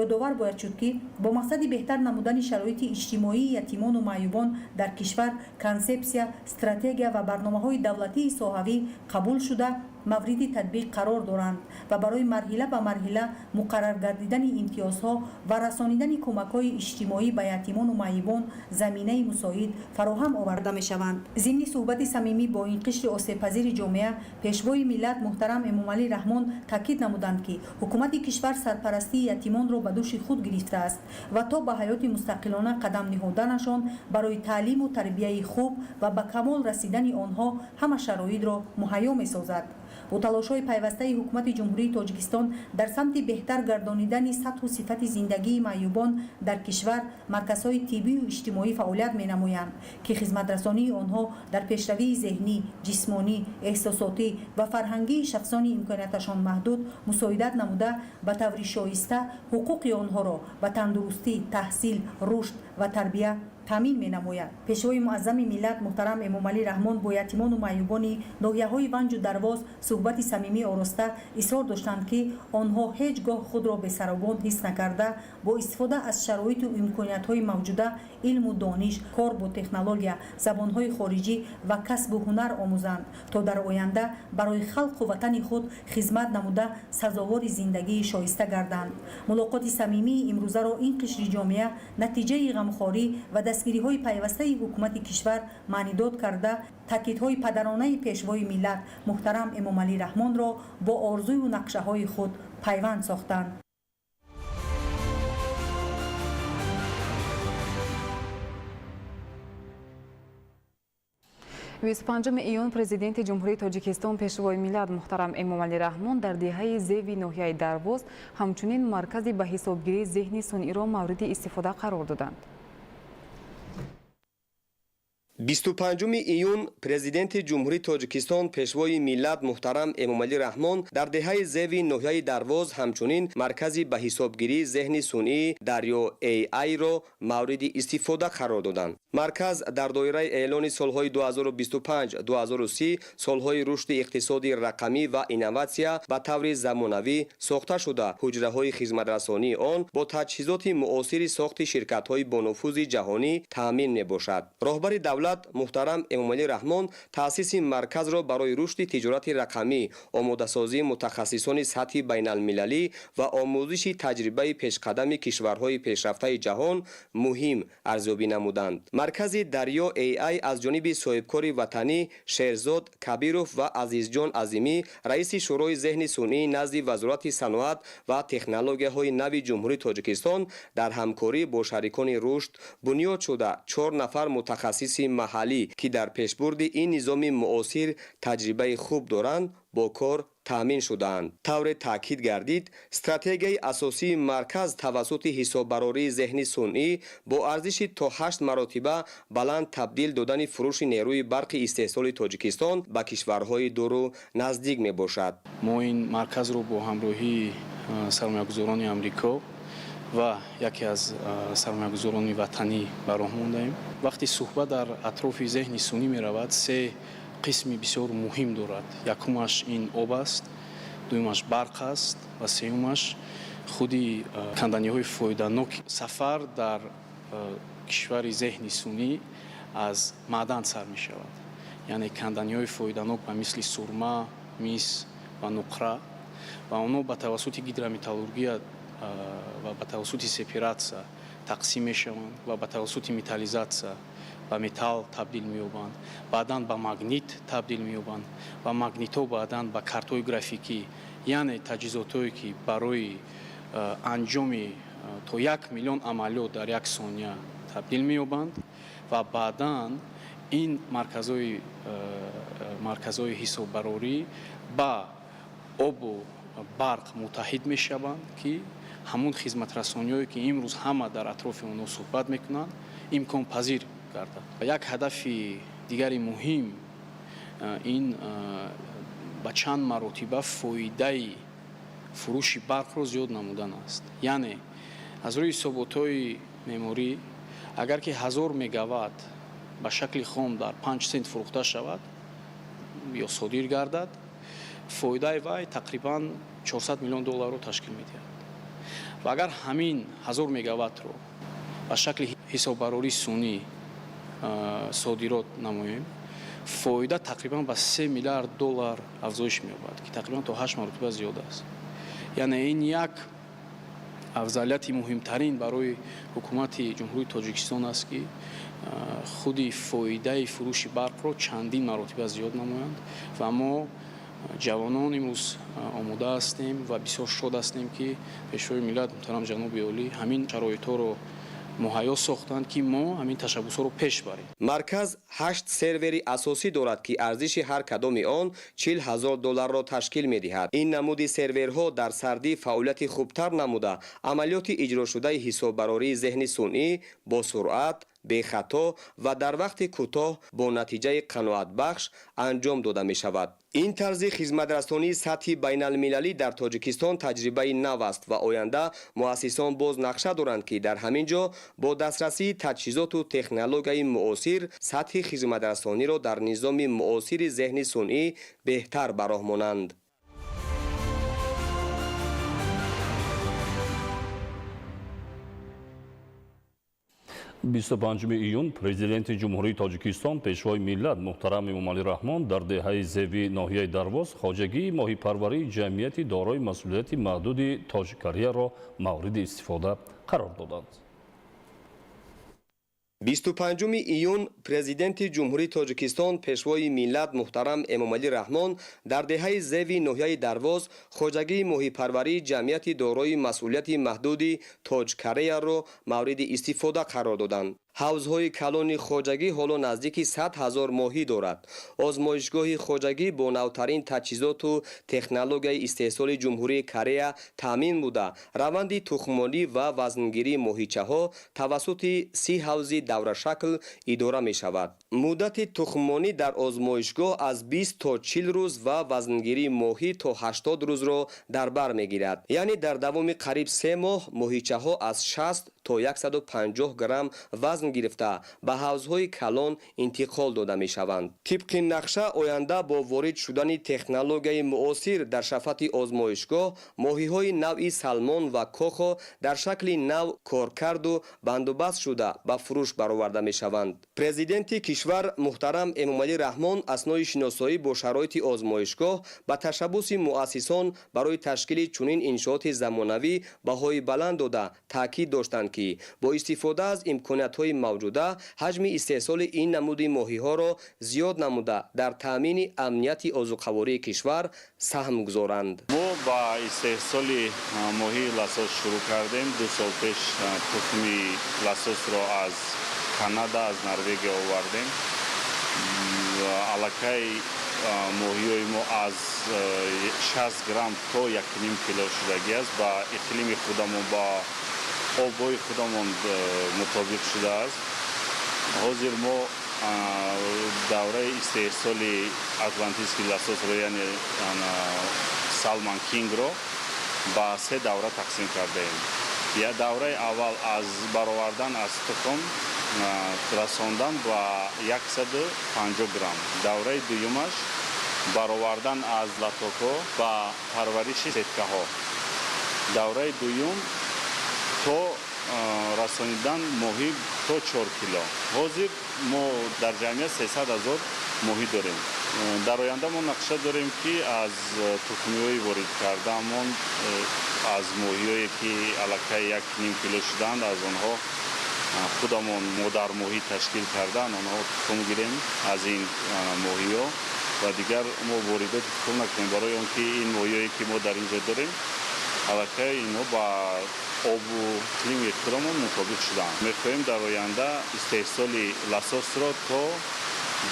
Ёдовар бояд шуд, ки бо мақсади беҳтар намудани шароити иҷтимоии ятимону маъюбон дар кишвар консепсия, стратегия ва барномаҳои давлатии соҳавӣ қабул шуда, мавриди татбиқ қарор доранд ва барои марҳила ба марҳила муқаррар гардидани имтиёзҳо ва расонидани кӯмакҳои иҷтимоӣ ба ятимону маъюбон заминаи мусоид фароҳам оварда мешаванд. Зимни суҳбати самимӣ бо ин қишри осебпазири ҷомеа Пешвои миллат муҳтарам Эмомалӣ Раҳмон таъкид намуданд, ки ҳукумати кишвар сарпарастии ятимонро ба дӯши худ гирифтааст ва то ба ҳаёти мустақилона қадам ниҳоданашон барои таълиму тарбияи хуб ва ба камол расидани онҳо ҳама шароитро муҳайё месозад. Бо талошҳои пайвастаи ҳукумати Ҷумҳурии Тоҷикистон дар самти беҳтар гардонидани сатҳу сифати зиндагии маъюбон дар кишвар марказҳои тиббию иҷтимоӣ фаъолият менамоянд, ки хизматрасонии онҳо дар пешравии зеҳнӣ, ҷисмонӣ, эҳсосотӣ ва фарҳангии шахсони имконияташон маҳдуд мусоидат намуда, ба таври шоиста ҳуқуқи онҳоро ба тандурустӣ, таҳсил, рушд ва тарбия таъмин менамояд. Пешвои муаззами миллат муҳтарам Эмомалӣ Раҳмон бо ятимону маъюбони ноҳияҳои Ванҷу Дарвоз суҳбати самимӣ ороста изҳор доштанд, ки онҳо ҳеҷ гоҳ худро бесаробон ҳис накарда, бо истифода аз шароиту имкониятҳои мавҷуда илму дониш, кор бо технология, забонҳои хориҷӣ ва касбу ҳунар омӯзанд, то дар оянда барои халқу ватани худ хизмат намуда сазовори зиндагии шоиста гарданд. Мулоқоти самимии имрӯзаро ин қишри ҷомеа натиҷаи ғамхорӣ ва дастгириҳои пайвастаи ҳукумати кишвар маънидод карда, таъкидҳои падаронаи пешвои миллат муҳтарам Эмомалӣ Раҳмонро бо орзую нақшаҳои худ пайванд сохтанд.
25 июн Президенти Ҷумҳурии Тоҷикистон, Пешвои миллат муҳтарам Эмомалӣ Раҳмон дар деҳаи Зеви ноҳияи Дарвоз ҳамчунин маркази ба ҳисобгирии зеҳни сунъиро мавриди истифода қарор доданд.
25 июн Президенти Ҷумҳурии Тоҷикистон, Пешвои миллат муҳтарам Эмомалӣ Раҳмон дар деҳаи Зеви ноҳияи Дарвоз ҳамчунин маркази ба ҳисобгирии зеҳни сунъӣ Дарё AI-ро мавриди истифода қарор доданд. Марказ дар доираи эълони солҳои 2025-2030 солҳои рушди иқтисоди рақамӣ ва инноватсия ба таври замонавӣ сохта шуда, ҳуҷраҳои хизматрасонии он бо таҷҳизоти муосири сохти ширкатҳои бонуфузи ҷаҳонӣ таъмин мебошад. Роҳбари давлат муҳтарам Эмомалӣ Раҳмон таъсиси марказро барои рушди тиҷорати рақамӣ, омодасозии мутахассисони сатҳи байналмилалӣ ва омӯзиши таҷрибаи пешқадами кишварҳои пешрафтаи ҷаҳон муҳим арзёбӣ намуданд. Маркази Дарё AI аз ҷониби соҳибкори ватанӣ Шерзод Кабиров ва Азизҷон Азимӣ, раиси Шӯрои зеҳни сунъӣ назди Вазорати саноат ва технологияҳои нави Ҷумҳурии Тоҷикистон дар ҳамкорӣ бо шарикони рушд бунёд шуда, 4 нафар мутахассиси маҳаллӣ, ки дар пешбурди ин низоми муосир таҷрибаи хуб доранд, бо кор таъмин шудаанд. Тавре таъкид гардид, стратегияи асосии марказ тавассути ҳисоббарории зеҳни сунъӣ бо арзиши то 8 маротиба баланд табдил додани фурӯши нерӯи барқи истеҳсоли Тоҷикистон ба кишварҳои дуру наздик мебошад.
Мо ин марказро бо ҳамроҳии сармоягузорони Амрико ва яке аз сармоягузорони ватанӣ ба роҳ мондаем. Вақте суҳбат дар атрофи зеҳни сунъӣ меравад, се қисми бисёр муҳим дорад. Якумаш ин об аст, дуюмаш барқ аст ва сеюмаш худи канданиҳои фоиданок. Сафар дар кишвари зеҳни сунъӣ аз маъдан сар мешавад. Яъне канданиҳои фоиданок ба мисли сурма, мис ва нуқра ва онҳо ба тавассути гидрометаллургия ва ба тавассути сепаратсия тақсим мешаванд ва ба тавассути металлизатсия ба металл табдил меёбанд, баъдан ба магнит табдил меёбанд ва магнитҳо баъдан ба картҳои графикӣ, яъне таҷҳизотҳое ки барои анҷоми то 1 миллион амалиёт дар як сония табдил меёбанд ва баъдан ин марказҳои ҳисоббарорӣ ба обу барқ муттаҳид мешаванд, ки ҳамун хизматрасониҳое ки имрӯз ҳама дар атрофи онҳо суҳбат мекунанд, имконпазир гардад. Як ҳадафи дигари муҳим ин ба чанд маротиба фоидаи фурӯши барқро зиёд намудан аст. Яъне аз рӯи ҳисоботҳои меъморӣ, агар ки 1000 мегаватт ба шакли хом дар 5 сент фурӯхта шавад ё содир гардад, фоидаи вай тақрибан 400 миллион долларро ташкил медиҳад. Ва агар ҳамин 1000 мегаваттро ба шакли ҳисоббарории сунъӣ содирот намоем, фоида тақрибан ба 3 миллиард доллар афзоиш меёбад, ки тақрибан то 8 маротиба зиёд аст. Яъне ин як афзалияти муҳимтарин барои ҳукумати Ҷумҳурии Тоҷикистон аст, ки худи фоидаи фурӯши барқро чандин маротиба зиёд намоянд ва мо ҷавонон имрӯз омода ҳастем ва бисёр шод ҳастем, ки Пешвои миллат муҳтарам ҷаноби олӣ ҳамин шароитҳоро муҳайё сохтанд, ки мо ҳамин ташаббусҳоро пеш барем.
Марказ 8 сервери асосӣ дорад, ки арзиши ҳар кадоми он 40 000 долларро ташкил медиҳад. Ин намуди серверҳо дар сардӣ фаъолияти хубтар намуда, амалиёти иҷрошудаи ҳисоббарории зеҳни сунъӣ бо суръат, бехато ва дар вақти кӯтоҳ бо натиҷаи қаноатбахш анҷом дода мешавад. Ин тарзи хизматрасонии сатҳи байналмилалӣ дар Тоҷикистон таҷрибаи нав аст ва оянда муассисон боз нақша доранд, ки дар ҳамин ҷо бо дастрасии таҷҳизоту технологияи муосир сатҳи хизматрасониро дар низоми муосири зеҳни сунъӣ беҳтар ба роҳ монанд.
25 июн Президенти Ҷумҳурии Тоҷикистон, Пешвои миллат муҳтарам Эмомалӣ Раҳмон дар деҳаи Зеви ноҳияи Дарвоз хоҷагии моҳипарварии ҷамъияти дорои масъулияти маҳдуди Тоҷиккореяро мавриди истифода қарор доданд.
25 июн Президенти Ҷумҳурии Тоҷикистон, Пешвои миллат муҳтарам Эмомалӣ Раҳмон дар деҳаи Зеви ноҳияи Дарвоз хоҷагии моҳипарварии ҷамъияти дорои масъулияти маҳдуди Тоҷкореяро мавриди истифода қарор доданд. Ҳавзҳои калони хоҷагӣ ҳоло наздики 100 000 моҳӣ дорад. Озмоишгоҳи хоҷагӣ бо навтарин таҷҳизоту технологияи истеҳсоли Ҷумҳурии Корея таъмин буда, раванди тухммонӣ ва вазнгирии моҳичаҳо тавассути 30 ҳавзи даврашакл идора мешавад. Муддати тухммонӣ дар озмоишгоҳ аз 20 то 40 рӯз ва вазнгирии моҳӣ то 80 рӯзро дар бар мегирад. Яъне дар давоми қариб 3 моҳ моҳичаҳо аз 60 то 150 грамм вазн гирифта ба ҳавзҳои калон интиқол дода мешаванд. Тибқи нақша, оянда бо ворид шудани технологияи муосир дар шафати озмоишгоҳ моҳиҳои навъи салмон ва кохо дар шакли нав коркарду бандубаст шуда ба фурӯш бароварда мешаванд. Президенти кишвар муҳтарам Эмомалӣ Раҳмон аснои шиносоӣ бо шароити озмоишгоҳ ба ташаббуси муассисон барои ташкили чунин иншооти замонавӣ баҳои баланд дода, таъкид доштанд, ки бо истифода аз имкониятҳои мавҷуда ҳаҷми истеҳсоли ин намуди моҳиҳоро зиёд намуда дар таъмини амнияти озуқавории кишвар саҳм гузоранд.
Мо ба истеҳсоли моҳии ласос шурӯъ кардем. 2 сол пеш тухми ласосро аз Канада, аз Норвегия овардем. Аллакай моҳиҳои мо аз 60 грамм то 1,5 кило шудагӣ аст. Ба иқлими худамон, ба обҳои худамон мутобиқ шудааст. Ҳозир мо давраи истеҳсоли атлантический лососро, яъне Салман Кингро ба 3 давра тақсим кардаем. Я давраи аввал аз баровардан аз тухм расондан ба 150 грамм. Давраи дуюмаш баровардан аз латокҳо ба парвариши сеткаҳо. Давраи дуюм то расонидан моҳӣ то 4 кило. Ҳозир мо дар ҷамъият 300 000 моҳӣ дорем. Дар оянда мо нақша дорем, ки аз тухмиҳои ворид кардаамон, аз моҳиҳое ки аллакай 1,5 кило шуданд, аз онҳо худамон модармоҳӣ ташкил кардан, онҳо тухм гирем аз ин моҳиҳо ва дигар мо воридоти тухм накунем, барои он ки ин моҳиҳое ки мо дар ин ҷо дорем, аллакай инҳо ба обу иқлими худамон мутобиқ шуданд. Мехоҳем дар оянда истеҳсоли ласосро то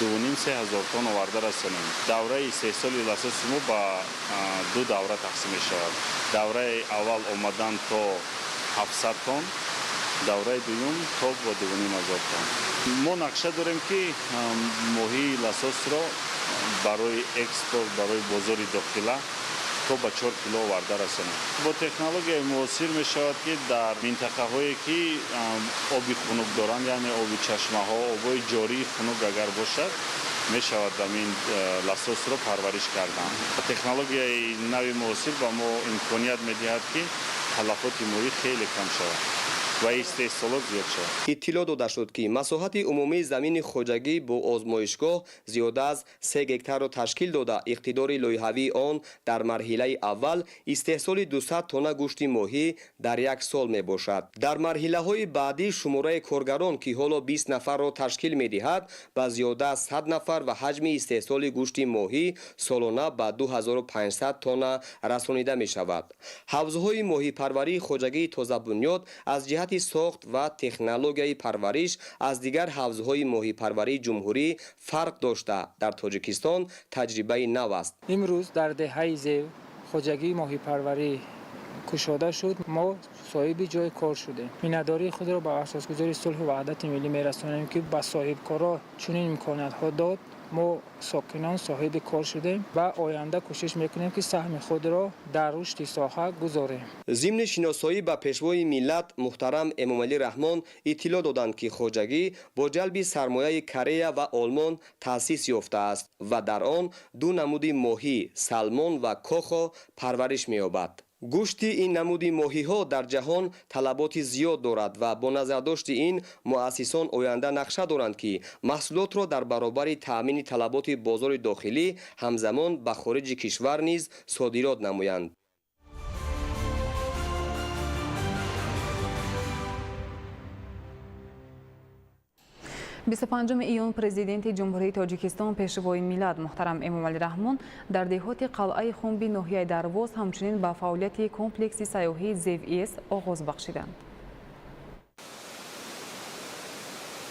2,5-3 ҳазор тонна оварда расонем. Давраи истеҳсоли ласоси мо ба 2 давра тақсим мешавад. Давраи аввал омадан то 700 тонн, давраи дуюм то ба 2,5 ҳазор тонн. Мо нақша дорем, ки моҳии ласосро барои экспорт, барои бозори дохила то ба 4 кило оварда расонем. Бо технологияи муосир мешавад, ки дар минтақаҳое ки оби хунук доранд, яъне оби чашмаҳо, обҳои ҷории хунук агар бошад, мешавад ҳамин ласосро парвариш кардан. Технологияи нави муосир ба мо имконият медиҳад, ки талафоти моҳӣ хеле кам шавад ва истеҳсолот зиёд шавад.
Иттилоъ дода шуд, ки масоҳати умумии замини хоҷагӣ бо озмоишгоҳ зиёда аз 3 гектарро ташкил дода, иқтидори лоиҳавии он дар марҳилаи аввал истеҳсоли 200 тонна гӯшти моҳӣ дар як сол мебошад. Дар марҳилаҳои баъдӣ шумораи коргарон, ки ҳоло 20 нафарро ташкил медиҳад, ба зиёда аз 100 нафар ва ҳаҷми истеҳсоли гӯшти моҳӣ солона ба 2500 тонна расонида мешавад. Ҳавзҳои моҳипарварии хоҷагии тозабунёд аз ҷиҳати ҷиҳати сохт ва технологияи парвариш аз дигар ҳавзҳои моҳипарварии ҷумҳурӣ фарқ дошта, дар Тоҷикистон таҷрибаи нав аст.
Имрӯз дар деҳаи Зев хоҷагии моҳипарварӣ кушода шуд. Мо соҳиби ҷои кор шудем. Миннатдории худро ба асосгузори сулҳу ваҳдати миллӣ мерасонем, ки ба соҳибкорро чунин имкониятҳо дод. Мо сокинон соҳиби кор шудем ва оянда кӯшиш мекунем, ки саҳми худро дар рушди соҳа гузорем.
Зимни шиносоӣ ба Пешвои миллат муҳтарам Эмомалӣ Раҳмон иттилоъ доданд, ки хоҷагӣ бо ҷалби сармояи Корея ва Олмон таъсис ёфтааст ва дар он ду намуди моҳӣ, салмон ва кохо парвариш меёбад. Гӯшти ин намуди моҳиҳо дар ҷаҳон талаботи зиёд дорад ва бо назардошти ин муассисон оянда нақша доранд, ки маҳсулотро дар баробари таъмини талаботи бозори дохилӣ ҳамзамон ба хориҷи кишвар низ содирот намоянд.
Бисту панҷуми июн Президенти Ҷумҳурии Тоҷикистон, Пешвои миллат муҳтарам Эмомалӣ Раҳмон дар деҳоти Қалъаи Хумби ноҳияи Дарвоз ҳамчунин ба фаъолияти комплекси сайёҳии Зев-Ис оғоз бахшиданд.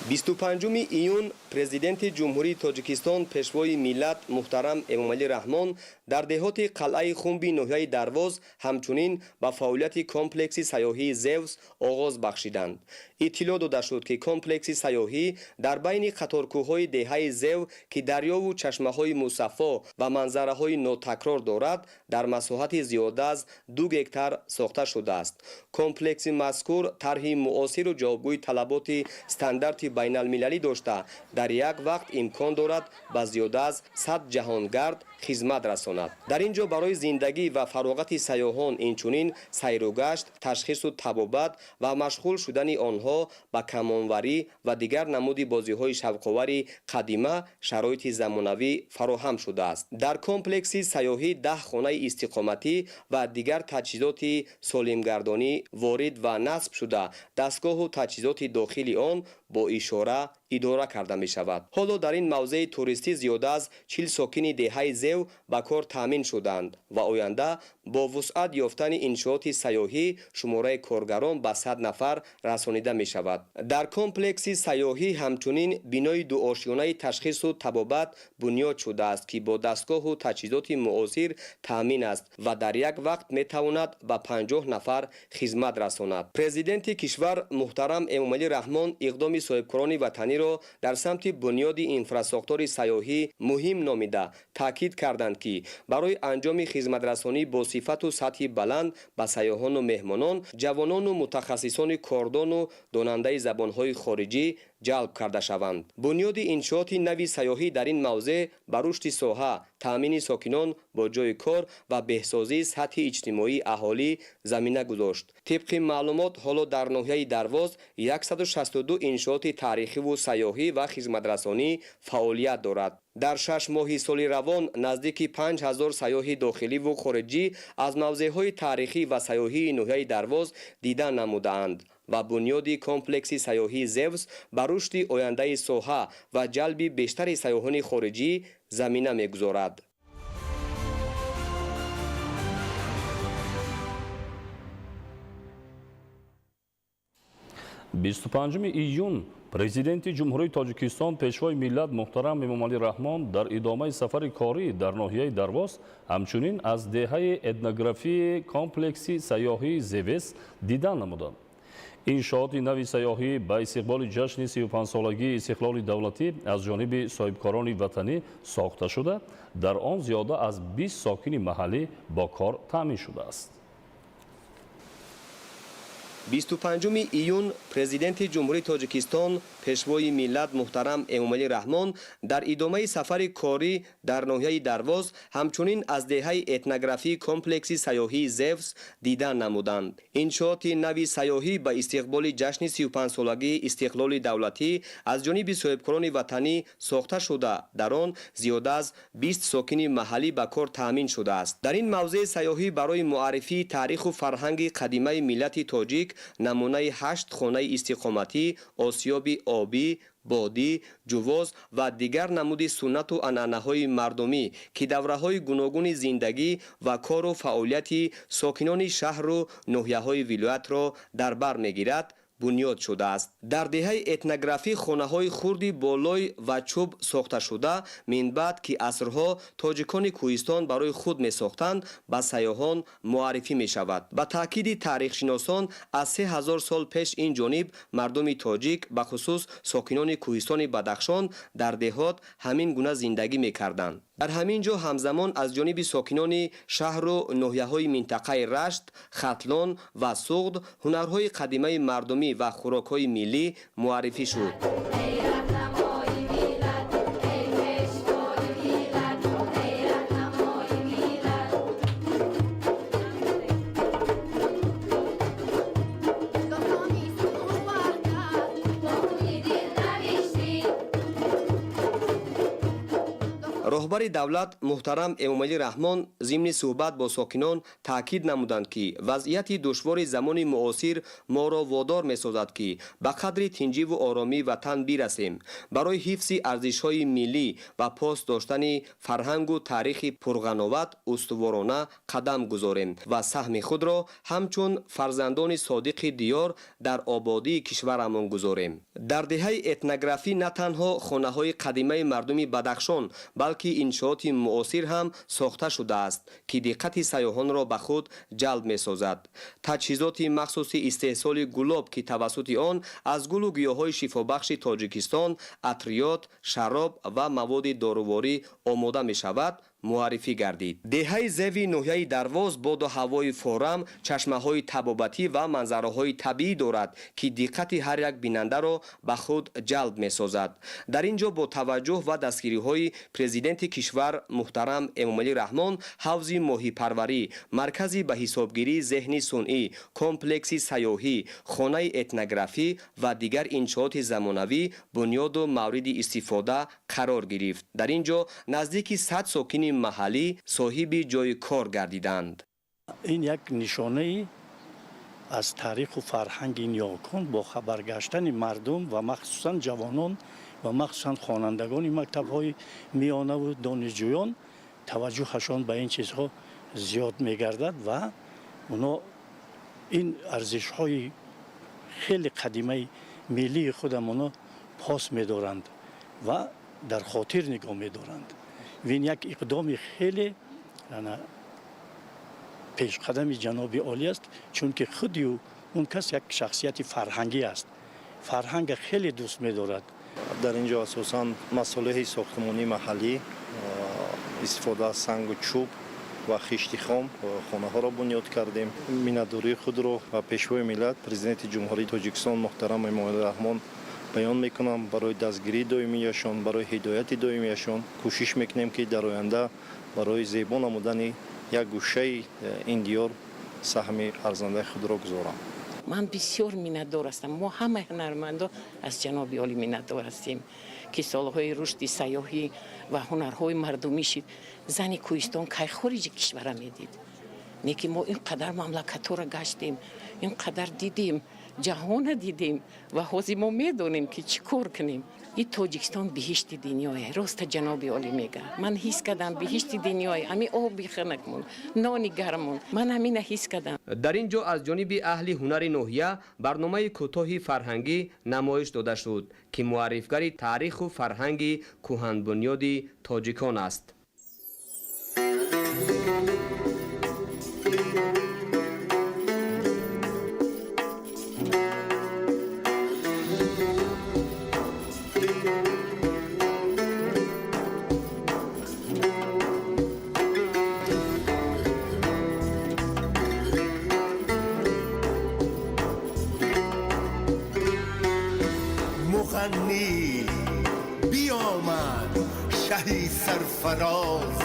25 июн Президенти Ҷумҳурии Тоҷикистон, Пешвои миллат муҳтарам Эмомалӣ Раҳмон дар деҳоти Қалъаи Хумби ноҳияи Дарвоз ҳамчунин ба фаъолияти комплекси сайёҳии Зевс оғоз бахшиданд. Иттилоъ дода шуд, ки комплекси сайёҳӣ дар байни қаторкӯҳҳои деҳаи Зев, ки дарёву чашмаҳои мусаффо ва манзараҳои нотакрор дорад, дар масоҳати зиёда аз 2 гектар сохта шудааст. Комплекси мазкур тарҳи муосиру ҷавобгӯи талаботи стандарти байналмилалӣ дошта, дар як вақт имкон дорад ба зиёда аз 100 ҷаҳонгард хизмат расонад. Дар ин ҷо барои зиндагӣ ва фароғати сайёҳон, инчунин сайругашт, ташхису табобат ва машғул шудани онҳо ба камонварӣ ва дигар намуди бозиҳои шавқовари қадима шароити замонавӣ фароҳам шудааст. Дар комплекси сайёҳӣ 10 хонаи истиқоматӣ ва дигар таҷҳизоти солимгардонӣ ворид ва насб шуда, дастгоҳу таҷҳизоти дохили он бо ишора идора карда мешавад. Ҳоло дар ин мавзеи туристӣ зиёда аз 40 сокини деҳаи Зев ба кор таъмин шуданд ва оянда бо вусъат ёфтани иншооти сайёҳӣ шумораи коргарон ба 100 нафар расонида мешавад. Дар комплекси сайёҳӣ ҳамчунин бинои дуошёнаи ташхису табобат бунёд шудааст, ки бо дастгоҳу таҷҳизоти муосир таъмин аст ва дар як вақт метавонад ба 50 нафар хизмат расонад. Президенти кишвар муҳтарам Эмомалӣ Раҳмон иқдоми соҳибкорони ватаниро дар самти бунёди инфрасохтори сайёҳӣ муҳим номида, таъкид карданд, ки барои анҷоми хизматрасонӣ бо сифату сатҳи баланд ба сайёҳону меҳмонон, ҷавонону мутахассисони кордону донандаи забонҳои хориҷӣ ҷалб карда шаванд. Бунёди иншооти нави сайёҳӣ дар ин мавзеъ ба рушди соҳа, таъмини сокинон бо ҷойи кор ва беҳсозии сатҳи иҷтимоии аҳолӣ замина гузошт. Тибқи маълумот, ҳоло дар ноҳияи Дарвоз 162 иншооти таърихиву сайёҳӣ ва хизматрасонӣ фаъолият дорад. Дар 6 моҳи соли равон наздики 5000 сайёҳи дохиливу хориҷӣ аз мавзеъҳои таърихӣ ва сайёҳии ноҳияи Дарвоз дида намудаанд ва бунёди комплекси сайёҳии Зевс ба рушди ояндаи соҳа ва ҷалби бештари сайёҳони хориҷӣ замина мегузорад.
Бисту панҷуми июн Президенти Ҷумҳурии Тоҷикистон, Пешвои миллат муҳтарам Эмомалӣ Раҳмон дар идомаи сафари корӣ дар ноҳияи Дарвоз ҳамчунин аз деҳаи этнографии комплекси сайёҳии Зевес дидан намуданд. Иншооти нави сайёҳӣ ба истиқболи ҷашни 35-солагии истиқлоли давлатӣ аз ҷониби соҳибкорони ватанӣ сохта шуда, дар он зиёда аз 20 сокини маҳаллӣ бо кор таъмин шудааст.
25 июн Президенти Ҷумҳурии Тоҷикистон, Пешвои миллат муҳтарам Эмомалӣ Раҳмон дар идомаи сафари корӣ дар ноҳияи Дарвоз ҳамчунин аз деҳаи этнографии комплекси сайёҳии Зевс дидан намуданд. Иншооти нави сайёҳӣ ба истиқболи ҷашни 35-солагии истиқлоли давлатӣ аз ҷониби соҳибкорони ватанӣ сохта шуда, дар он зиёда аз 20 сокини маҳаллӣ ба кор таъмин шудааст. Дар ин мавзеи сайёҳӣ барои муаррифии таъриху фарҳанги қадимаи миллати тоҷик намунаи 8 хонаи истиқоматӣ, осиёби обӣ, бодӣ, ҷувоз ва дигар намуди суннату анъанаҳои мардумӣ, ки давраҳои гуногуни зиндагӣ ва кору фаъолияти сокинони шаҳру ноҳияҳои вилоятро дар бар мегирад, бунёд шудааст. Дар деҳаи этнографӣ хонаҳои хурди болой ва чӯб сохташуда минбаъд, ки асрҳо тоҷикони кӯҳистон барои худ месохтанд, ба сайёҳон муаррифӣ мешавад. Ба таъкиди таърихшиносон, аз 3000 сол пеш ин ҷониб мардуми тоҷик, бахусус сокинони кӯҳистони Бадахшон, дар деҳот ҳамин гуна зиндагӣ мекарданд. Дар ҳамин ҷо ҳамзамон аз ҷониби сокинони шаҳру ноҳияҳои минтақаи Рашт, Хатлон ва Суғд ҳунарҳои қадимаи мардумӣ ва хӯрокҳои миллӣ муаррифӣ шуд. Роҳбари давлат муҳтарам Эмомалӣ Раҳмон зимни суҳбат бо сокинон таъкид намуданд, ки вазъияти душвори замони муосир моро водор месозад, ки ба қадри тинҷиву оромии ватан бирасем, барои ҳифзи арзишҳои миллӣ ва пос доштани фарҳангу таърихи пурғановат устуворона қадам гузорем ва саҳми худро ҳамчун фарзандони содиқи диёр дар ободии кишварамон гузорем. Дар деҳаи этнографӣ на танҳо хонаҳои қадимаи мардуми Бадахшон, балки иншооти муосир ҳам сохта шудааст, ки диққати сайёҳонро ба худ ҷалб месозад. Таҷҳизоти махсуси истеҳсоли гулоб, ки тавассути он аз гулу гиёҳҳои шифобахши Тоҷикистон атриёт, шароб ва маводи доруворӣ омода мешавад, муаррифӣ гардид. Деҳаи Зеви ноҳияи Дарвоз боду ҳавои форам, чашмаҳои табобатӣ ва манзараҳои табиӣ дорад, ки диққати ҳар як бинандаро ба худ ҷалб месозад. Дар ин ҷо бо таваҷҷӯҳ ва дастгириҳои президенти кишвар муҳтарам Эмомалӣ Раҳмон ҳавзи моҳипарварӣ, маркази ба ҳисобгирии зеҳни сунъӣ, комплекси сайёҳӣ, хонаи этнографӣ ва дигар иншооти замонавӣ бунёду мавриди истифода қарор гирифт. Дар ин ҷо наздики 100 сокини маҳаллӣ соҳиби ҷойи кор гардиданд.
Ин як нишонаи аз таъриху фарҳанги ниёкон бо хабар гаштани мардум ва махсусан ҷавонон ва махсусан хонандагони мактабҳои миёнаву донишҷӯён таваҷҷӯҳашон ба ин чизҳо зиёд мегардад ва оно ин арзишҳои хеле қадимаи миллии худамоно пос медоранд ва дар хотир нигоҳ медоранд. Ин як иқдоми хеле пешқадами ҷаноби олӣ аст, чунки худи он кас як шахсияти фарҳангӣ аст, фарҳанга хеле дӯст медорад.
Дар ин ҷо асосан масолеҳи сохтмонии маҳаллӣ, истифода аз сангу чӯб ва хишти хом хонаҳоро бунёд кардем. Миннатдории худро ба Пешвои миллат, Президенти Ҷумҳурии Тоҷикистон муҳтарам Эмомалӣ Раҳмон баён мекунам барои дастгирии доимияшон, барои ҳидояти доимияшон. Кӯшиш мекунем, ки дар оянда барои зебо намудани як гӯшаи ин диёр саҳми арзандаи худро гузорам.
Ман бисёр миннатдор ҳастам. Мо ҳамаи ҳунармандо аз ҷаноби олӣ миннатдор ҳастем, ки солҳои рушди сайёҳӣ ва ҳунарҳои мардумӣ шид. Зани кӯҳистон кай хориҷи кишвара медид? Не ки мо ин қадар мамлакатҳоро гаштем, ин қадар дидем, ҷаҳона дидем ва ҳозир мо медонем, ки чӣ кор кунем. И Тоҷикистон биҳишти дунёе, роста ҷаноби олӣ мега. Ман ҳис кардам биҳишти дунёе, ҳамин оби хунукмон, нони гармон, ман ҳамина ҳис кардам.
Дар ин ҷо аз ҷониби аҳли ҳунари ноҳия барномаи кӯтоҳи фарҳангӣ намоиш дода шуд, ки муаррифгари таъриху фарҳанги кӯҳанбунёди тоҷикон аст.
مغنی بیامد شهی سرفراز،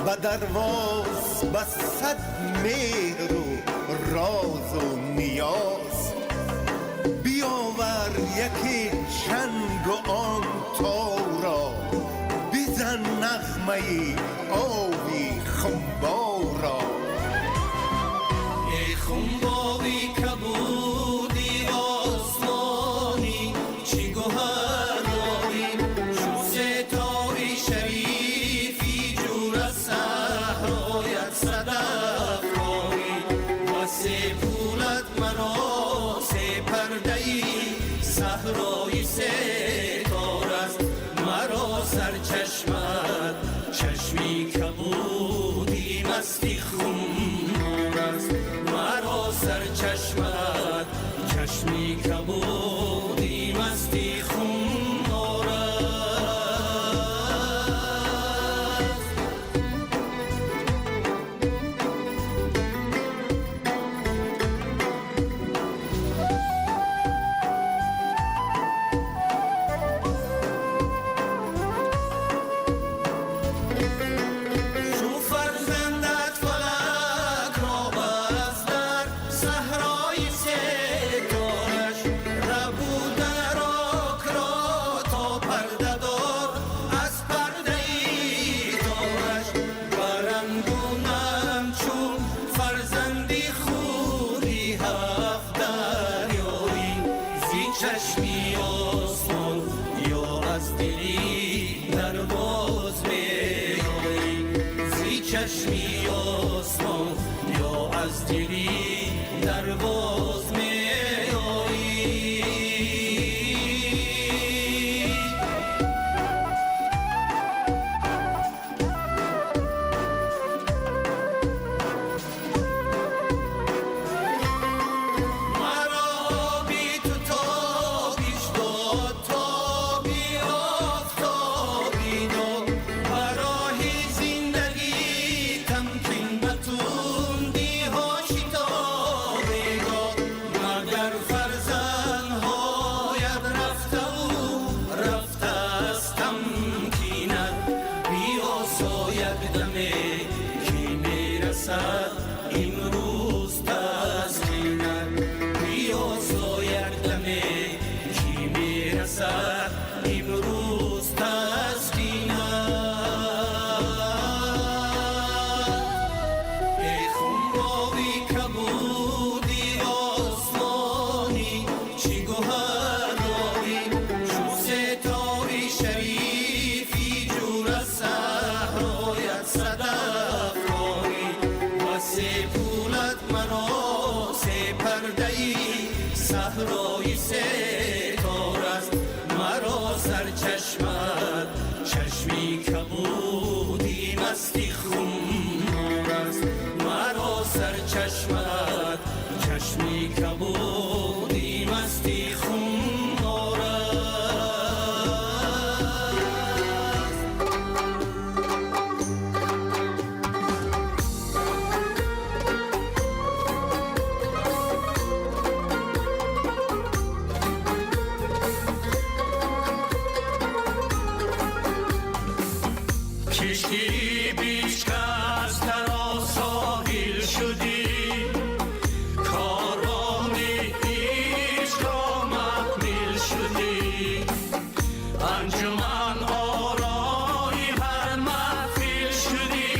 به درواز به صد مهر و راز و نیاز. بیاور یکی چنگ و آن تارا، بزن نغمه آبی خنبارا.
ای خنبابی کبودی آسمانی، چی گوهر داری چون ستاری شریفی، جور از صحرایت صدف کاری. و سه پولت مرا سه پرده Саҳрои сетор аст. Маро сарчашмат чашми кабуди масти хумор аст. Маро сарчашмат чашми кабуди масти хумор аст. Чу фарзандат фалак ро баст дар саҳрои сетораш, рабуда рок ро то пардадор аз пардаи тораш. Барангунам чун фарзанди худи ҳафт дарёӣ, зи чашми осмон ё аз дили дарвоз меоӣ, зи чашми осмон ё аз дили дарвоз меоӣ. Маро оби ту тобиш дод, тоби офтобӣ дод, ба роҳи зиндагӣ тамкин ба тундиҳо шитобе дод. Магар фарзандҳоят рафтаву рафтааст тамкинат, биёсо як даме ки мерасад имрӯз таскинат, биёсо як даме ки мерасад имрӯз таскинат. Эй хумрови кабуди осмонӣ, чӣ гуҳар дорӣ, чу сетори шарифи ҷура саҳроят садафкорӣ, ва сепулат маро сепардаи саҳрои сетор аст. Маро сарчашмат чашми кабуди масти хумор аст. Маро сарчашмат чашми кабуди масти хумор аст. Киштии бишкастаро соҳил шудӣ, корвони ишқро маҳмил шудӣ, анҷуман орои ҳар маҳфил шудӣ,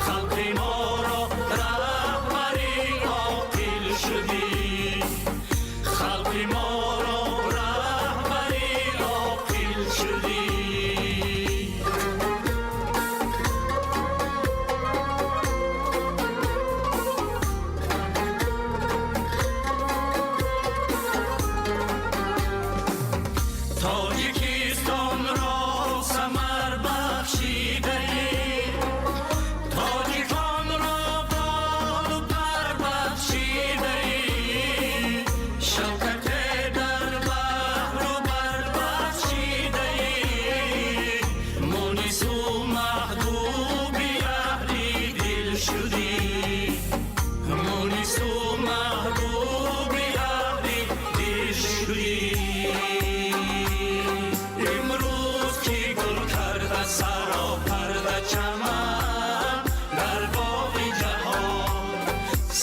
халқи моро раҳбари оқил шудӣ, халқи моро раҳбари оқил шудӣ. Тоҷикистонро самар бахшидаӣ, тоҷиконро болу пар бахшидаӣ, шавкате дар баҳру бар бахшидаӣ, мунису маҳбуби аҳли дил шудӣ, мунису маҳбуби аҳли дил шудӣ. Имрӯз ки гул карда саро парда чаман дар боғи ҷаҳон,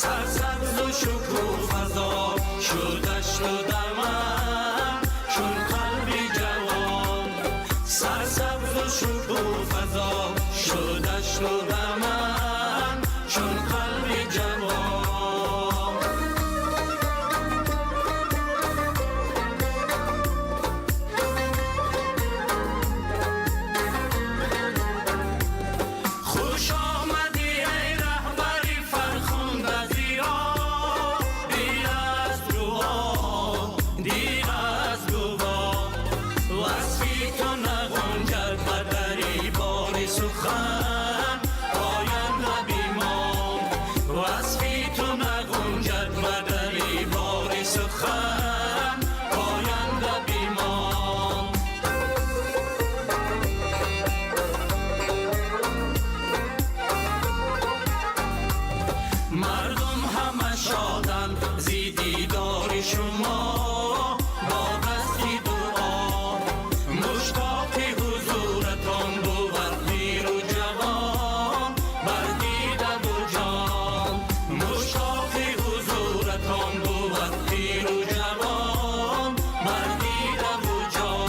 сарсабзу шукуфазо шуд дашту даман чун қалби ҷавон, сарсабзу шукуфазо шуд дашту даман чун қалби ҷавон. Хуш омадӣ, эй раҳбари фархунда, зиё биаст руҳо. Зи дидори шумо бо дасти дуо, муштоқи ҳузуратон бувад пиру ҷавон, бар дидаву ҷон. Муштоқи ҳузуратон бувад пиру ҷавон, бар дидаву ҷон.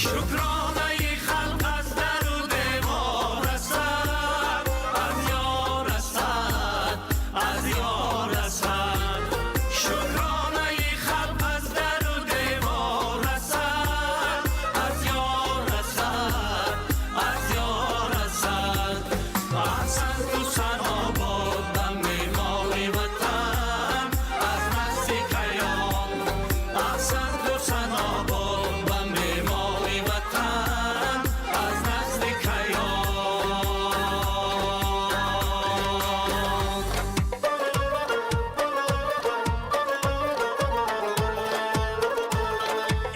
Шукронаи халқ аз дару девор расад, аз ёр расад, аз ёр расад. Шукронаи халқ аз дару девор расад, аз ёр расад, аз ёр расад. Аҳсанту сано бод ба меъмори ватан аз насли Каён. Аҳсанту сано бод ба меъмори ватан аз насли Каён.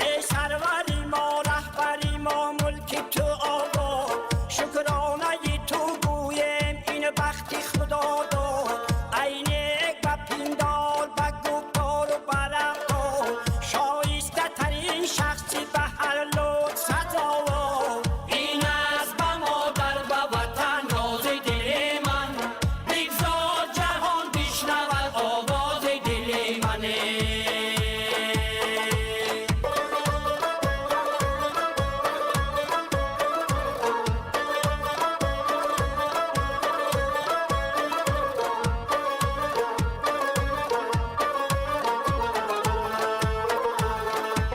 Эй сарвари мо, раҳбари мо, мулки ту обод, шукронаи ту гӯем, ин бахти худо дод. Ай нек ба пиндор, ба гуфтору ба рафтор, шоистатарин шахси ба ҳар лутф сазовор.
Ин аст ба модар, ба ватан рози дили ман, бигзор ҷаҳон бишнавад овози дили ман.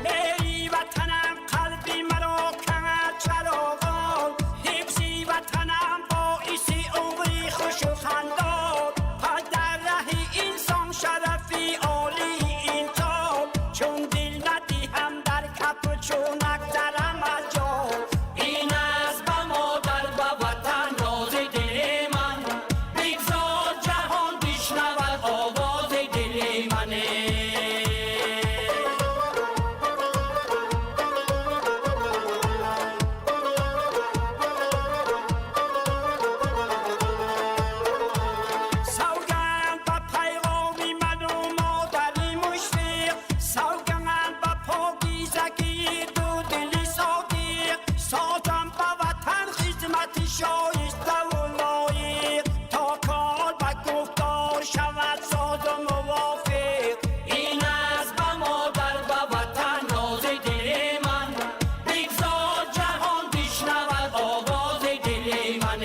Меҳри ватанам қалби маро кард чароғон, ҳифзи ватанам боиси умри хушу хандон. Пас дар раҳи инсон шарафи олии инсон, чун дил надиҳам дар кафу чун нагзарам аз ҷон.
Ин аст ба модар, ба ватан рози дили ман, бигзор ҷаҳон бишнавад овози дили ман.
Савганд ба пайғоми ману модари мушфиқ, савганд ба покизагии дудили содиқ, созам ба ватан хизмати шоиставу лоиқ, то кор ба гуфтор шавад созу мувофиқ.
Ин аст ба модар, ба ватан рози дили ман, бигзор ҷаҳон бишнавад овози дили ман.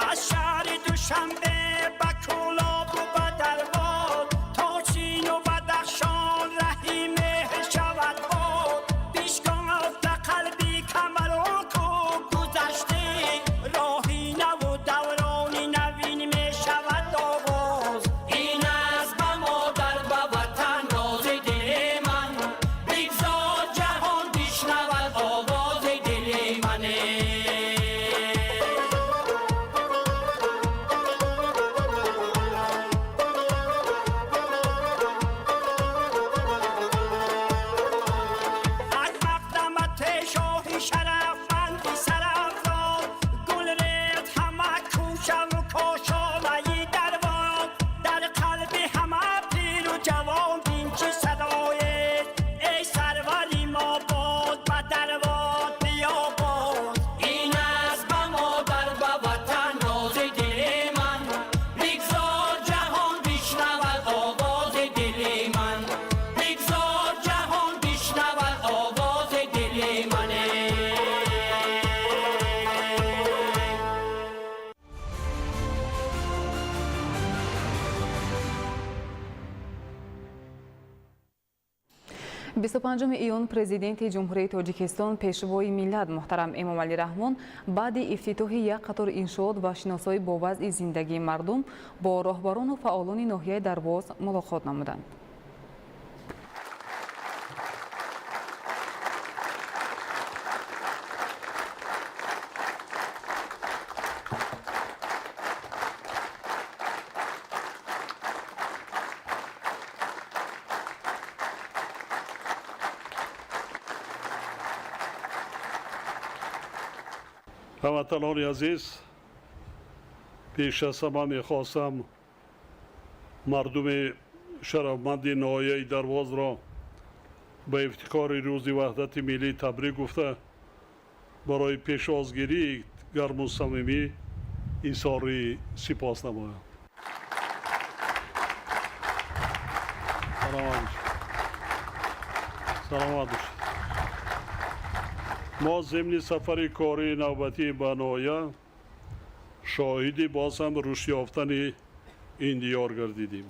Аз шаҳри Душанбе ба Кӯлобу ба Дарвоз, то Чину Бадахшон раҳи меҳр шавад бод. Бишкофта қалби камару кӯҳ гузаштӣ, роҳи наву даврони навин мешавад оғоз.
Ин аст ба модар, ба ватан рози дили ман, бигзор ҷаҳон бишнавад овози дили ман.
Аз мақдамати шоҳи шарафманди сарафроз, гул рехт ҳама кӯчаву кошонаи Дарвоз. Дар қалби ҳама пиру ҷавон бин чӣ садоест, эй сарвари мо, боз ба Дарвоз биё боз.
Ин аст ба модар, ба ватан рози дили ман, бигзор ҷаҳон бишнавад овози дили ман, бигзор ҷаҳон бишнавад овози дили ман.
25 июн Президенти Ҷумҳурии Тоҷикистон, Пешвои миллат муҳтарам Эмомалӣ Раҳмон баъди ифтитоҳи як қатор иншоот ва шиносоӣ бо вазъи зиндагии мардум бо роҳбарону фаъолони ноҳияи Дарвоз мулоқот намуданд.
Ҳамватанони азиз, пеш аз ҳама мехостам мардуми шарафманди ноҳияи Дарвозро ба ифтихори Рӯзи Ваҳдати Миллӣ табрик гуфта, барои пешвозгирии гарму самимӣ изҳори сипос намоям. Саломат бошед. Мо зимни сафари кории навбатӣ ба ноҳия шоҳиди боз ҳам рушд ёфтани ин диёр гардидем.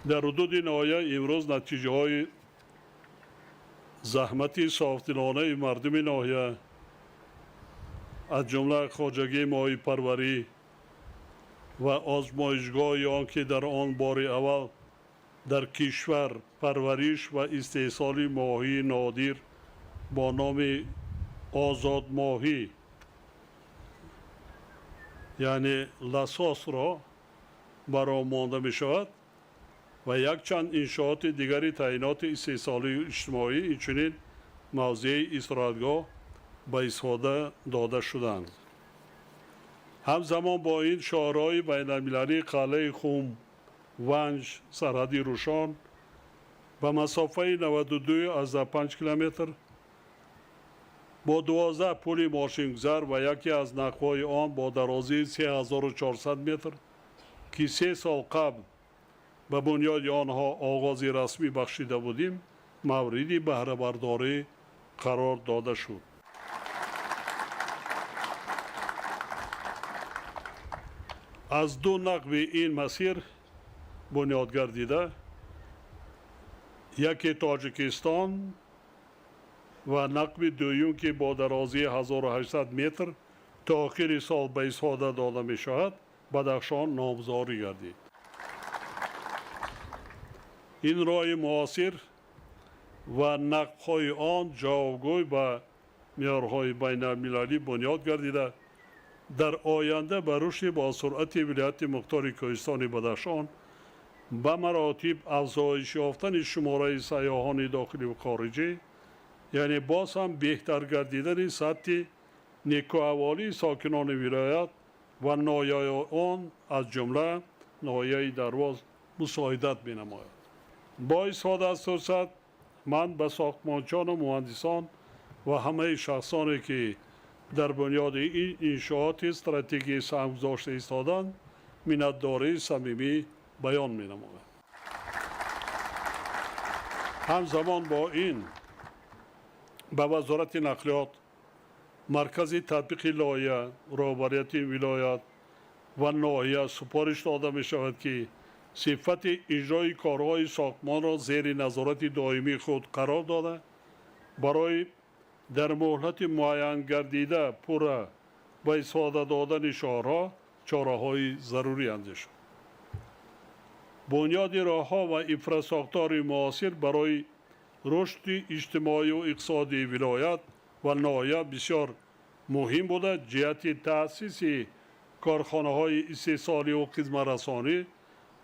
Дар ҳудуди ноҳия имрӯз натиҷаҳои заҳмати софдилонаи мардуми ноҳия, аз ҷумла хоҷагии моҳипарварӣ ва озмоишгоҳи он, ки дар он бори аввал дар кишвар парвариш ва истеҳсоли моҳии нодир бо номи озодмоҳӣ, яъне ласосро ба роҳ монда мешавад, ва якчанд иншооти дигари таъиноти истеҳсолию иҷтимоӣ, инчунин мавзеи истироҳатгоҳ ба истифода дода шуданд. Ҳамзамон бо ин, шоҳроҳи байналмилалии Қалъаи Хум, Ванҷ, сарҳади Рӯшон ба масофаи 92,5 километр бо 12 пули мошингузар ва яке аз нақбҳои он бо дарозии 3400 метр, ки 3 сол қабл ба бунёди онҳо оғози расмӣ бахшида будем, мавриди баҳрабардорӣ қарор дода шуд. Аз ду нақби ин масир бунёд гардида, яке Тоҷикистон ва нақби дуюм, ки бо дарозии 1800 метр то охири сол ба истифода дода мешавад, Бадахшон номгузорӣ гардид. Ин роҳи муосир ва нақбҳои он ҷавобгӯй ба меъёрҳои байналмилалӣ бунёд гардида, дар оянда ба рушди босуръати вилояти мухтори Кӯҳистони Бадахшон, ба маротиб афзоиш ёфтани шумораи сайёҳони дохиливу хориҷӣ, яъне боз ҳам беҳтар гардидани сатҳи некӯаҳволии сокинони вилоят ва ноҳияи он, аз ҷумла ноҳияи Дарвоз, мусоидат менамояд. Бо истифода аз фурсат ман ба сохтмончону муҳандисон ва ҳамаи шахсоне, ки дар бунёди ин иншооти стратегӣ саҳм гузошта истоданд, миннатдории самимӣ баён менамоям. Ҳамзамон бо ин, ба Вазорати нақлиёт, Маркази татбиқи лоиҳа, роҳбарияти вилоят ва ноҳия супориш дода мешавад, ки сифати иҷрои корҳои сохтмонро зери назорати доимии худ қарор дода, барои дар муҳлати муайянгардида пурра ба истифода додани шоҳроҳ чораҳои зарурӣ андешанд. Бунёди роҳҳо ва инфрасохтори муосир барои рушди иҷтимоию иқтисодии вилоят ва ноҳия бисёр муҳим буда, ҷиҳати таъсиси корхонаҳои истеҳсоливу хизматрасонӣ,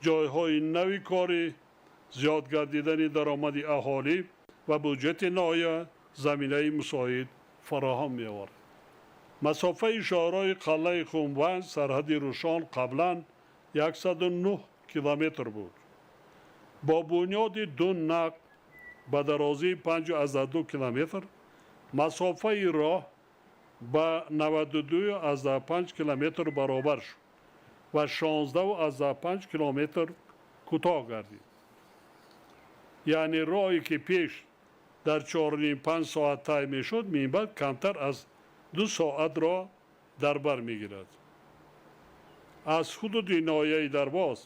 ҷойҳои нави корӣ, зиёд гардидани даромади аҳолӣ ва буҷети ноҳия заминаи мусоид фароҳам меоварад. Масофаи шоҳроҳи Қалъаи Хумванҷ, сарҳади Рӯшон қаблан 109 километр буд. Бо бунёди ду нақб ба дарозии 5,2 километр масофаи роҳ ба 92,5 километр баробар шуд ва 16,5 километр кӯтоҳ гардид. Яъне роҳе, ки пеш дар 4,5-5 соат тай мешуд, минбаъд камтар аз 2 соатро дар бар мегирад. Аз ҳудуди ноҳияи Дарвоз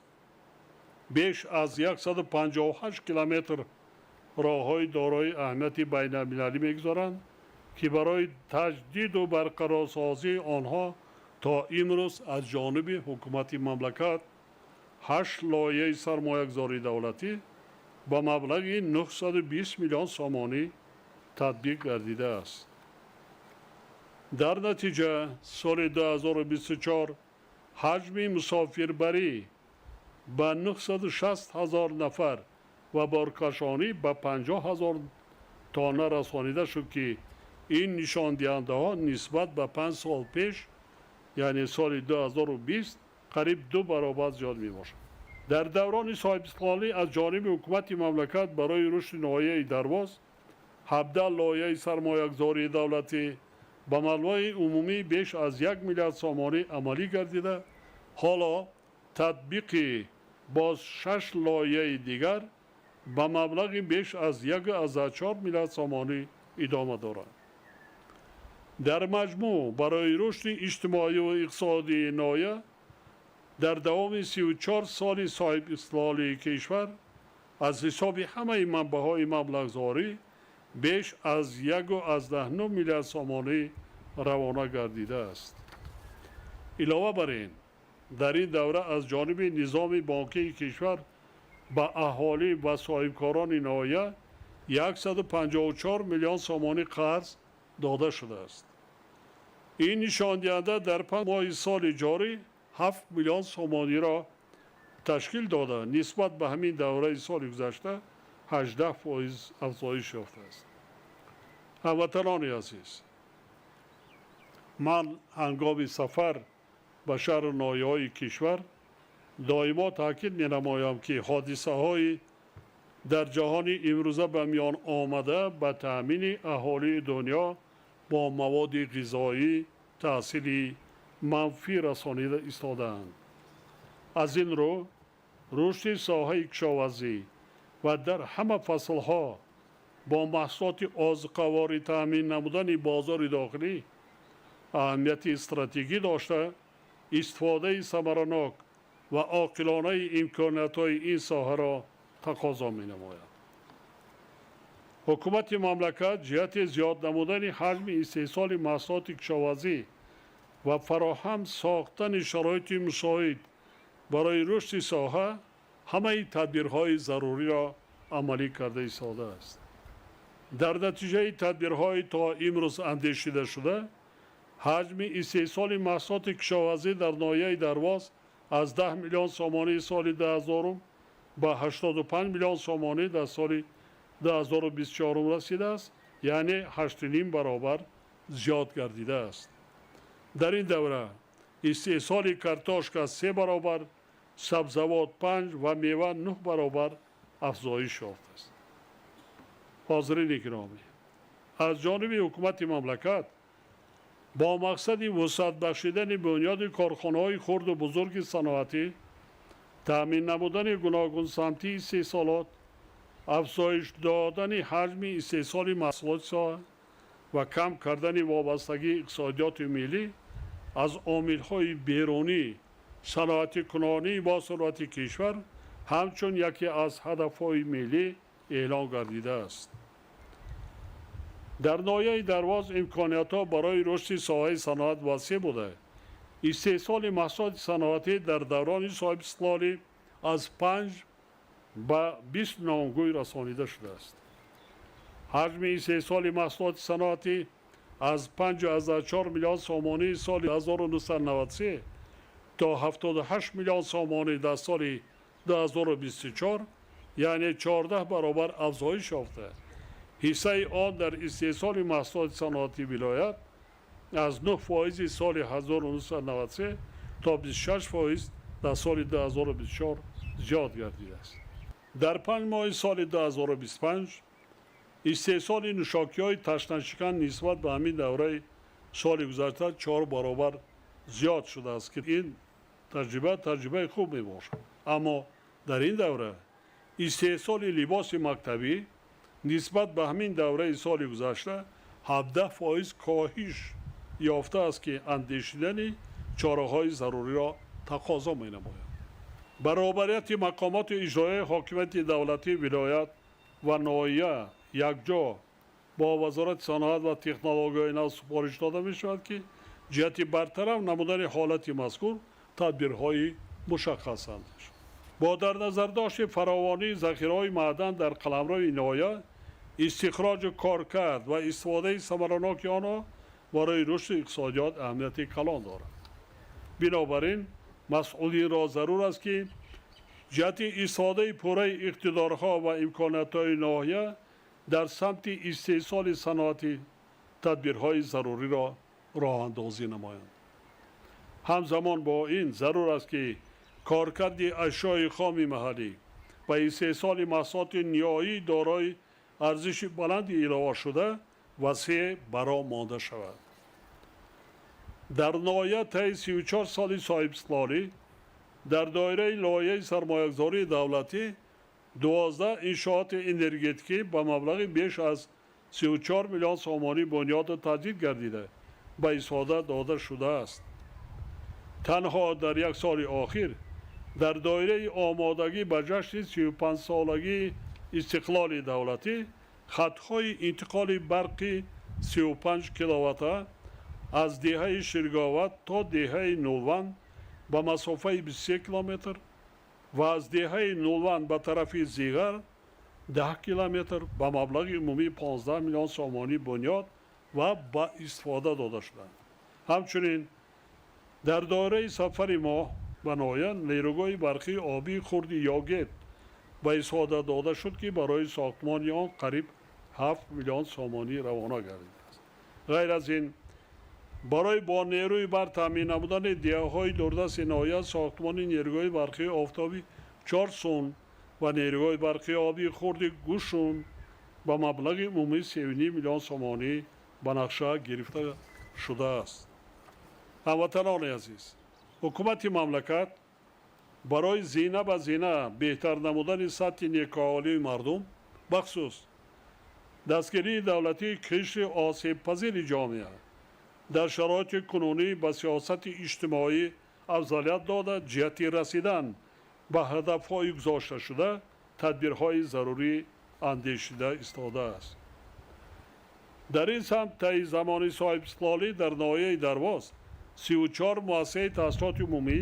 беш аз 158 километр роҳҳои дорои аҳамияти байналмилалӣ мегузаранд, ки барои таҷдиду барқарорсозии онҳо то имрӯз аз ҷониби ҳукумати мамлакат ҳашт лоиҳаи сармоягузории давлатӣ ба маблағи 920 миллион сомонӣ татбиқ гардидааст. Дар натиҷа соли 2024 ҳаҷми мусофирбарӣ ба 960 ҳазор нафар ва боркашонӣ ба 50 ҳазор тонна расонида шуд, ки Ин нишондиҳандаҳо нисбат ба 5 сол пеш, яъне соли 2020, қариб 2 баробар зиёд мебошад. Дар даврони соҳибистиқлолӣ аз ҷониби ҳукумати мамлакат барои рушди ноҳияи Дарвоз 17 лоиҳаи сармоягузории давлатӣ ба маблағи умумӣ беш аз 1 миллиард сомонӣ амалӣ гардида, ҳоло татбиқи боз 6 лоиҳаи дигар ба маблағи беш аз 1,4 миллиард сомонӣ идома дорад. Дар маҷмӯъ барои рушди иҷтимоӣ ва иқтисодии ноҳия дар давоми 34 соли соҳибистиқлолии кишвар аз ҳисоби ҳамаи манбаъҳои маблағгузорӣ беш аз 1,9 миллиард сомонӣ равона гардидааст. Илова бар ин, дар ин давра аз ҷониби низоми бонкии кишвар ба аҳолӣ ва соҳибкорони ноҳия 154 миллион сомонӣ қарз дода шудааст. Ин нишондиҳанда дар 5 моҳи соли ҷорӣ 7 миллион сомониро ташкил дода, нисбат ба ҳамин давраи соли гузашта 18% афзоиш ёфтааст. Ҳамватанони азиз, ман ҳангоми сафар ба шаҳру ноҳияҳои кишвар доимо таъкид менамоям, ки ҳодисаҳои дар ҷаҳони имрӯза ба миён омада ба таъмини аҳолии дунё бо маводи ғизоӣ таъсири манфӣ расонида истодаанд. Аз ин рӯ рушди соҳаи кишоварзӣ ва дар ҳама фаслҳо бо маҳсулоти озуқаворӣ таъмин намудани бозори дохилӣ аҳамияти стратегӣ дошта, истифодаи самаранок ва оқилонаи имкониятҳои ин соҳаро тақозо менамояд. Ҳукумати мамлакат ҷиҳати зиёд намудани ҳаҷми истеҳсоли маҳсулоти кишоварзӣ ва фароҳам сохтани шароити мусоид барои рушди соҳа ҳамаи тадбирҳои заруриро амалӣ карда истодааст. Дар натиҷаи тадбирҳои то имрӯз андешидашуда, ҳаҷми истеҳсоли маҳсулоти кишоварзӣ дар ноҳияи Дарвоз аз 10 миллион сомонии соли 2000 ба 85 миллион сомонӣ дар соли 2024 расидааст, яъне 8,5 баробар зиёд гардидааст. Дар ин давра истеҳсоли картошка 3 баробар, сабзавот 5 ва мева 9 баробар афзоиш ёфтааст. Ҳозирини гиромӣ, аз ҷониби ҳукумати мамлакат бо мақсади вусъат бахшидани бунёди корхонаҳои хурду бузурги саноатӣ, таъмин намудани гуногунсамтии истеҳсолот, афзоиш додани ҳаҷми истеҳсоли маҳсулоти соҳа ва кам кардани вобастагии иқтисодиёти миллӣ аз омилҳои берунӣ, саноатикунонии босуръати кишвар ҳамчун яке аз ҳадафҳои миллӣ эълон гардидааст. Дар ноҳияи Дарвоз имкониятҳо барои рушди соҳаи саноат васеъ буда, истеҳсоли маҳсулоти саноатӣ дар даврони соҳибистиқлолӣ аз 5 ба 20 номгӯй расонида шудааст. Ҳаҷми истеҳсоли маҳсулоти саноатӣ аз 5,4 миллион сомонии соли 1993 то 78 миллион сомонӣ дар соли 2024, яъне 14 баробар афзоиш ёфта, ҳиссаи он дар истеҳсоли маҳсулоти саноатии вилоят аз 9% соли 1993 то 26% дар соли 2024 зиёд гардидааст. Дар 5 моҳи соли 2025 истеҳсоли нӯшокиҳои ташнашикан нисбат ба ҳамин давраи соли гузашта 4 баробар зиёд шудааст, ки ин таҷриба таҷрибаи хуб мебошад. Аммо дар ин давра истеҳсоли либоси мактабӣ нисбат ба ҳамин давраи соли гузашта 17% коҳиш ёфтааст, ки андешидани чораҳои заруриро тақозо менамояд. Баробарияти мақомоти иҷроияи ҳокимияти давлатии вилоят ва ноҳия якҷо бо Вазорати саноат ва технологияҳои нав супориш дода мешавад, ки ҷиҳати бартараф намудани ҳолати мазкур тадбирҳои мушаххас андешанд. Бо дар назардошти фаровонии захираҳои маъдан дар қаламрави ноҳия, истихроҷу коркард ва истифодаи самараноки онҳо барои рушди иқтисодиёт аҳамияти калон дорад. Бинобар ин масъулинро зарур аст, ки ҷиҳати истифодаи пурраи иқтидорҳо ва имкониятҳои ноҳия дар самти истеҳсоли саноатӣ тадбирҳои заруриро роҳандозӣ намоянд. Ҳамзамон бо ин зарур аст, ки коркарди ашёи хоми маҳаллӣ ва истеҳсоли маҳсулоти ниҳоӣ дорои арзиши баланди иловашуда васеъ ба роҳ монда шавад. Дар ноҳия таи 34 соли соҳибистиқлолӣ дар доираи лоиҳаи сармоягузории давлатӣ 12 иншооти энергетикӣ ба маблағи беш аз 34 миллион сомонӣ бунёду таҷдид гардида ба истифода дода шудааст. Танҳо дар як соли охир дар доираи омодагӣ ба ҷашни 35-солагии истиқлоли давлатӣ хатҳои интиқоли барқи 35 киловатта аз деҳаи Ширговат то деҳаи Нулван ба масофаи 23 километр ва аз деҳаи Нулван ба тарафи Зиғар 10 километр ба маблағи умумии 15 миллион сомонӣ бунёд ва ба истифода дода шуданд. Ҳамчунин дар доираи сафари мо ба ноҳия нерӯгоҳи барқии обии хурди Ёгет ба истифода дода шуд, ки барои сохтмони он қариб 7 миллион сомонӣ равона гардидааст. Ғайр аз ин, барои бо нерӯи барқ таъмин намудани деҳаҳои дурдасти ноҳия сохтмони нерӯгоҳи барқии офтоби Чорсун ва нерӯгоҳи барқии обии хурди Гӯшун ба маблағи умумии 3,5 миллион сомонӣ ба нақша гирифта шудааст. Ҳамватанони азиз, ҳукумати мамлакат барои зина ба зина беҳтар намудани сатҳи некӯаҳолии мардум, бахусус дастгирии давлатии қишри осебпазири ҷомеа дар шароити кунунӣ ба сиёсати иҷтимоӣ афзалият дода, ҷиҳати расидан ба ҳадафҳои гузошташуда тадбирҳои зарурӣ андешида истодааст. Дар ин самт таи замони соҳибистиқлолӣ дар ноҳияи Дарвоз 34 муассисаи таҳсилоти умумӣ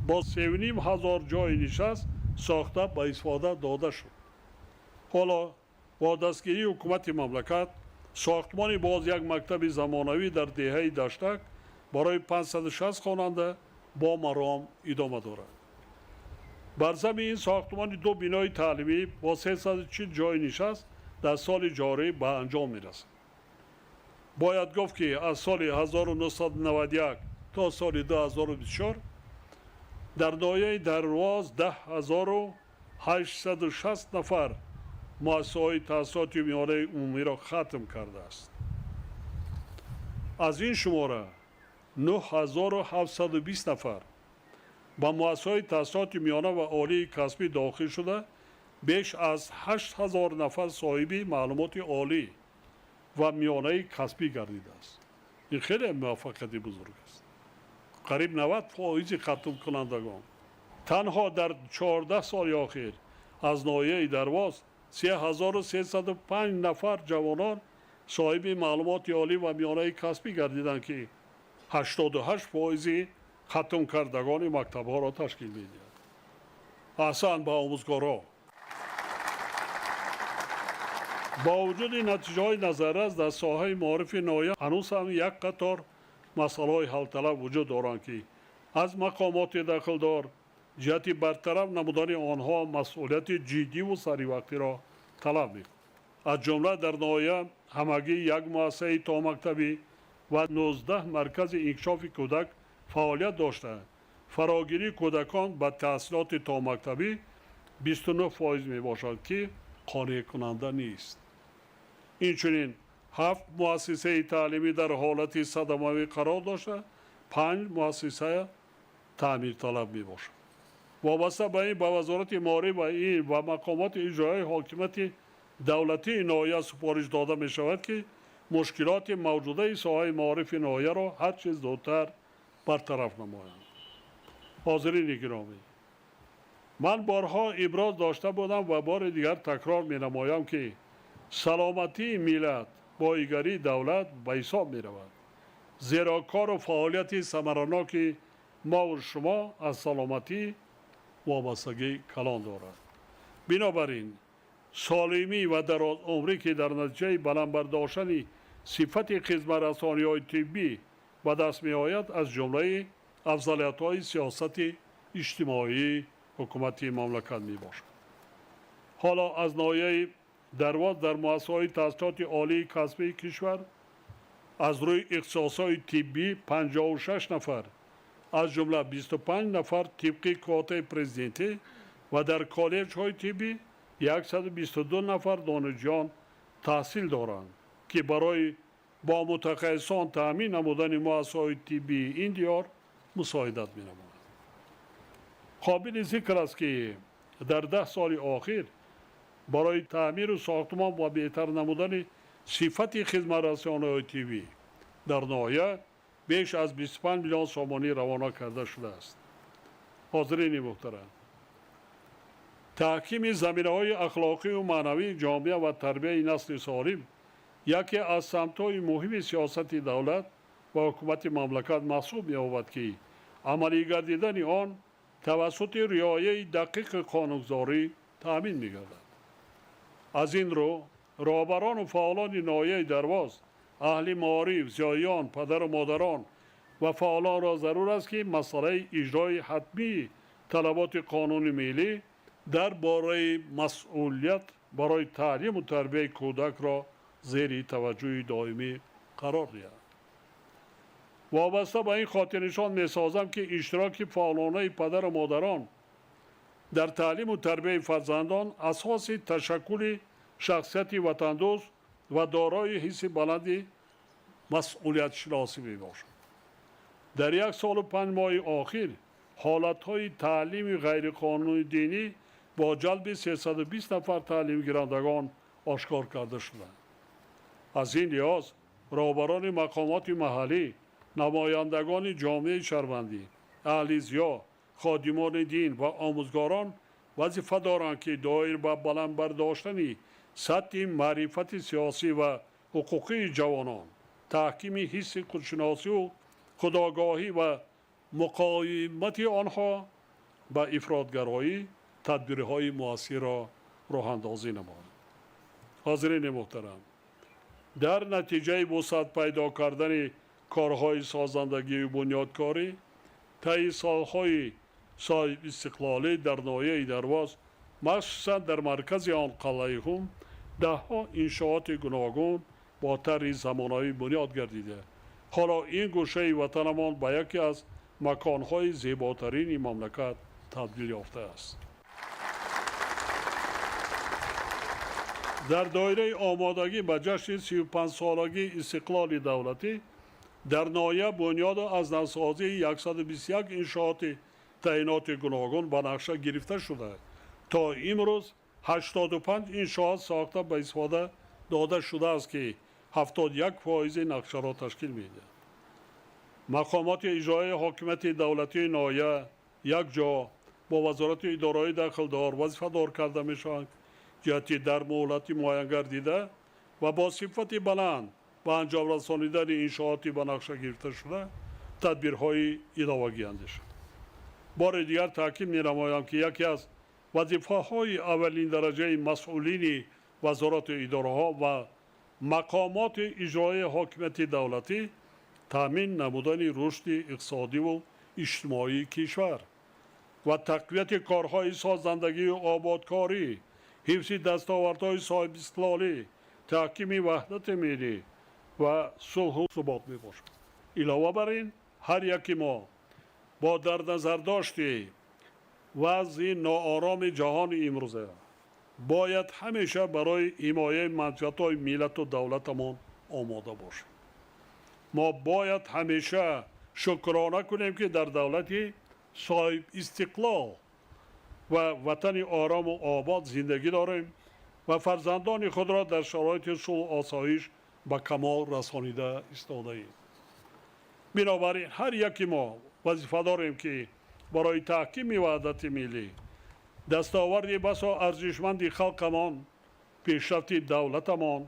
бо 3,5 ҳазор ҷойи нишаст сохта ба истифода дода шуд. Ҳоло бо дастгирии ҳукумати мамлакат сохтмони боз як мактаби замонавӣ дар деҳаи Даштак барои 560 хонанда бо маром идома дорад. Бар зами ин сохтмони ду бинои таълимӣ бо 340 ҷойи нишаст дар соли ҷорӣ ба анҷом мерасад. Бояд гуфт, ки аз соли 1991 то соли 2024 дар ноҳияи Дарвоз 10 860 нафар муассисаҳои таҳсилоти миёнаи умумиро хатм кардааст. Аз ин шумора 9720 нафар ба муассисаҳои таҳсилоти миёна ва олии касбӣ дохил шуда, беш аз 8000 нафар соҳиби маълумоти олӣ ва миёнаи касбӣ гардидааст. Ин хеле муваффақияти бузург аст. Қариб 90 фоизи хатмкунандагон. Танҳо дар 14 соли охир аз ноҳияи Дарвоз 3305 нафар ҷавонон соҳиби маълумоти олӣ ва миёнаи касбӣ гардиданд, ки 88 фоизи хатмкардагони мактабҳоро ташкил медиҳад. Аҳсан ба омӯзгорон! Бо вуҷуди натиҷаҳои назаррас дар соҳаи маорифи ноҳия, ҳанӯз ҳам як қатор масъалаҳои ҳалталаб вуҷуд доранд, ки аз мақомоти дахлдор ҷиҳати бартараф намудани онҳо масъулияти ҷиддиву саривақтиро талаб мекунад. Аз ҷумла дар ноҳия ҳамагӣ як муассисаи томактабӣ ва 19 маркази инкишофи кӯдак фаъолият дошта, фарогирии кӯдакон ба таҳсилоти томактабӣ 29 фоиз мебошад, ки қонеъкунанда нест. Инчунин ҳафт муассисаи таълимӣ дар ҳолати садамавӣ қарор дошта, панҷ муассиса таъмирталаб мебошад. Вобаста ба ин ба Вазорати маориф ва илм ва мақомоти иҷроияи ҳокимияти давлатии ноҳия супориш дода мешавад, ки мушкилоти мавҷудаи соҳаи маорифи ноҳияро ҳар чиз зудтар бартараф намоянд. Ҳозирини гиромӣ, ман борҳо иброз дошта будам ва бори дигар такрор менамоям, ки саломатии миллат боигарии давлат ба ҳисоб меравад, зеро кору фаъолияти самараноки мову шумо аз саломатӣ вобастагӣ калон дорад. Бинобар ин солимӣ ва дарозумрӣ, ки дар натиҷаи баланд бардоштани сифати хизматрасониҳои тиббӣ ба даст меояд, аз ҷумлаи афзалиятҳои сиёсати иҷтимоии ҳукумати мамлакат мебошад. Ҳоло аз ноҳияи Дарвоз дар муассисаҳои таҳсилоти олии касбии кишвар Аз рӯи ихтисосҳои тиббӣ 56 нафар, аз ҷумла 25 нафар тибқи квотаи президентӣ ва дар коллеҷҳои тиббӣ 122 нафар донишҷӯён таҳсил доранд, ки барои бо мутахассисон таъмин намудани муассисаҳои тиббии ин диёр мусоидат менамояд. Қобили зикр аст, ки дар 10 соли охир барои таъмиру сохтмон ва беҳтар намудани сифати хизматрасониҳои тиббӣ дар ноҳия беш аз 25 миллион сомонӣ равона карда шудааст. Ҳозирини муҳтарам, таҳкими заминаҳои ахлоқию маънавии ҷомеа ва тарбияи насли солим яке аз самтҳои муҳими сиёсати давлат ва ҳукумати мамлакат маҳсуб меёбад, ки амалӣ гардидани он тавассути риояи дақиқи қонунгузорӣ таъмин мегардад. Аз ин рӯ роҳбарону фаъолони ноҳияи Дарвоз, аҳли маориф, зиёиён, падару модарон ва фаъолонро зарур аст, ки масъалаи иҷрои ҳатмии талаботи қонуни миллӣ дар бораи масъулият барои таълиму тарбияи кӯдакро зери таваҷҷӯҳи доимӣ қарор диҳад. Вобаста ба ин хотирнишон месозам, ки иштироки фаъолонаи падару модарон дар таълиму тарбияи фарзандон асоси ташаккули шахсияти ватандӯст ва дорои ҳисси баланди масъулиятшиносӣ мебошад. Дар 1 солу 5 моҳи охир ҳолатҳои таълими ғайриқонунии динӣ бо ҷалби 320 нафар таълимгирандагон ошкор карда шуданд. Аз ин лиҳоз роҳбарони мақомоти маҳаллӣ, намояндагони ҷомеаи шаҳрвандӣ, аҳли зиё, ходимони дин ва омӯзгорон вазифа доранд, ки доир ба баланд бардоштани сатҳи маърифати сиёсӣ ва ҳуқуқии ҷавонон, таҳкими ҳисси худшиносию худогоҳӣ ва муқовимати онҳо ба ифротгароӣ тадбирҳои муассирро роҳандозӣ намоянд. Ҳозирини муҳтарам, дар натиҷаи вусъат пайдо кардани корҳои созандагию бунёдкорӣ таи солҳои соҳибистиқлолӣ дар ноҳияи Дарвоз, махсусан дар маркази он Қалъаи Хум, даҳҳо иншооти гуногун бо тарҳи замонавӣ бунёд гардида, ҳоло ин гӯшаи ватанамон ба яке аз маконҳои зеботарини мамлакат табдил ёфтааст. Дар доираи омодагӣ ба ҷашни 35-солагии истиқлоли давлатӣ дар ноҳия бунёду аз навсозии 121 иншооти таъиноти гуногун ба нақша гирифта шуда, то имрӯз 85 иншоот сохта ба истифода дода шудааст, ки 71% нақшаро ташкил медиҳад. Мақомоти иҷроияи ҳокимияти давлатии ноҳия якҷо бо вазорати идораҳои дахлдор вазифадор карда мешаванд, ҷиҳати дар муҳлати муайянгардида ва бо сифати баланд ба анҷом расонидани иншооти ба нақша гирифташуда тадбирҳои иловагӣ андешанд. Бори дигар таъкид менамоям, ки яке аз вазифаҳои аввалиндараҷаи масъулини вазорату идораҳо ва мақомоти иҷроияи ҳокимияти давлатӣ таъмин намудани рушди иқтисодиву иҷтимоии кишвар ва тақвияти корҳои созандагию ободкорӣ, ҳифзи дастовардҳои соҳибистиқлолӣ, таҳкими ваҳдати миллӣ ва сулҳу субот мебошад. Илова бар ин, ҳар яки мо бо дар назардошти вазъи ноороми ҷаҳони имрӯза бояд ҳамеша барои ҳимояи манфиатҳои миллату давлатамон омода бошем. Мо бояд ҳамеша шукрона кунем, ки дар давлати соҳибистиқлол ва ватани орому обод зиндагӣ дорем ва фарзандони худро дар шароити сулҳу осоиш ба камол расонида истодаем. Бинобар ин ҳар яки мо вазифа дорем, ки барои таҳкими ваҳдати миллӣ, дастоварди басо арзишманди халқамон, пешрафти давлатамон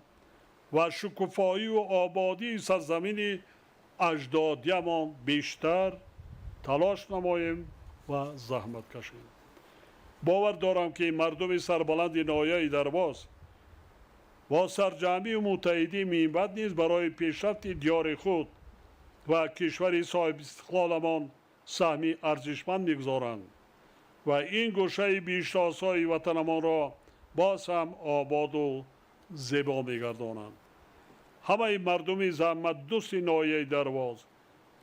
ва шукуфоию ободии сарзамини аҷдодиямон бештар талош намоем ва заҳмат кашем. Бовар дорам, ки мардуми сарбаланди ноҳияи Дарвоз бо сарҷамъию муттаҳидӣ минбаъд низ барои пешрафти диёри худ ва кишвари соҳибистиқлоламон саҳми арзишманд мегузоранд ва ин гӯшаи биҳиштосои ватанамонро боз ҳам ободу зебо мегардонанд. Ҳамаи мардуми заҳматдӯсти ноҳияи Дарвоз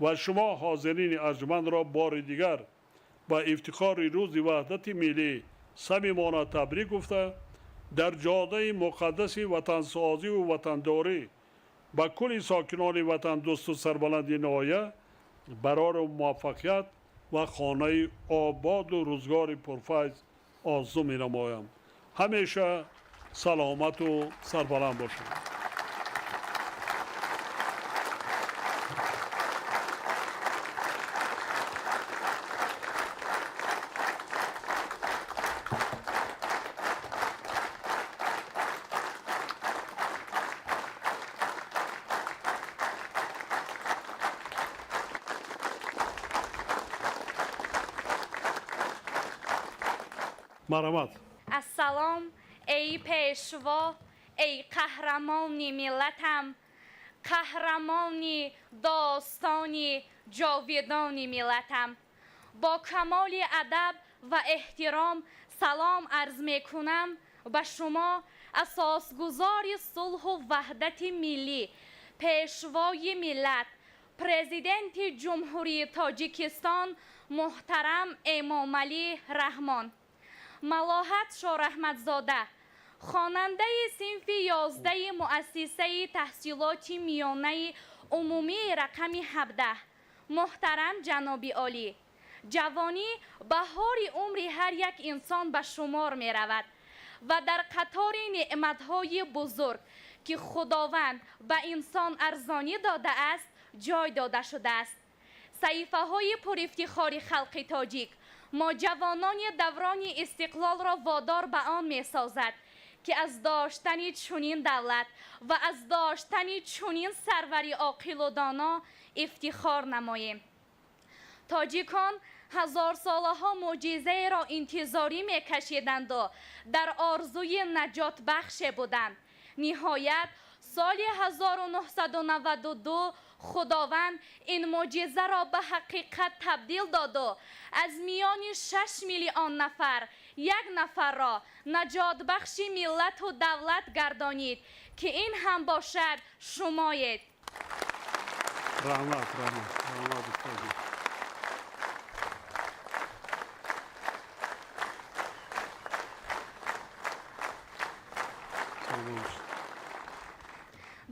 ва шумо ҳозирини арҷмандро бори дигар ба ифтихори рӯзи ваҳдати миллӣ самимона табрик гуфта, дар ҷодаи муқаддаси ватансозиву ватандорӣ ба кулли сокинони ватандӯсту сарбаланди ноҳия барору муваффақият ва хонаи ободу рӯзгори пурфайз орзу менамоям. Ҳамеша саломату сарбаланд бошед. Марҳамат.
Ассалом, эй пешво, эй қаҳрамони миллатам, қаҳрамони достони ҷовидони миллатам. Бо камоли адаб ва эҳтиром салом арз мекунам ба шумо, асосгузори сулҳу ваҳдати миллӣ, пешвои миллат, президенти Ҷумҳурии Тоҷикистон муҳтарам Эмомалӣ Раҳмон. Малоҳат Шораҳмадзода, хонандаи синфи 11 муассисаи таҳсилоти миёнаи умумии рақами 17. Муҳтарам ҷаноби олӣ, ҷавонӣ баҳори умри ҳар як инсон ба шумор меравад ва дар қатори неъматҳои бузург, ки Худованд ба инсон арзонӣ додааст, ҷой дода шудааст. Саҳифаҳои пурифтихори халқи тоҷик мо ҷавонони даврони истиқлолро водор ба он месозад, ки аз доштани чунин давлат ва аз доштани чунин сарвари оқилу доно ифтихор намоем. Тоҷикон ҳазорсолаҳо мӯъҷизаеро интизорӣ мекашиданду дар орзуи наҷотбахше буданд. Ниҳоят соли 1992 Худованд ин мӯъҷизаро ба ҳақиқат табдил доду аз миёни 6 миллион нафар як нафарро наҷотбахши миллату давлат гардонид, ки ин ҳам бошад шумоед.
Раҳмат, раҳмат, раҳмат, устоди.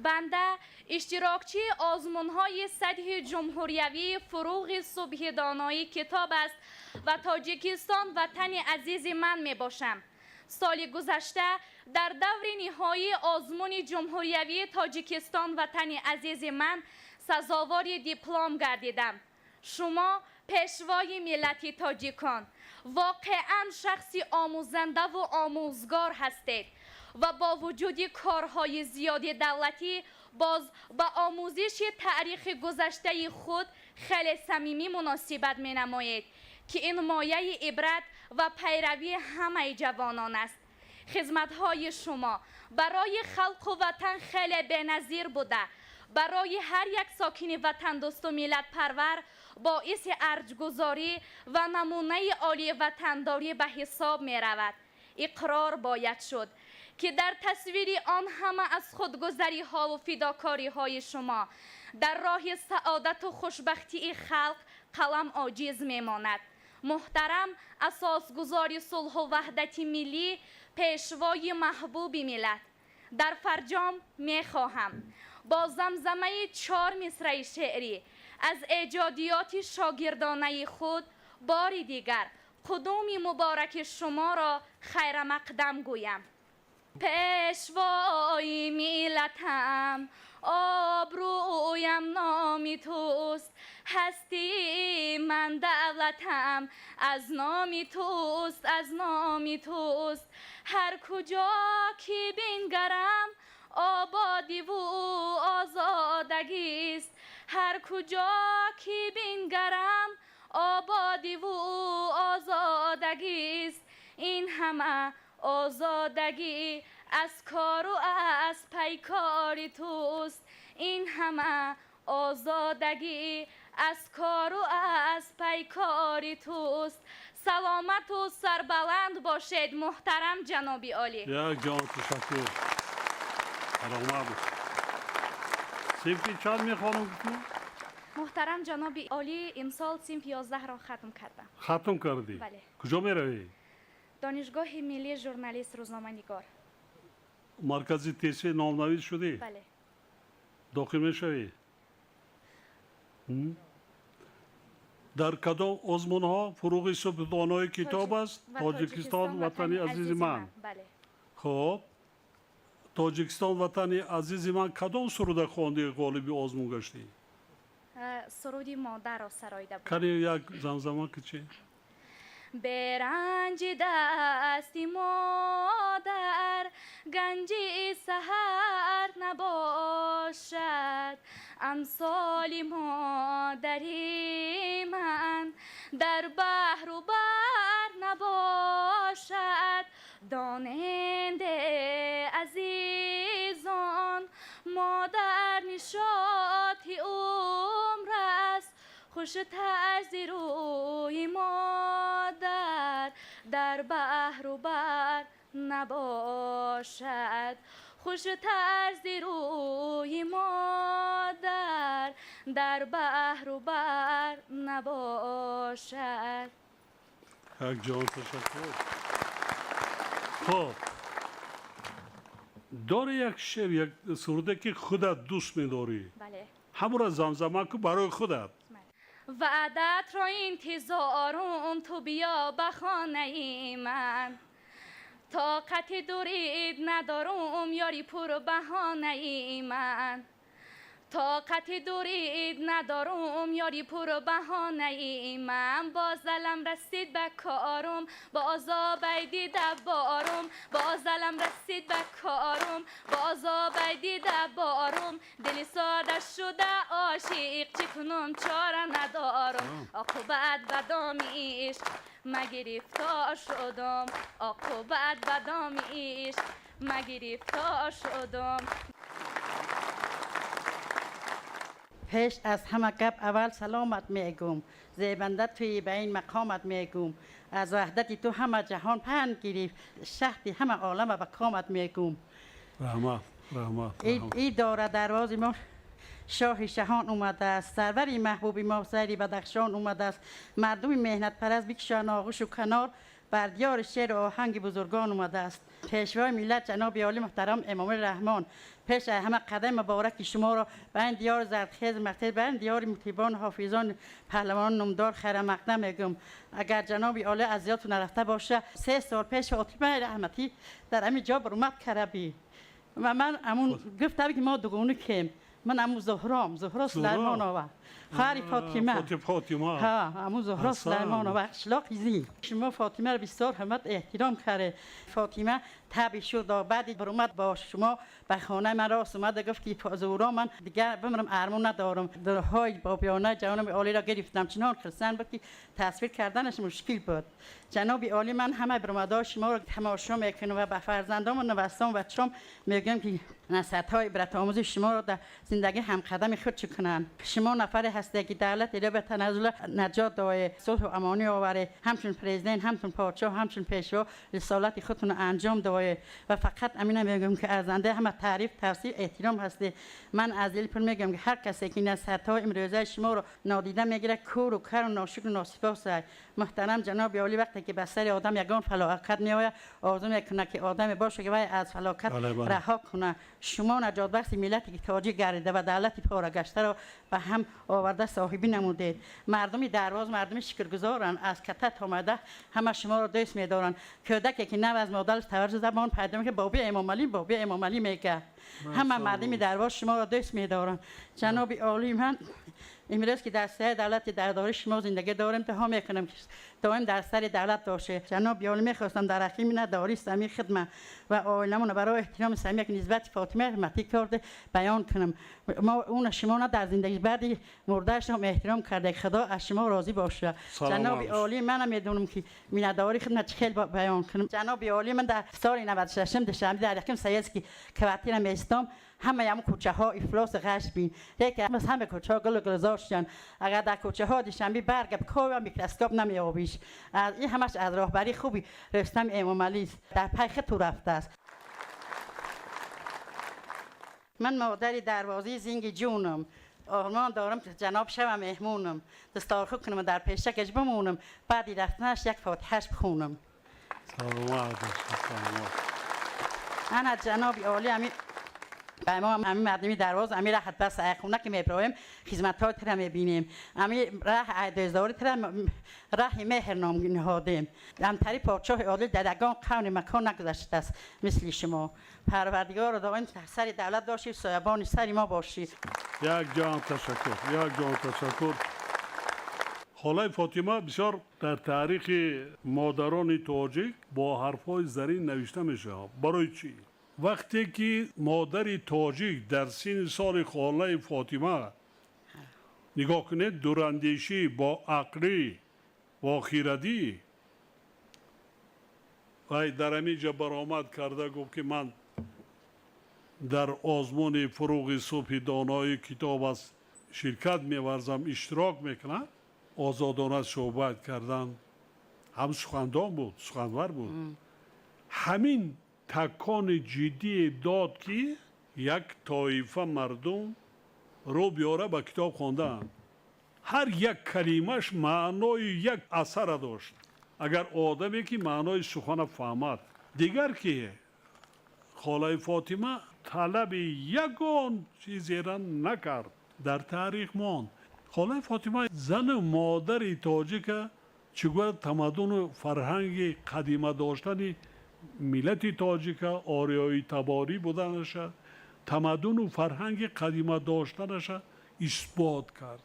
Банда иштирокчии озмунҳои сатҳи ҷумҳуриявии фуруғи субҳи доноӣ китоб аст ва Тоҷикистон ватани азизи ман мебошам. Соли гузашта дар даври ниҳоии озмуни ҷумҳуриявии Тоҷикистон ватани азизи ман сазовори диплом гардидам. Шумо пешвои миллати тоҷикон, воқеан шахси омӯзандаву омӯзгор ҳастед ва бо вуҷуди корҳои зиёди давлатӣ боз ба омӯзиши таърихи гузаштаи худ хеле самимӣ муносибат менамоед, ки ин мояи ибрат ва пайравии ҳамаи ҷавонон аст. Хизматҳои шумо барои халқу ватан хеле беназир буда, барои ҳар як сокини ватандӯсту миллатпарвар боиси арҷгузорӣ ва намунаи олии ватандорӣ ба ҳисоб меравад. Иқрор бояд шуд, ки дар тасвири он ҳама аз худгузариҳову фидокориҳои шумо дар роҳи саодату хушбахтии халқ қалам оҷиз мемонад. Муҳтарам асосгузори сулҳу ваҳдати миллӣ, пешвои маҳбуби миллат, дар фарҷом мехоҳам бо замзамаи 4 мисраи шеърӣ аз эҷодиёти шогирдонаи худ бори дигар қудуми мубораки шуморо хайрамақдам гӯям. Пешвои миллатам, обрӯям номи туст, ҳастии ман давлатам аз номи туст, аз номи туст. Ҳар куҷо ки бингарам ободиву озодагист, ҳар куҷо ки бингарам ободиву озодагист. Ин ҳама озодагӣ аз кору аз пайкори туст, ин ҳама озодагӣ аз кору аз пайкори туст. Саломату сарбаланд бошед, муҳтарам ҷаноби олӣ.
Як ҷон ташаккур. Саломат бошед. Синфи чанд мехонам гуфтӣ?
Муҳтарам ҷаноби олӣ, имсол синфи 11-ро хатм кардам.
Хатм кардӣ?
Бале.
Куҷо меравӣ?
Донишгоҳи миллии журналист, рӯзноманигор.
Маркази тестӣ номнавис шудӣ?
Бале.
Дохил мешавӣ? Дар кадом озмунҳо Фуруғи субҳи донои китоб аст? Тоҷикистон ватани азизи ман.
Бале.
Хуб, Тоҷикистон ватани азизи ман кадом суруда хонди, ғолиби озмун гаштӣ?
Суруди модарро сароида будам.
Кани як замзама ки чӣ?
Беранҷи дасти модар ганҷи саҳар набошад, амсоли модари ман дар баҳру бар набошад. Доненде азизон, модар нишоти умр аст, хуштар зи рӯи модар дар баҳру бар набошад, хуштар зи рӯи модар дар баҳру бар набошад.
Як ҷон ташаккур. Хуб, дори як шеър, як суруде ки худат дӯст медорӣ?
Бале.
Ҳамонро замзама кун барои худат.
Ваъдатро интизорум, ту биё ба хонаи ман, тоқати дурид надорум, ёри пурбаҳонаи ман, тоқати дурид надорум, ёри пурбаҳонаи ман. Боз залам расид ба корум, боз обай дида борум, боз залам расид ба корум, боз обай дида борум. Дили сода шуда ошиқ, чӣ кунум чора надорум. Оқибат ба доми ишқ ма гирифтор шудум, оқибат ба доми ишқ ма гирифтор шудум.
Пеш аз ҳама гап аввал саломат мегӯм, зебанда туи ба ин мақомат мегӯм. Аз ваҳдати ту ҳама ҷаҳон панд гирифт, шаҳди ҳама олама ба комат мегӯм.
Раҳмат, раҳмат.
И дора дарвози мо шоҳи шаҳон омадааст, сарвари маҳбуби мо сайри Бадахшон омадааст. Мардуми меҳнатпараст бикушанд оғӯшу канор, бар диёри шеъру оҳанги бузургон омадааст. Пешвои миллат ҷаноби олӣ муҳтарам Эмомалӣ Раҳмон, пеш аз ҳама қадами мубораки шуморо ба ин диёри зардхези мақтез, ба ин диёри мутибон, ҳофизон, паҳлавони номдор хайрамақдам мегӯм. Агар ҷаноби олӣ аз ёдтон нарафта боша, 3 сол пеш Фотимаи раҳматӣ дар ҳамин ҷо баромад карда ва ман ҳамун гуфтам ки мо дугона кем. Ман ҳамун Зуҳром, Зуҳро Сулаймонова, хоҳари Фотима.
Фотима.
Ҳа, ҳамун Зуҳро Сулаймонова, қишлоқи Зин. Шумо Фотимаро бисёр ҳурмат эҳтиром карде. Фотима таби шуд, баъди баромад бо шумо ба хонаи ман рост омада гуфт ки Зуҳро, ман дигар бимирам армон надорам. Дилҳои бобиёнаи ҷаноби олиро гирифтам. Чунон хурсанд буд ки тасвир карданаш мушкил буд. Ҷаноби олӣ, ман ҳамаи баромадҳои шуморо тамошо мекунам ва ба фарзандом ва навасом ва чом мегӯям ки насиҳатҳои ибратомӯзи шуморо дар зиндагӣ ҳамқадами худ чӣ кунанд. Шумо нафаре ҳастед ки давлат иро ба таназзул наҷот дое, сулҳу амонӣ оваре, ҳамчун президент, ҳамчун подшоҳ, ҳамчун пешво рисолати худтонро анҷом дое. Ва фақат амина мегӯям ки арзандаи ҳама таъриф, тавсиф, эҳтиром ҳастед. Ман аз дили пур мегӯям ки ҳар касе ки насиҳатҳои имрӯзаи шуморо нодида мегирад, кӯру кару ношукру носипос аст. Муҳтарам ҷаноби олӣ, вақте ки ба сари одам ягон фалокат меояд, орзу мекунад ки одаме бошад ки вай аз фалокат раҳо кунад. Шумо наҷотбахши миллате ки тоҷик гардида ва давлати порагаштаро ба ҳам оварда соҳибӣ намудед. Мардуми Дарвоз мардуми шукргузоранд, аз ката то мада ҳама шуморо дӯст медоранд. Кӯдаке ки нав аз модараш таваллуд шуда, он пайдо мекунад, бобои Эмомалӣ, бобои Эмомалӣ мегӯяд. Ҳама мардуми Дарвоз шуморо дӯст медоранд. Ҷаноби олӣ, ман имрӯз ки дар сари давлати дардори шумо зиндагӣ дорем, дуо мекунам ки доим дар сари давлат бошед. Ҷаноби олӣ, мехостам дар ҳаққи миннатдории самии хидмат ва оиламон барои эҳтироми самия ки нисбати Фотимаи раҳматӣ карда баён кунам. Мо уна шумо на дар зиндагӣ баъди мурдаашам эҳтиром карда, Худо аз шумо розӣ бошад. Ҷаноби олӣ, ман медонам ки миннатдории хидмат чӣ хел баён кунам. Ҷаноби олӣ, ман дар соли 96 душанбе дар якум союз ки квартира меистам, ҳамаи ҳамон кӯчаҳо ифлосу ғаш бин. Лекин ҳама кӯчаҳо гулу гулзор шуданд. Агар дар кӯчаҳо душанбе барга кова микроскоп намеёбиш. Ин ҳамаш аз роҳбарии хуби Рустам Эмомалист. Дар пай худту рафтааст. Ман модари дарвозаи зинги ҷунам, ормон дорам ҷаноб шавам меҳмонам, дастархӯ кунам дар пешакаш бимонам, баъди рафтанаш як фотиҳаш бихонам.
Саломат бошед, саломат.
Ана ҷаноби олӣ, ами ба мо ами мардими дарвоз ами раҳат бас хона ки меброем, хизматҳои тира мебинем, ами раҳ айдоздори тира раҳи меҳр ном ниҳодем. Ҳамтари подшоҳи одил дар ягон қавни макон нагузаштааст мисли шумо. Парвардигоро доим сари давлат бошӣ, соябони сари мо бошӣ.
Як ҷон ташаккур, як ҷон ташаккур. Холаи Фотима бисёр дар таърихи модарони тоҷик бо ҳарфҳои зарин навишта мешавад. Барои чӣ? Вақте ки модари тоҷик дар синни соли холаи Фотима нигоҳ кунед, дурандешӣ, бо ақлӣ, бо хирадӣ вай дар ҳамин ҷо баромад карда гуфт, ки ман дар озмуни «Фуруғи субҳи донои китоб» аст ширкат меварзам, иштирок мекунам. Озодона суҳбат кардан, ҳам сухандон буд, суханвар буд. Ҳамин такони ҷиддие дод, ки як тоифа мардум рӯ биёра ба китоб хондаанд. Ҳар як калимаш маънои як асара дошт, агар одаме ки маънои сухана фаҳмад. Дигар ки холаи Фотима талаби ягон чизера накард, дар таърих монд. Холаи Фотима зану модари тоҷика чӣ гуна тамаддуну фарҳанги қадима доштани миллати тоҷика, ориёи таборӣ буданаша, тамаддуну фарҳанги қадима доштанаша исбот кард.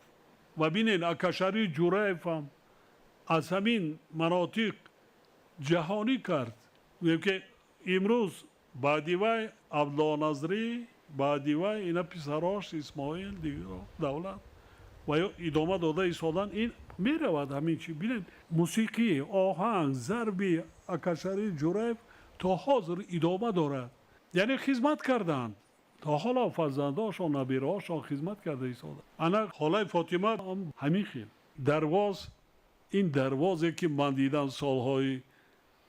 Ва бинед, Акашариф Ҷураевам аз ҳамин манотиқ ҷаҳонӣ кард. Гӯем ки имрӯз баъди вай Абдуллоназрӣ, баъди вай ина писарош Исмоил, дигаро давлат ва ё идома дода истодан ин меравад. Ҳамин чи бинед, мусиқӣ, оҳанг, зарби Акашариф Ҷураев то ҳозир идома дорад. Яъне хизмат карданд, то ҳоло фарзандошон, набираҳошон хизмат карда истода. Ана холаи Фотима ҳамин хел. Дарвоз, ин дарвозе ки ман дидам солҳои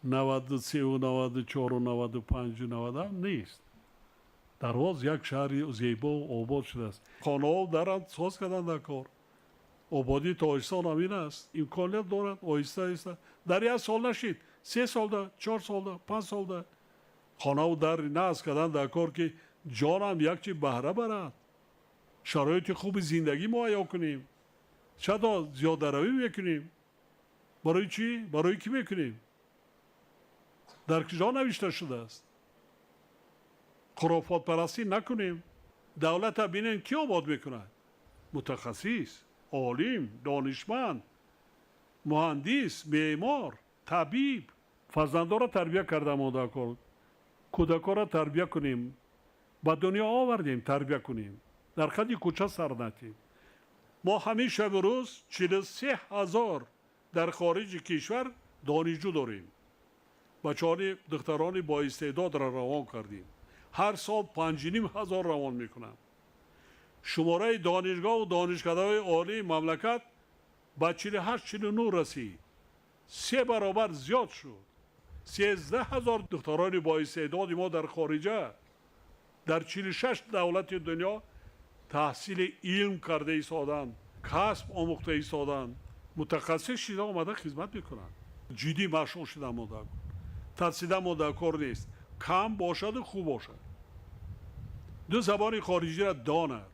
93-у 94-у 95-у 97 нест. Дарвоз як шаҳри зебоу обод шудааст. Хонаҳо даранд соз карданд дар кор. Ободии Тоҷикистон ҳамин аст, имконият дорад оҳиста оҳиста, дар як сол нашид, 3 солда, 4 солда, 5 солда хонаву дар насб кардан дар кор, ки ҷонам як чи баҳра барад, шароити хуби зиндагӣ муҳайё кунем. Чаро зиёдаравӣ мекунем? Барои чӣ? Барои кӣ мекунем? Дар куҷо навишта шудааст? Хурофотпарастӣ накунем. Давлата бинем, кӣ обод мекунад? Мутахассис, олим, донишманд, муҳандис, меъмор, табиб. Фарзандонро тарбия карда модакор, кӯдаконро тарбия кунем. Ба дунё овардем, тарбия кунем, дар қади кӯча сар натем. Мо ҳамин шабу рӯз 43 000 дар хориҷи кишвар донишҷӯ дорем. Бачаҳони духтарони боистеъдодро равон кардем. Ҳар сол 5500 равон мекунам. Шумораи донишгоҳу донишкадаҳои олии мамлакат ба 48, 49 расид, се баробар зиёд шуд. 13 000 духтарони боистеъдоди мо дар хориҷа, дар 46 давлати дунё таҳсили илм карда истоданд, касб омӯхта истоданд, мутахассис шида омада хизмат мекунанд. Ҷиддӣ машғул шуда мода, тарсида мо дар кор нест. Кам бошаду хуб бошад, ду забони хориҷиро донад,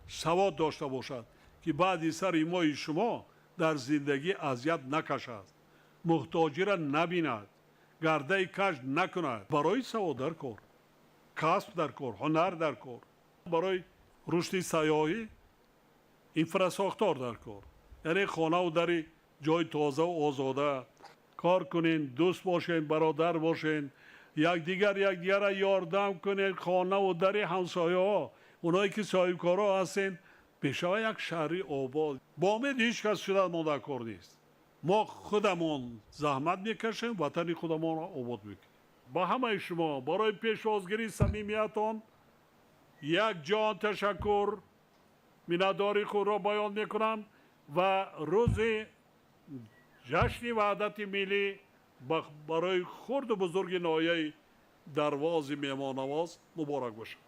савод дошта бошад, ки баъди сари мои шумо дар зиндагӣ азият накашад, муҳтоҷиро набинад, гардаи каж накунад. Барои савод дар кор, касб дар кор, ҳунар дар кор. Барои рушди сайёҳӣ инфрасохтор дар кор, яъне хонаву дари ҷои тозаву озода. Кор кунен, дӯст бошен, бародар бошен, якдигар якдигарра ёрдам кунен. Хонаву дари ҳамсояҳо, оное ки соҳибкорҳо ҳастен, мешава як шаҳри обод. Бо умед ҳеҷ кас шуда мо дар кор нест. Мо худамон заҳмат мекашем, ватани худамонро обод мекунем. Ба ҳамаи шумо барои пешвозгирии самимиятон як ҷон ташаккур, миннатдории худро баён мекунам ва рӯзи ҷашни ваҳдати миллӣ барои хурду бузурги ноҳияи Дарвози меҳмоннавоз муборак бошад.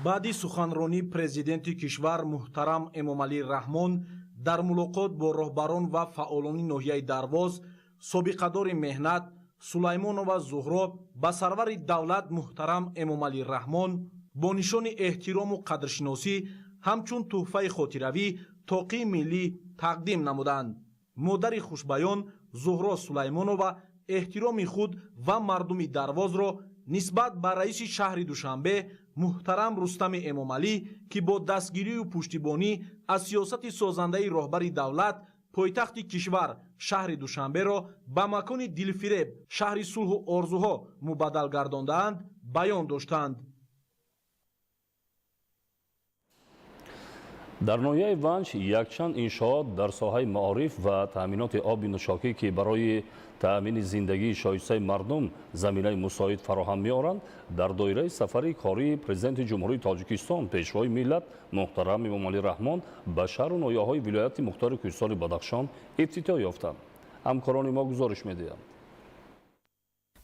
Баъди суханронии президенти кишвар муҳтарам Эмомалӣ Раҳмон дар мулоқот бо роҳбарон ва фаъолони ноҳияи Дарвоз, собиқадори меҳнат Сулаймонова Зуҳро ба сарвари давлат муҳтарам Эмомалӣ Раҳмон бо нишони эҳтирому қадршиносӣ ҳамчун тӯҳфаи хотиравӣ тоқии миллӣ тақдим намуданд. Модари хушбаён Зуҳро Сулаймонова эҳтироми худ ва мардуми Дарвозро нисбат ба раиси шаҳри Душанбе муҳтарам Рустами Эмомалӣ, ки бо дастгирию пуштибонӣ аз сиёсати созандаи роҳбари давлат пойтахти кишвар шаҳри Душанберо ба макони дилфиреб, шаҳри сулҳу орзуҳо мубаддал гардондаанд, баён доштанд.
Дар ноҳияи Ванҷ якчанд иншоот дар соҳаи маориф ва таъминоти оби нӯшокӣ, ки барои таъмини зиндагии шоистаи мардум заминаи мусоид фароҳам меоранд, дар доираи сафари кории президенти Ҷумҳурии Тоҷикистон Пешвои миллат муҳтарам Эмомалӣ Раҳмон ба шаҳру ноҳияҳои вилояти мухтори Кӯҳистони Бадахшон ифтитоҳ ёфтанд. Ҳамкорони мо гузориш медиҳанд.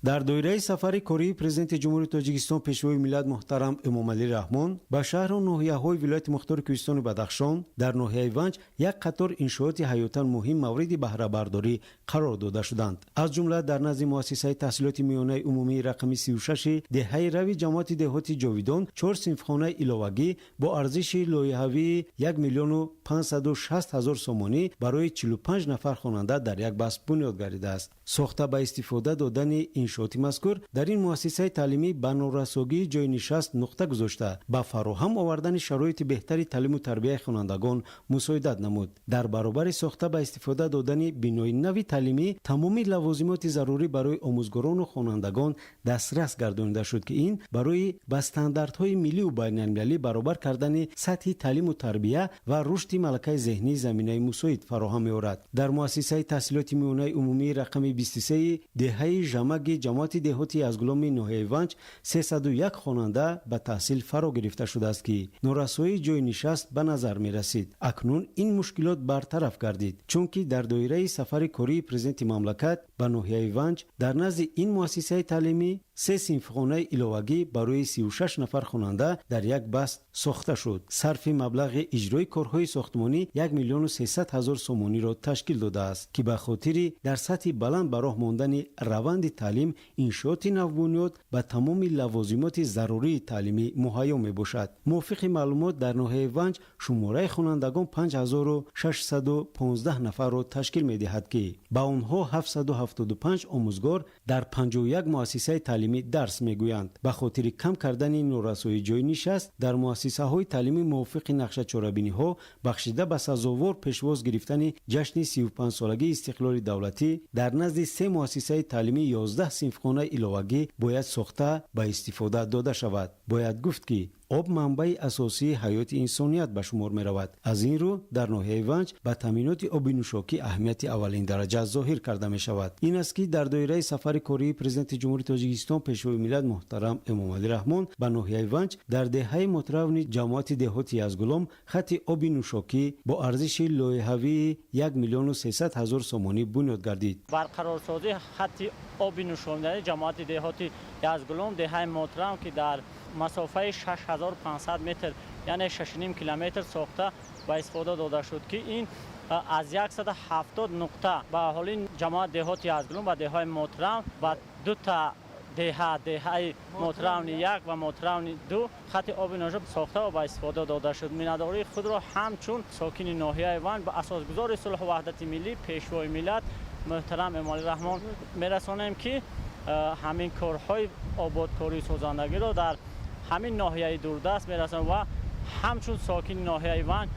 Дар доираи сафари кории президенти Ҷумҳурии Тоҷикистон Пешвои миллат муҳтарам Эмомалӣ Раҳмон ба шаҳру ноҳияҳои вилояти мухтори Кӯҳистони Бадахшон дар ноҳияи Ванҷ як қатор иншооти ҳаётан муҳим мавриди баҳрабардорӣ қарор дода шуданд. Аз ҷумла дар назди муассисаи таҳсилоти миёнаи умумии рақами 36 деҳаи Рави ҷамоати деҳоти Ҷовидон 4 синфхонаи иловагӣ бо арзиши лоиҳавии 1 560 000 сомонӣ барои 45 нафар хонанда дар як баст бунёд гардидааст. Сохта ба истифода додани иншооти мазкур дар ин муассисаи таълимӣ ба норасогии ҷойнишаст нуқта гузошта, ба фароҳам овардани шароити беҳтари таълиму тарбияи хонандагон мусоидат намуд. Дар баробари сохта ба истифода додани бинои нави таълимӣ тамоми лавозимоти зарурӣ барои омӯзгорону хонандагон дастрас гардонида шуд, ки ин барои ба стандартҳои миллию байналмилалӣ баробар кардани сатҳи таълиму тарбия ва рушди малакаи зеҳнӣ заминаи мусоид фароҳам меорад. Дар муассисаи таҳсилоти миёнаи умумии рақами 23 деҳаи Жамаги ҷамоати деҳоти Язгуломи ноҳияи Ванҷ 301 хонанда ба таҳсил фаро гирифта шудааст, ки норасоии ҷойнишаст ба назар мерасид. Акнун ин мушкилот бартараф гардид, чунки дар доираи сафари кории президенти мамлакат ба ноҳияи Ванҷ дар назди ин муассисаи таълимӣ 3 синфхонаи иловагӣ барои 36 нафар хонанда дар як баст сохта шуд. Сарфи маблағи иҷрои корҳои сохтмонӣ 1 300 000 сомониро ташкил додааст, ки ба хотири дар сатҳи баланд ба роҳ мондани раванди таълим иншооти навбунёд ба тамоми лавозимоти зарурии таълимӣ муҳайё мебошад. Мувофиқи маълумот, дар ноҳияи Ванҷ шумораи хонандагон 5615 нафарро ташкил медиҳад, ки ба онҳо 775 омӯзгор дар 51 муассисаи таълимӣ дарс мегӯянд. Ба хотири кам кардани норасоии ҷойнишаст дар муассисаҳои таълимӣ мувофиқи нақшачорабиниҳо бахшида ба сазовор пешвоз гирифтани ҷашни 35-солагии истиқлоли давлатӣ дар назди 3 муассисаи таълимӣ 11 синфхонаи иловагӣ бояд сохта ба истифода дода шавад. Бояд гуфт, ки об манбаи асосии ҳаёти инсоният ба шумор меравад. Аз ин рӯ дар ноҳияи Ванҷ ба таъминоти оби нӯшокӣ аҳамияти аввалин дараҷа зоҳир карда мешавад. Ин аст, ки дар доираи сафари кории президенти Ҷумҳурии Тоҷикистон Пешвои миллат муҳтарам Эмомалӣ Раҳмон ба ноҳияи Ванҷ дар деҳаи Мотравни ҷамоати деҳоти Язгулом хати оби нӯшокӣ бо арзиши лоиҳавии 1 300 000 сомонӣ бунёд гардид.
Барқарорсозии хати оби нӯшониданӣ ҷамоати деҳоти Язгулом, деҳаи Мотрав, ки дар масофаи 6500 метр, яъне 6,5 километр сохта ба истифода дода шуд, ки ин аз 170 нуқта ба аҳолии ҷамоат деҳоти Язгулом ва деҳаи Мотрав ба дута деҳа, деҳаи Мотравни 1 ва Мотравни 2 хати оби нӯшокӣ сохта ва ба истифода дода шуд. Миннатдории худро ҳамчун сокини ноҳияи Ванҷ ба асосгузори сулҳу ваҳдати миллӣ Пешвои миллат муҳтарам Эмомалӣ Раҳмон мерасонем, ки ҳамин корҳои ободкорию созандагиро дар ҳамин ноҳияи дурдаст мерасонам ва ҳамчун сокини ноҳияи Ванҷ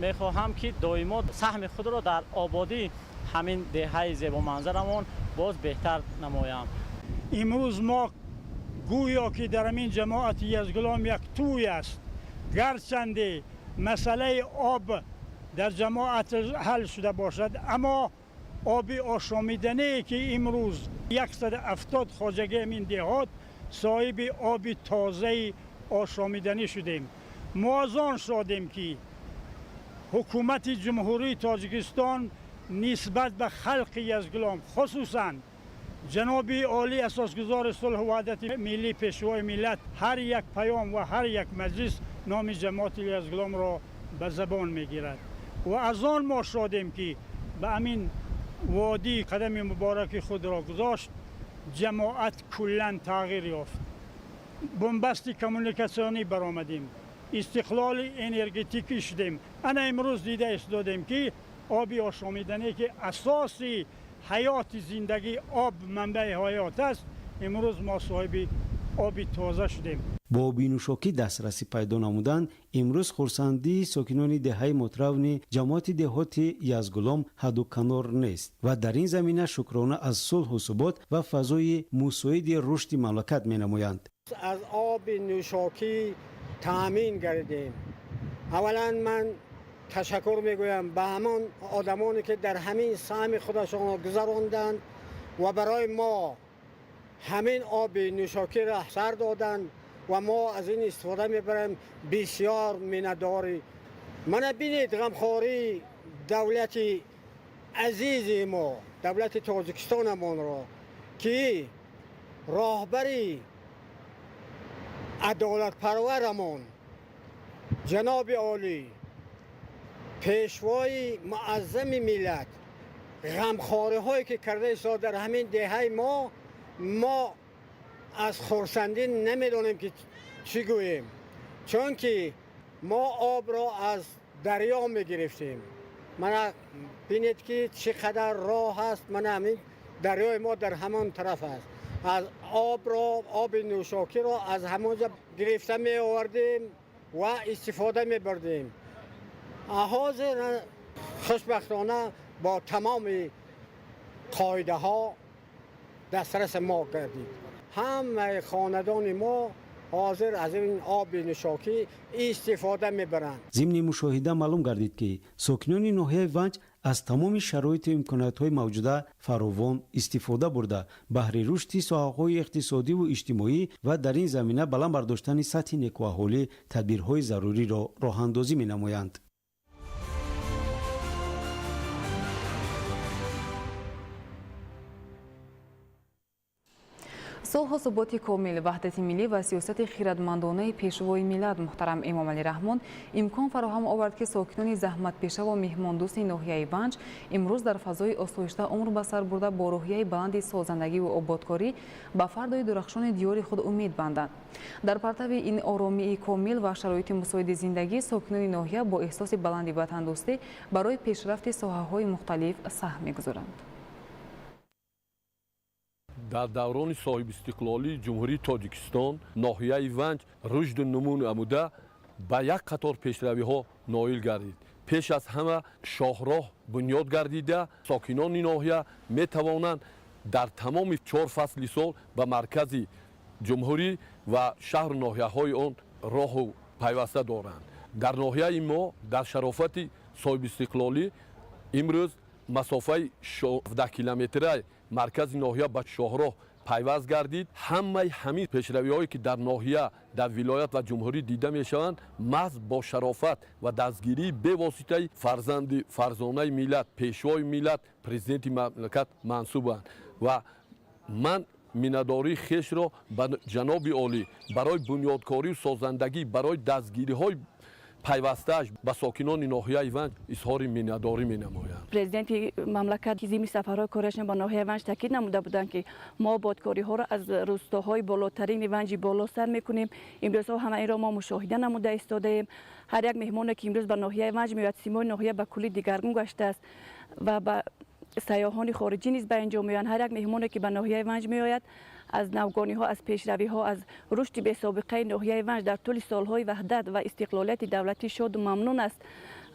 мехоҳам, ки доимо саҳми худро дар ободии ҳамин деҳаи зебоманзарамон боз беҳтар намоям.
Имрӯз мо гӯё ки дар ҳамин ҷамоати Язгулом як тӯй аст. Гарчанде масъалаи об дар ҷамоат ҳал шуда бошад, аммо оби ошомидание, ки имрӯз 170 хоҷагии ҳамин деҳот соҳиби оби тозаи ошомиданӣ шудем. Мо аз он шодем, ки ҳукумати Ҷумҳурии Тоҷикистон нисбат ба халқи Язгулом, хусусан Ҷаноби олӣ, асосгузори сулҳу ваҳдати миллӣ, пешвои миллат, ҳар як паём ва ҳар як маҷлис номи ҷамоати Язгуломро ба забон мегирад ва аз он мо шодем, ки ба ҳамин водӣ қадами мубораки худро гузошт. Ҷамоат куллан тағйир ёфт, бунбасти коммуникатсионӣ баромадем, истиқлоли энергетикӣ шудем. Ана имрӯз дида истодем, ки оби ошомиданӣ, ки асоси ҳаёти зиндагӣ, об манбаи ҳаёт аст, имрӯз мо соҳиби оби тоза шудем.
Бо оби нӯшокӣ дастрасӣ пайдо намудан, имрӯз хурсандии сокинони деҳаи Мотравни ҷамоати деҳоти Язгулом ҳадду канор нест ва дар ин замина шукрона аз сулҳу субот ва фазои мусоиди рушди мамлакат менамоянд.
Аз оби нӯшокӣ таъмин гардидем. Аввалан ман ташаккур мегӯям ба ҳамон одамоне, ки дар ҳамин саҳми худашонро гузаронданд ва барои мо ҳамин оби нӯшокиро сар доданд ва мо аз ин истифода мебарем. Бисёр миннатдорӣ. Мана бинед, ғамхории давлати азизи мо, давлати Тоҷикистонамонро, ки роҳбари адолатпарварамон, ҷаноби олӣ, пешвои муаззами миллат, ғамхориҳое ки карда истод дар ҳамин деҳаи мо, мо аз хурсандӣ намедонем, ки чӣ гӯем, чунки мо обро аз дарё мегирифтем. Мана бинед, ки чӣ қадар роҳ аст. Мана ҳамин дарёи мо дар ҳамон тараф аст. Аз обро, оби нӯшокиро аз ҳамон ҷо гирифта меовардем ва истифода мебурдем. Ҳозир хушбахтона бо тамоми қоидаҳо дастраси мо гардид. Ҳамаи хонадони мо ҳозир аз ин оби нӯшокӣ истифода мебаранд.
Зимни мушоҳида маълум гардид, ки сокинони ноҳияи Ванҷ аз тамоми шароиту имкониятҳои мавҷуда фаровон истифода бурда, баҳри рушди соҳаҳои иқтисодиву иҷтимоӣ ва дар ин замина баланд бардоштани сатҳи некуаҳолӣ тадбирҳои заруриро роҳандозӣ менамоянд.
Сулҳу суботи комил, ваҳдати миллӣ ва сиёсати хирадмандонаи пешвои миллат муҳтарам Эмомалӣ Раҳмон имкон фароҳам овард, ки сокинони заҳматпешаву меҳмондӯсти ноҳияи Ванҷ имрӯз дар фазои осоишта умр ба сар бурда, бо рӯҳияи баланди созандагиву ободкорӣ ба фардои дурахшони диёри худ умед банданд. Дар партави ин оромии комил ва шароити мусоиди зиндагӣ, сокинони ноҳия бо эҳсоси баланди ватандӯстӣ барои пешрафти соҳаҳои мухталиф саҳм мегузоранд.
Дар даврони соҳибистиқлолии Ҷумҳурии Тоҷикистон ноҳияи Ванҷ рушду нумӯ намуда, ба як қатор пешравиҳо ноил гардид. Пеш аз ҳама шоҳроҳ бунёд гардида, сокинони ноҳия метавонанд дар тамоми 4 фасли сол ба маркази ҷумҳурӣ ва шаҳру ноҳияҳои он роҳу пайваста доранд. Дар ноҳияи мо дар шарофати соҳибистиқлолӣ имрӯз масофаи 16 километраи маркази ноҳия ба шоҳроҳ пайваст гардид. Ҳамаи ҳамин пешравиҳое, ки дар ноҳия, дар вилоят ва ҷумҳурӣ дида мешаванд, маҳз бо шарофат ва дастгирии бевоситаи фарзанди фарзонаи миллат, пешвои миллат, президенти мамлакат мансубанд. Ва ман миннатдории хешро ба ҷаноби олӣ барои бунёдкорию созандагӣ, барои дастгириҳои пайвастааш ба сокинони ноҳияи Ванҷ изҳори миннатдорӣ менамоянд.
Президенти мамлакат зимни сафарҳои корашон ба ноҳияи Ванҷ таъкид намуда буданд, ки мо ободкориҳоро аз рустоҳои болотарини Ванҷи боло сар мекунем. Имрӯзҳо ҳама инро мо мушоҳида намуда истодаем. Ҳар як меҳмоне, ки имрӯз ба ноҳияи Ванҷ меояд, симои ноҳия ба куллӣ дигаргун гаштааст ва ба сайёҳони хориҷӣ низ ба инҷо меоянд. Ҳар як меҳмоне, ки ба ноҳияи Ванҷ меояд, аз навгониҳо, аз пешравиҳо, аз рушди бесобиқаи ноҳияи Ванҷ дар тӯли солҳои ваҳдат ва истиқлолияти давлатӣ шоду мамнун аст.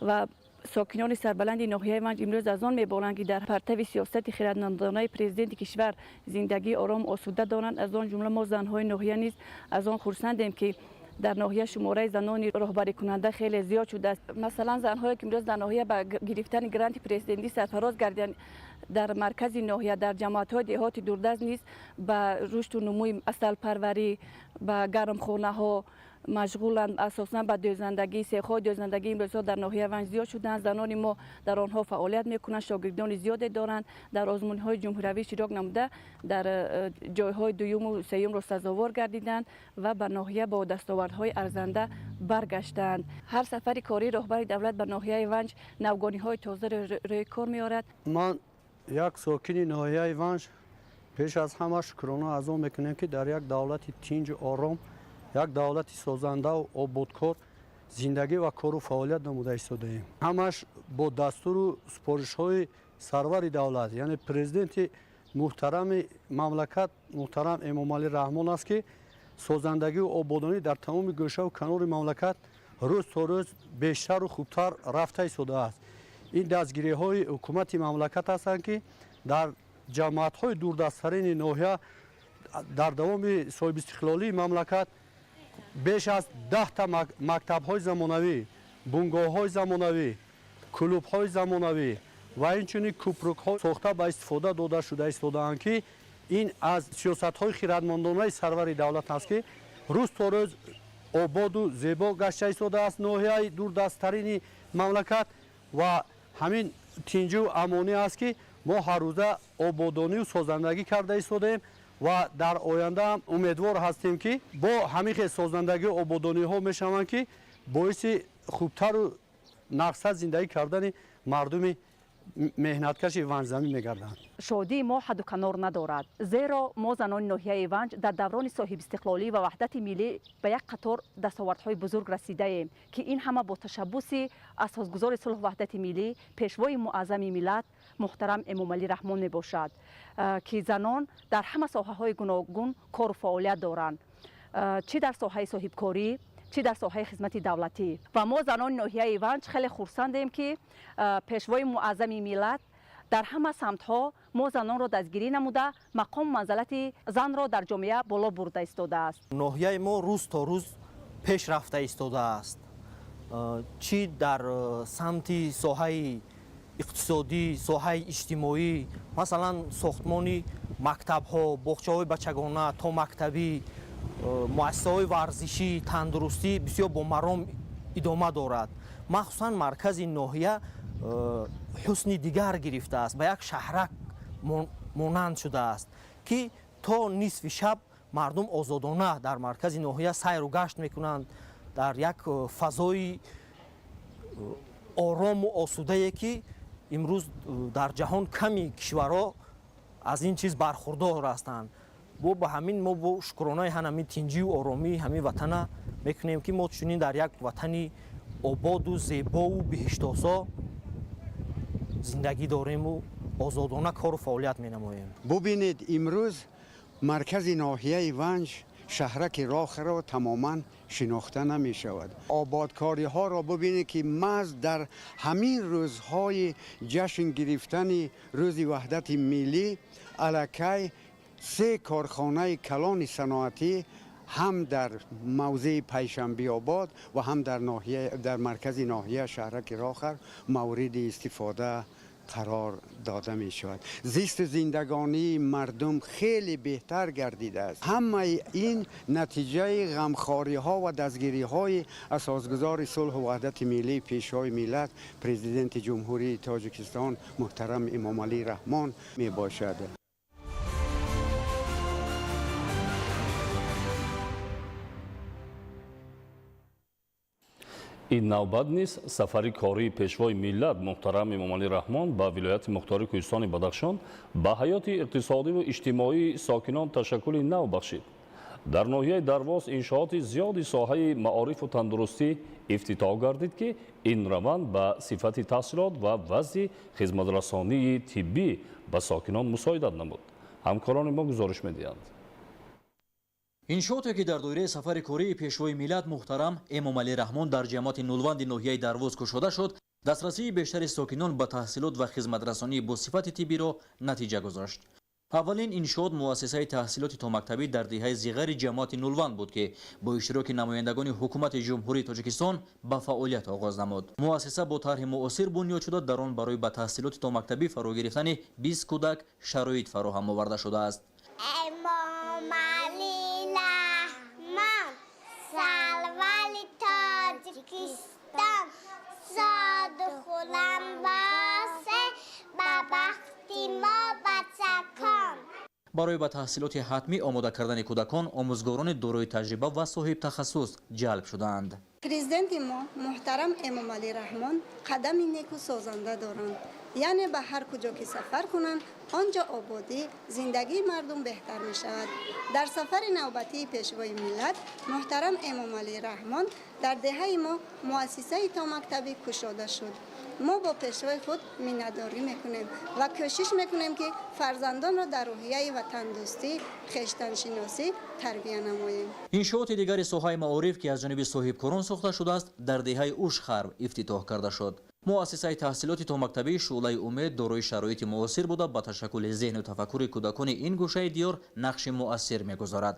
Ва сокинони сарбаланди ноҳияи Ванҷ имрӯз аз он меболанд, ки дар партави сиёсати хирадмандонаи президенти кишвар зиндагии ором осуда доранд. Аз он ҷумла мо занҳои ноҳия низ аз он хурсандем, ки дар ноҳия шумораи занони роҳбарикунанда хеле зиёд шудааст. Масалан, занҳое, ки имрӯз дар ноҳия ба гирифтани гранти президентӣ сарфароз гардиданд, дар маркази ноҳия, дар ҷамоатҳои деҳоти дурдаст низ ба рушду нумӯи асалпарварӣ, ба гармхонаҳо, машғуланд, асосан ба дӯзандагӣ. Сехҳои дӯзандагӣ имрӯзҳо дар ноҳияи Ванҷ зиёд шуданд. Занони мо дар онҳо фаъолият мекунанд, шогирдони зиёде доранд, дар озмунҳои ҷумҳуриявӣ иштирок намуда, дар ҷойҳои дуюму сеюмро сазовор гардиданд ва ба ноҳия бо дастовардҳои арзанда баргаштанд. Ҳар сафари кории роҳбари давлат ба ноҳияи Ванҷ навгониҳои тозаро рӯи кор меорад.
Ман як сокини ноҳияи Ванҷ пеш аз ҳама шукрона аз он мекунем, ки дар як давлати тинҷу ором, як давлати созандаву ободкор зиндагӣ ва кору фаъолият намуда истодаем. Ҳамаш бо дастуру супоришҳои сарвари давлат, яъне президенти муҳтарами мамлакат муҳтарам Эмомалӣ Раҳмон аст, ки созандагию ободонӣ дар тамоми гӯшаву канори мамлакат рӯз то рӯз бештару хубтар рафта истодааст. Ин дастгириҳои ҳукумати мамлакат ҳастанд, ки дар ҷамоатҳои дурдасттарини ноҳия дар давоми соҳибистиқлолии мамлакат беш аз 10та мактабҳои замонавӣ, бунгоҳҳои замонавӣ, клубҳои замонавӣ ва инчунин кӯпрукҳо сохта ба истифода дода шуда истодаанд, ки ин аз сиёсатҳои хиратмандонаи сарвари давлат аст, ки рӯз то рӯз ободу зебо гашта истодааст ноҳияи дурдасттарини мамлакат. Ва ҳамин тинҷу амонӣ аст, ки мо ҳаррӯза ободонию созандагӣ карда истодаем ва дар оянда ҳам умедвор ҳастем, ки бо ҳамин хел созандагию ободониҳо мешаванд, ки боиси хубтару нақсад зиндагӣ кардани мардуми меҳнаткаши ванҷзамин мегарданд.
Шодии мо ҳадду канор надорад, зеро мо занони ноҳияи Ванҷ дар даврони соҳибистиқлолӣ ва ваҳдати миллӣ ба як қатор дастовардҳои бузург расидаем, ки ин ҳама бо ташаббуси асосгузори сулҳу ваҳдати миллӣ, пешвои муаззами миллат муҳтарам Эмомалӣ Раҳмон мебошад, ки занон дар ҳама соҳаҳои гуногун кору фаъолият доранд, чӣ дар соҳаи соҳибкорӣ, чӣ дар соҳаи хизмати давлатӣ. Ва мо занони ноҳияи Ванҷ хеле хурсандем, ки пешвои муаззами миллат дар ҳама самтҳо мо занонро дастгирӣ намуда, мақому манзалати занро дар ҷомеа боло бурда истодааст.
Ноҳияи мо рӯз то рӯз пеш рафта истодааст, чӣ дар самти соҳаи иқтисодӣ, соҳаи иҷтимоӣ, масалан сохтмони мактабҳо, боғчаҳои бачагона, томактабӣ, муассисаҳои варзишӣ, тандурустӣ бисёр бо маром идома дорад. Махсусан маркази ноҳия ҳусни дигар гирифтааст, ба як шаҳрак монанд шудааст, ки то нисфи шаб мардум озодона дар маркази ноҳия сайру гашт мекунанд дар як фазои орому осудае, ки имрӯз дар ҷаҳон ками кишварҳо аз ин чиз бархурдор ҳастанд. Бо ба ҳамин мо бо шукронаи ҳамин тинҷию оромии ҳамин ватана мекунем, ки мо чунин дар як ватани ободу зебову биҳиштосо зиндагӣ дорему озодона кору фаъолият менамоем.
Бубинед, имрӯз маркази ноҳияи Ванҷ, шаҳраки Рохаро тамоман шинохта намешавад. Ободкориҳоро бубинед, ки маҳз дар ҳамин рӯзҳои ҷашн гирифтани рӯзи ваҳдати миллӣ аллакай 3 корхонаи калони саноатӣ ҳам дар мавзеи Пайшанбиобод ва ҳам дар маркази ноҳия шаҳраки Рохар мавриди истифода қарор дода мешавад. Зисту зиндагонии мардум хеле беҳтар гардидааст. Ҳамаи ин натиҷаи ғамхориҳо ва дастгириҳои асосгузори сулҳу ваҳдати миллӣ, пешвои миллат, президенти Ҷумҳурии Тоҷикистон муҳтарам Эмомалӣ Раҳмон мебошад.
Ин навбат низ сафари кории пешвои миллат муҳтарам Эмомалӣ Раҳмон ба вилояти мухтори Кӯҳистони Бадахшон ба ҳаёти иқтисодиву иҷтимоии сокинон ташаккули нав бахшид. Дар ноҳияи Дарвоз иншооти зиёди соҳаи маорифу тандурустӣ ифтитоҳ гардид, ки ин раванд ба сифати таҳсилот ва вазъи хизматрасонии тиббӣ ба сокинон мусоидат намуд. Ҳамкорони мо гузориш медиҳанд.
Иншооте ки дар доираи сафари кории пешвои миллат муҳтарам Эмомалӣ Раҳмон дар ҷамоати Нулванди ноҳияи Дарвоз кушода шуд, дастрасии бештари сокинон ба таҳсилот ва хизматрасонии бо сифати тиббиро натиҷа гузошт. Аввалин иншоот муассисаи таҳсилоти томактабӣ дар деҳаи Зиғари ҷамоати Нулванд буд, ки бо иштироки намояндагони ҳукумати Ҷумҳурии Тоҷикистон ба фаъолият оғоз намуд. Муассиса бо тарҳи муосир бунёд шуда, дар он барои ба таҳсилоти томактабӣ фаро гирифтани 20 кӯдак шароит фароҳам оварда шудааст.
Эмомалӣ Раҳмон.
Тоҷикистон шоду хуррам боше, ба бахти мо бачакон.
Барои ба таҳсилоти ҳатмӣ омода кардани кӯдакон омӯзгорони дорои таҷриба ва соҳибтахассус ҷалб шудаанд.
Президенти мо муҳтарам Эмомалӣ Раҳмон қадами неку созанда доранд. Яъне ба ҳар куҷо ки сафар кунанд, он ҷо ободӣ, зиндагии мардум беҳтар мешавад. Дар сафари навбатии Пешвои миллат муҳтарам Эмомалӣ Раҳмон дар деҳаи мо муассисаи томактабӣ кушода шуд. Мо бо пешвои худ миннатдорӣ мекунем ва кӯшиш мекунем, ки фарзандонро дар рӯҳияи ватандӯстӣ, хештаншиносӣ тарбия намоем.
Иншооти дигари соҳаи маориф, ки аз ҷониби соҳибкорон сохта шудааст, дар деҳаи Ушхарв ифтитоҳ карда шуд. Муассисаи таҳсилоти томактабии Шӯълаи умед дорои шароити муосир буда, ба ташаккули зеҳну тафаккури кӯдакони ин гӯшаи диёр нақши муассир мегузорад.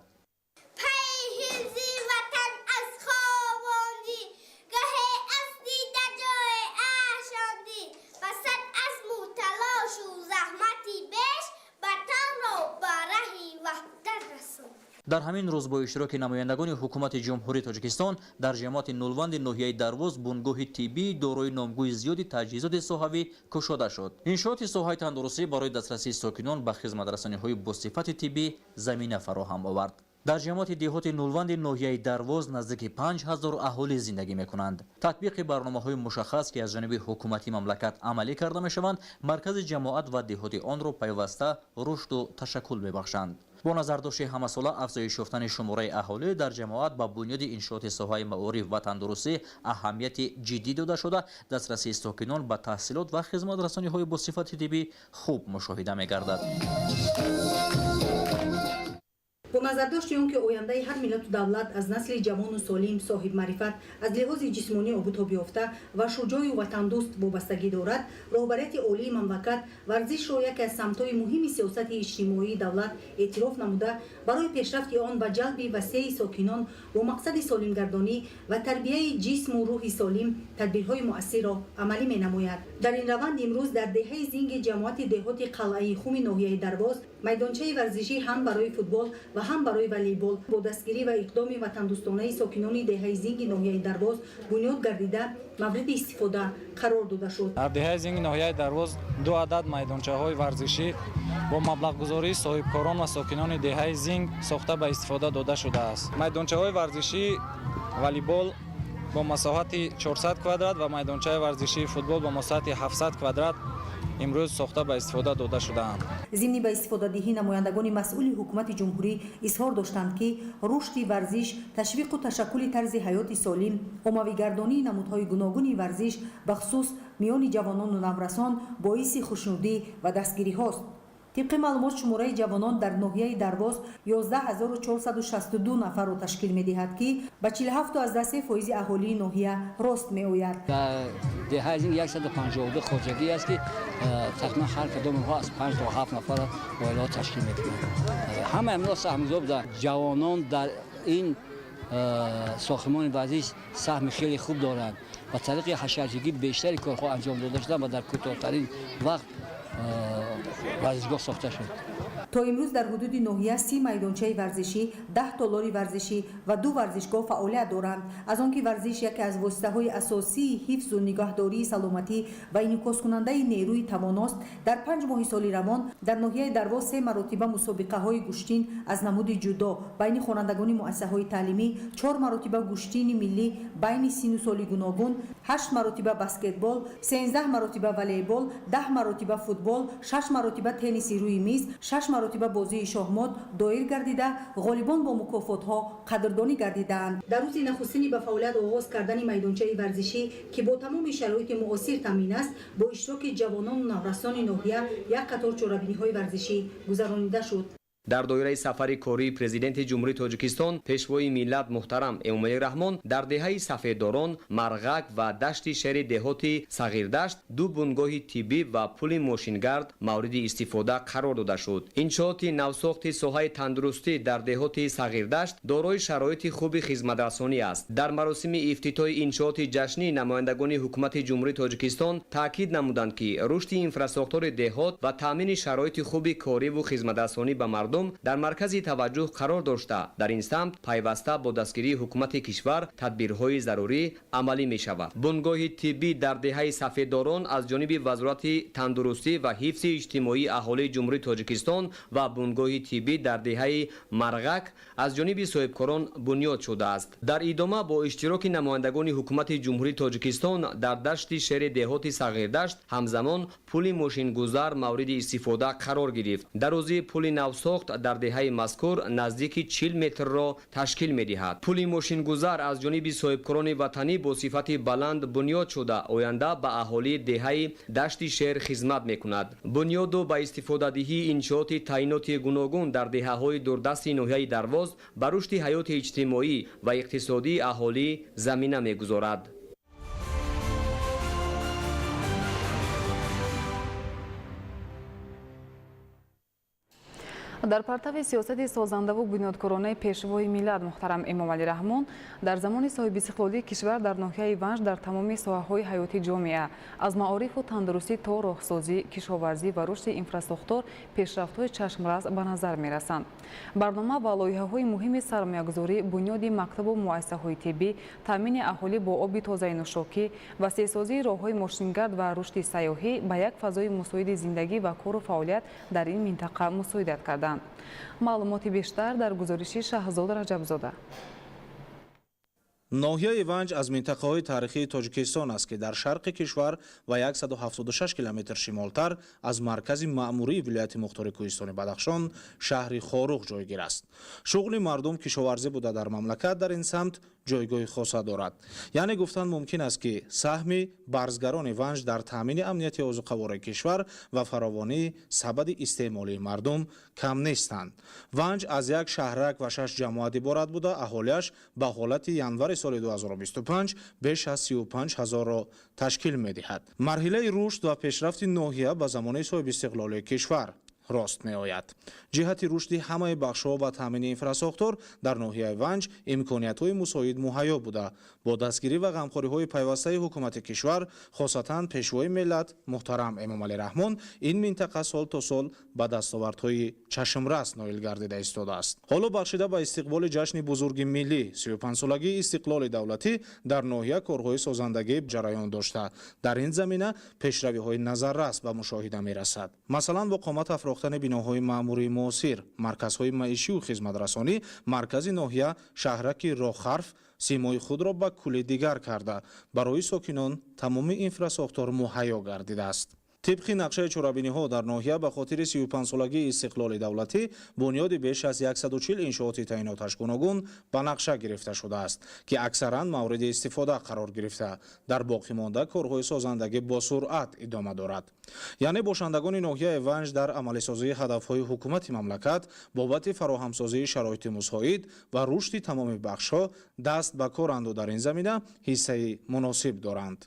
Пайи ҳифзи ватан аз хобондӣ, гаҳе аз дида ҷое ашондӣ, ба сад азму талошу заҳмати беш, ватанро ба раҳи ваҳдат расон.
Дар ҳамин рӯз бо иштироки намояндагони ҳукумати Ҷумҳурии Тоҷикистон дар ҷамоати Нулванди ноҳияи Дарвоз бунгоҳи тиббии дорои номгӯи зиёди таҷҳизоти соҳавӣ кушода шуд. Иншооти соҳаи тандурустӣ барои дастрасии сокинон ба хизматрасониҳои босифати тиббӣ замина фароҳам овард. Дар ҷамоати деҳоти Нулванди ноҳияи Дарвоз наздики 5000 аҳолӣ зиндагӣ мекунанд. Татбиқи барномаҳои мушаххас, ки аз ҷониби ҳукумати мамлакат амалӣ карда мешаванд, маркази ҷамоат ва деҳоти онро пайваста рушду ташаккул мебахшанд. Бо назардошти ҳамасола афзоиш ёфтани шумораи аҳолӣ дар ҷамоат ба бунёди иншооти соҳаи маориф ва тандурустӣ аҳамияти ҷиддӣ дода шуда, дастрасии сокинон ба таҳсилот ва хизматрасониҳои босифати тиббӣ хуб мушоҳида мегардад.
Бо назардошти он ки ояндаи ҳар миллату давлат аз насли ҷавону солим, соҳибмаърифат, аз лиҳози ҷисмонӣ обутоб ёфта ва шуҷоъю ватандӯст вобастагӣ дорад, роҳбарияти олии мамлакат варзишро яке аз самтҳои муҳими сиёсати иҷтимоии давлат эътироф намуда, барои пешрафти он ва ҷалби васеи сокинон бо мақсади солимгардонӣ ва тарбияи ҷисму рӯҳи солим тадбирҳои муассирро амалӣ менамояд. Дар ин раванд имрӯз дар деҳаи Зинги ҷамоати деҳоти Қалъаи Хуми ноҳияи Дарвоз майдончаи варзишӣ ҳам барои футбол ва ҳам барои волейбол бо дастгирӣ ва иқдоми ватандӯстонаи сокинони деҳаи Зинги ноҳияи Дарвоз бунёд гардида, мавриди истифода қарор дода шуд.
Дар деҳаи Зинги ноҳияи Дарвоз ду адад майдончаҳои варзишӣ бо маблағгузории соҳибкорон ва сокинони деҳаи Зинг сохта ба истифода дода шудааст. Майдончаҳои варзишии волейбол бо масоҳати 400 квадрат ва майдончаи варзишии футбол бо масоҳати 700 квадрат имрӯз сохта ба истифода дода шудаанд.
Зимни ба истифодадиҳӣ намояндагони масъули ҳукумати ҷумҳурӣ изҳор доштанд, ки рушди варзиш, ташвиқу ташаккули тарзи ҳаёти солим, оммавигардонии намудҳои гуногуни варзиш, бахусус миёни ҷавонону наврасон, боиси хушнудӣ ва дастгириҳост. Тибқи маълумот, шумораи ҷавонон дар ноҳияи Дарвоз 11462 нафарро ташкил медиҳад, ки ба 47,3 фоизи аҳолии ноҳия рост меояд.
Дар деҳаи Зинг 152 хоҷагӣ аст, ки тақрибан ҳар кадом онҳо аз 5 то 7 нафар оилаҳо ташкил мекунанд. Ҳамаи инҳо саҳмгузор буданд. Ҷавонон дар ин сохтмони варзиш саҳми хеле хуб доранд. Ба тариқи ҳашарчигӣ бештари корҳо анҷом дода шуданд ва дар кӯтоҳтарин вақт варзишгоҳ сохта шуд.
То имрӯз дар ҳудуди ноҳия 30 майдончаи варзишӣ, 10 толори варзишӣ ва ду варзишгоҳ фаъолият доранд. Аз он ки варзиш яке аз воситаҳои асосии ҳифзу нигаҳдории саломатӣ ва инъикоскунандаи нерӯи тавоност, дар 5 моҳи соли равон дар ноҳияи Дарвоз се маротиба мусобиқаҳои гӯштин аз намуди ҷудо байни хонандагони муассисаҳои таълимӣ, чор маротиба гӯштини миллӣ байни синну соли гуногун, ҳашт маротиба баскетбол, 13 маротиба волейбол, 10 маротиба футбол, шаш маротиба тенниси рӯи миз, шаш маротиба бозии шоҳмот доир гардида, ғолибон бо мукофотҳо қадрдонӣ гардидаанд. Дар рӯзи нахустини ба фаъолият оғоз кардани майдончаи варзишӣ, ки бо тамоми шароити муосир таъмин аст, бо иштироки ҷавонону наврасони ноҳия як қатор чорабиниҳои варзишӣ гузаронида шуд.
Дар доираи сафари кории Президенти Ҷумҳурии Тоҷикистон, Пешвои миллат муҳтарам Эмомалӣ Раҳмон дар деҳаи Сафеддорон, Марғак ва дашти шери деҳоти Сағирдашт ду бунгоҳи тиббӣ ва пули мошингард мавриди истифода қарор дода шуд. Иншооти навсохти соҳаи тандурустӣ дар деҳоти Сағирдашт дорои шароити хуби хизматрасонӣ аст. Дар маросими ифтитоҳи иншооти ҷашнӣ намояндагони ҳукумати Ҷумҳурии Тоҷикистон таъкид намуданд, ки рушди инфрасохтори деҳот ва таъмини шароити хуби кориву хизматрасонӣ ба мардум мардум дар маркази таваҷҷӯҳ қарор дошта, дар ин самт пайваста бо дастгирии ҳукумати кишвар тадбирҳои зарурӣ амалӣ мешавад. Бунгоҳи тиббӣ дар деҳаи Сафеддорон аз ҷониби Вазорати тандурустӣ ва ҳифзи иҷтимоии аҳолии Ҷумҳурии Тоҷикистон ва бунгоҳи тиббӣ дар деҳаи Марғак аз ҷониби соҳибкорон бунёд шудааст. Дар идома бо иштироки намояндагони ҳукумати Ҷумҳурии Тоҷикистон дар дашти шери деҳоти Сағирдашт ҳамзамон пули мошингузар мавриди истифода қарор гирифт. Дарозии пули навсохт дар деҳаи мазкур наздики 40 метрро ташкил медиҳад. Пули мошингузар аз ҷониби соҳибкорони ватанӣ бо сифати баланд бунёд шуда, оянда ба аҳолии деҳаи Дашти Шер хизмат мекунад. Бунёду ба истифодадиҳии иншооти таъиноти гуногун дар деҳаҳои дурдасти ноҳияи Дарвоз ба рушди ҳаёти иҷтимоӣ ва иқтисодии аҳолӣ замина мегузорад.
Дар партави сиёсати созандаву бунёдкоронаи Пешвои миллат муҳтарам Эмомалӣ Раҳмон дар замони соҳибистиқлолии кишвар дар ноҳияи Ванҷ дар тамоми соҳаҳои ҳаёти ҷомеа аз маорифу тандурустӣ то роҳсозӣ, кишоварзӣ ва рушди инфрасохтор пешрафтҳои чашмрас ба назар мерасанд. Барнома ва лоиҳаҳои муҳими сармоягузорӣ, бунёди мактабу муассисаҳои тиббӣ, таъмини аҳолӣ бо оби тозаи нӯшокӣ, васеъсозии роҳҳои мошингард ва рушди сайёҳӣ ба як фазои мусоиди зиндагӣ ва кору фаъолият дар ин минтақа мусоидат карданд. Маълумоти бештар дар гузориши Шаҳзод Раҷабзода.
Ноҳияи Ванҷ аз минтақаҳои таърихии Тоҷикистон аст, ки дар шарқи кишвар ва 176 километр шимолтар аз маркази маъмурии вилояти мухтори Кӯҳистони Бадахшон шаҳри Хоруғ ҷойгир аст. Шуғли мардум кишоварзӣ буда, дар мамлакат дар ин самт ҷойгоҳи хоса дорад. Яъне гуфтан мумкин аст, ки саҳми барзгарони Ванҷ дар таъмини амнияти озуқавории кишвар ва фаровонии сабади истеъмолии мардум кам нестанд. Ванҷ аз як шаҳрак ва 6 ҷамоат иборат буда, аҳолиаш ба ҳолати январи соли 2025 беш аз 35 ҳазорро ташкил медиҳад. Марҳилаи рушд ва пешрафти ноҳия ба замонаи соҳибистиқлолии кишвар рост меояд. Ҷиҳати рушди ҳамаи бахшҳо ва таъмини инфрасохтор дар ноҳияи Ванҷ имкониятҳои мусоид муҳайё буда, бо дастгирӣ ва ғамхориҳои пайвастаи ҳукумати кишвар, хосатан Пешвои миллат муҳтарам Эмомалӣ Раҳмон, ин минтақа сол то сол ба дастовардҳои чашмрас ноил гардида истодааст. Ҳоло бахшида ба истиқболи ҷашни бузурги миллӣ 35-солагии истиқлоли давлатӣ дар ноҳия корҳои созандагӣ ҷараён дошта, дар ин замина пешравиҳои назаррас ба мушоҳида мерасад. Масалан, бо қомат афрохтани биноҳои маъмурии муосир, марказҳои маишию хизматрасонӣ, маркази ноҳия шаҳраки Рохарф симои худро ба кулли дигар карда, барои сокинон тамоми инфрасохтор муҳайё гардидааст. Тибқи нақшаи чорабиниҳо дар ноҳия ба хотири 35-солагии истиқлоли давлатӣ бунёди беш аз 140 иншооти таъиноташ гуногун ба нақша гирифта шудааст, ки аксаран мавриди истифода қарор гирифта, дар боқимонда корҳои созандагӣ бо суръат идома дорад. Яъне бошандагони ноҳияи Ванҷ дар амалисозии ҳадафҳои ҳукумати мамлакат бобати фароҳамсозии шароити мусоид ва рушди тамоми бахшҳо даст ба коранду дар ин замина ҳиссаи муносиб доранд.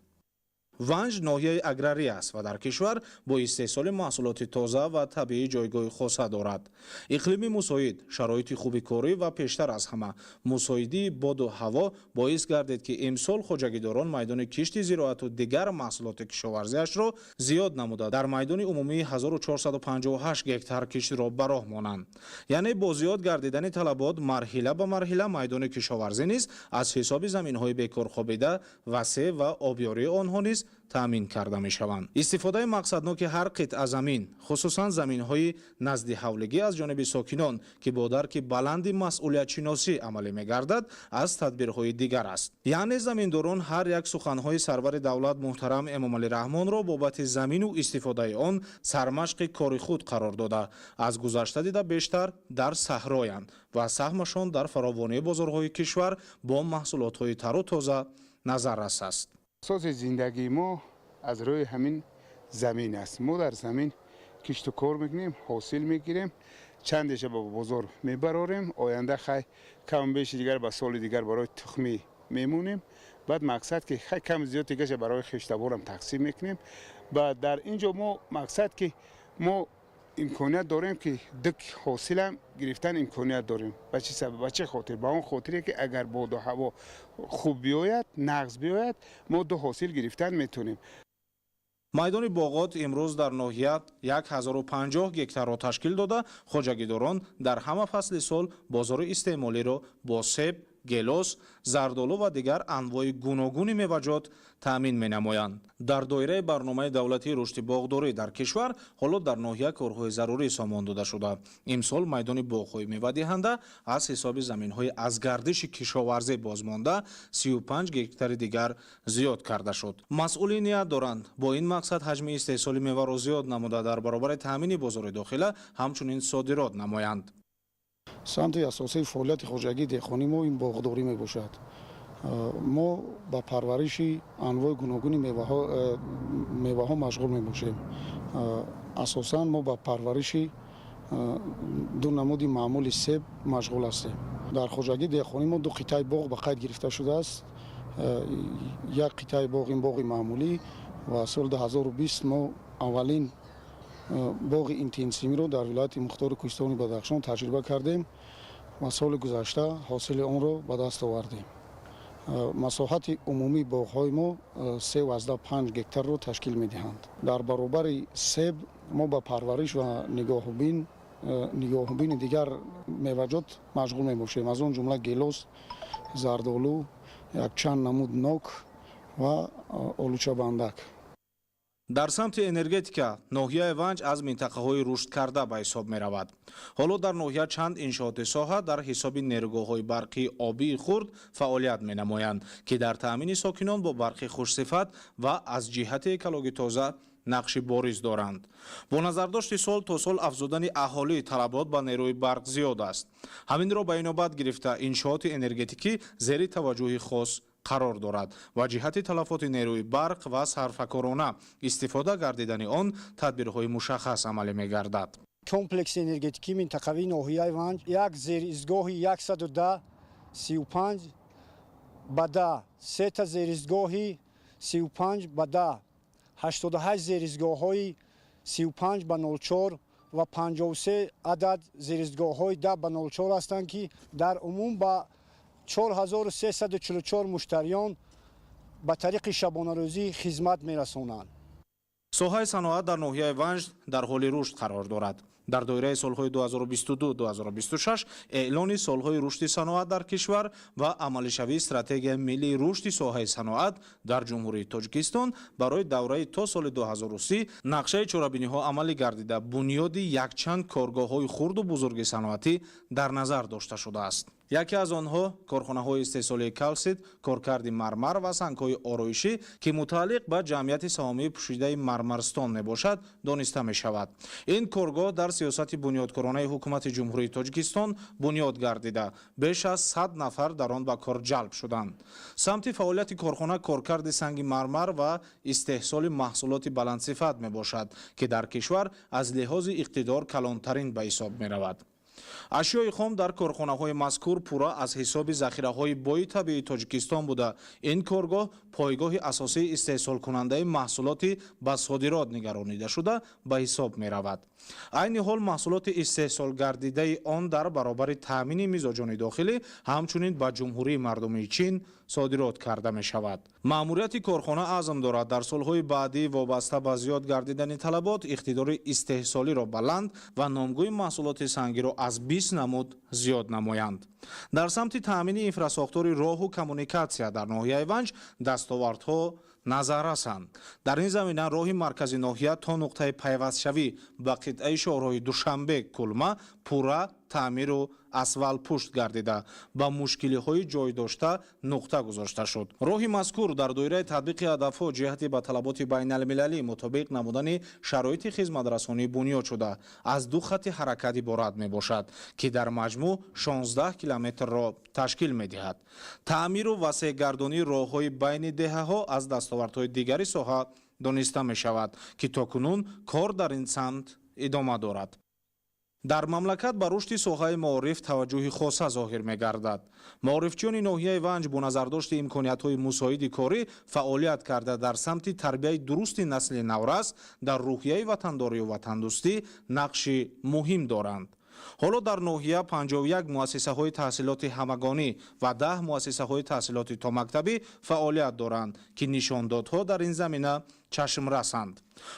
Ванҷ ноҳияи аграрӣ аст ва дар кишвар бо истеҳсоли маҳсулоти тоза ва табиӣ ҷойгоҳи хоса дорад. Иқлими мусоид, шароити хуби корӣ ва пештар аз ҳама мусоидии боду ҳаво боис гардид, ки имсол хоҷагидорон майдони кишти зироату дигар маҳсулоти кишоварзиашро зиёд намуда, дар майдони умумии 1458 гектар киштро ба роҳ монанд. Яъне бо зиёд гардидани талабот марҳила ба марҳила майдони кишоварзӣ низ аз ҳисоби заминҳои бекорхобида васеъ ва обёрии онҳо низ таъмин карда мешаванд. Истифодаи мақсадноки ҳар қитъа замин, хусусан заминҳои назди ҳавлигӣ аз ҷониби сокинон, ки бо дарки баланди масъулиятшиносӣ амалӣ мегардад, аз тадбирҳои дигар аст. Яъне заминдорон ҳар як суханҳои сарвари давлат муҳтарам Эмомалӣ Раҳмонро бобати замину истифодаи он сармашқи кори худ қарор дода, аз гузашта дида бештар дар саҳроянд ва саҳмашон дар фаровонии бозорҳои кишвар бо маҳсулотҳои тару тоза назаррас аст.
Асоси зиндагии мо аз рӯи ҳамин замин аст. Мо дар замин кишту кор мекунем, ҳосил мегирем, чандеша ба бозор мебарорем. Оянда хай кам беши дигар ба соли дигар барои тухмӣ мемонем. Баъд мақсад ки хай кам зиёд дигаша барои хештаборам тақсим мекунем. Ба дар ин ҷо мо мақсад ки мо имконият дорем ки ду ҳосилам гирифтан имконият дорем. Ба чӣ сабаб? Ба чӣ хотир? Ба он хотире ки агар боду ҳаво хуб биёяд, нағз биёяд, мо ду ҳосил гирифтан метавонем.
Майдони боғот имрӯз дар ноҳия 1050 гектарро ташкил дода, хоҷагидорон дар ҳама фасли сол бозори истеъмолиро бо себ, гелос, зардолу ва дигар анвои гуногуни меваҷот таъмин менамоянд. Дар доираи барномаи давлатии рушди боғдорӣ дар кишвар ҳоло дар ноҳия корҳои зарурӣ сомон дода шуда. Имсол майдони боғҳои мевадиҳанда аз ҳисоби заминҳои аз гардиши кишоварзӣ бозмонда 35 гектари дигар зиёд карда шуд. Масъулин ният доранд бо ин мақсад ҳаҷми истеҳсоли меваро зиёд намуда, дар баробари таъмини бозори дохила ҳамчунин содирот намоянд.
Самти асосии фаъолияти хоҷагии деҳқонии мо ин боғдорӣ мебошад. Мо ба парвариши анвои гуногуни меваҳо машғул мебошем. Асосан мо ба парвариши ду намуди маъмули себ машғул ҳастем. Дар хоҷагии деҳқонии мо ду қитъаи боғ ба қайд гирифта шудааст. Як қитъаи боғ ин боғи маъмулӣ ва соли 2020 мо аввалин боғи интенсивиро дар вилояти мухтори Кӯҳистони Бадахшон таҷриба кардем ва соли гузашта ҳосили онро ба даст овардем. Масоҳати умумии боғҳои мо 3,5 гектарро ташкил медиҳанд. Дар баробари себ мо ба парвариш ва нигоҳубини дигар меваҷот машғул мебошем, аз он ҷумла гелос, зардолу, якчанд намуд нок ва олучабандак.
Дар самти энергетика ноҳияи Ванҷ аз минтақаҳои рушдкарда ба ҳисоб меравад. Ҳоло дар ноҳия чанд иншооти соҳа дар ҳисоби нерӯгоҳҳои барқии обии хурд фаъолият менамоянд, ки дар таъмини сокинон бо барқи хушсифат ва аз ҷиҳати экологӣ тоза нақши бориз доранд. Бо назардошти сол то сол афзудани аҳолӣ талабот ба нерӯи барқ зиёд аст. Ҳаминро ба инобат гирифта иншооти энергетикӣ зери таваҷҷӯҳи хос қарор дорад ва ҷиҳати талафоти нерӯи барқ ва сарфакорона истифода гардидани он тадбирҳои мушаххас амалӣ мегардад.
Комплекси энергетикии минтақавии ноҳияи Ванҷ як зеризгоҳи 110 35 ба 10, сета зеризгоҳи 35 ба 10, 88 зеризгоҳҳои 35 ба 04 ва 53 адад зеризгоҳҳои 10 ба 04 ҳастанд, ки дар умум ба 4344 муштариён ба тариқи шабонарӯзӣ хизмат мерасонанд.
Соҳаи саноат дар ноҳияи Ванҷ дар ҳоли рушд қарор дорад. Дар доираи солҳои 2022-2026 эълони солҳои рушди саноат дар кишвар ва амалишавии стратегияи миллии рушди соҳаи саноат дар Ҷумҳурии Тоҷикистон барои давраи то соли 2030 нақшаи чорабиниҳо амалӣ гардида, бунёди якчанд коргоҳҳои хурду бузурги саноатӣ дар назар дошта шудааст. Яке аз онҳо корхонаҳои истеҳсолии калсит, коркарди мармар ва сангҳои ороишӣ, ки мутааллиқ ба ҷамъияти саҳомии пӯшидаи Мармарстон мебошад, дониста мешавад. Ин коргоҳ дар сиёсати бунёдкоронаи ҳукумати Ҷумҳурии Тоҷикистон бунёд гардида, беш аз 100 нафар дар он ба кор ҷалб шуданд. Самти фаъолияти корхона коркарди санги мармар ва истеҳсоли маҳсулоти баландсифат мебошад, ки дар кишвар аз лиҳози иқтидор калонтарин ба ҳисоб меравад. Ашёи хом дар корхонаҳои мазкур пурра аз ҳисоби захираҳои бои табиии Тоҷикистон буда, ин коргоҳ пойгоҳи асосии истеҳсолкунандаи маҳсулоти ба содирот нигаронидашуда ба ҳисоб меравад. Айни ҳол маҳсулоти истеҳсолгардидаи он дар баробари таъмини мизоҷони дохилӣ ҳамчунин ба Ҷумҳурии Мардумии Чин содирот карда мешавад. Маъмурияти корхона азм дорад дар солҳои баъдӣ вобаста ба зиёд гардидани талабот иқтидори истеҳсолиро баланд ва номгӯи маҳсулоти сангиро аз 20 намуд зиёд намоянд. Дар самти таъмини инфрасохтори роҳу коммуникатсия дар ноҳияи Ванҷ дастовардҳо назаррасанд. Дар ин замина роҳи маркази ноҳия то нуқтаи пайвастшавӣ ба қитъаи шоҳроҳи Душанбе Кулма пурра таъмиру асфалтпушт гардида, ба мушкилиҳои ҷойдошта нуқта гузошта шуд. Роҳи мазкур дар доираи татбиқи ҳадафҳо ҷиҳати ба талаботи байналмилалӣ мутобиқ намудани шароити хизматрасонӣ бунёд шуда, аз ду хатти ҳаракат иборат мебошад, ки дар маҷмӯъ 16 километрро ташкил медиҳад. Таъмиру васеъгардонии роҳҳои байни деҳаҳо аз дастовардҳои дигари соҳа дониста мешавад, ки то кунун кор дар ин самт идома дорад. Дар мамлакат ба рушди соҳаи маориф таваҷҷӯҳи хоса зоҳир мегардад. Маорифчиёни ноҳияи Ванҷ бо назардошти имкониятҳои мусоиди корӣ фаъолият карда, дар самти тарбияи дурусти насли наврас дар рӯҳияи ватандорию ватандӯстӣ нақши муҳим доранд. Ҳоло дар ноҳия 51 муассисаҳои таҳсилоти ҳамагонӣ ва 10 муассисаҳои таҳсилоти томактабӣ фаъолият доранд, ки нишондодҳо дар ин замина Чашмрасанд.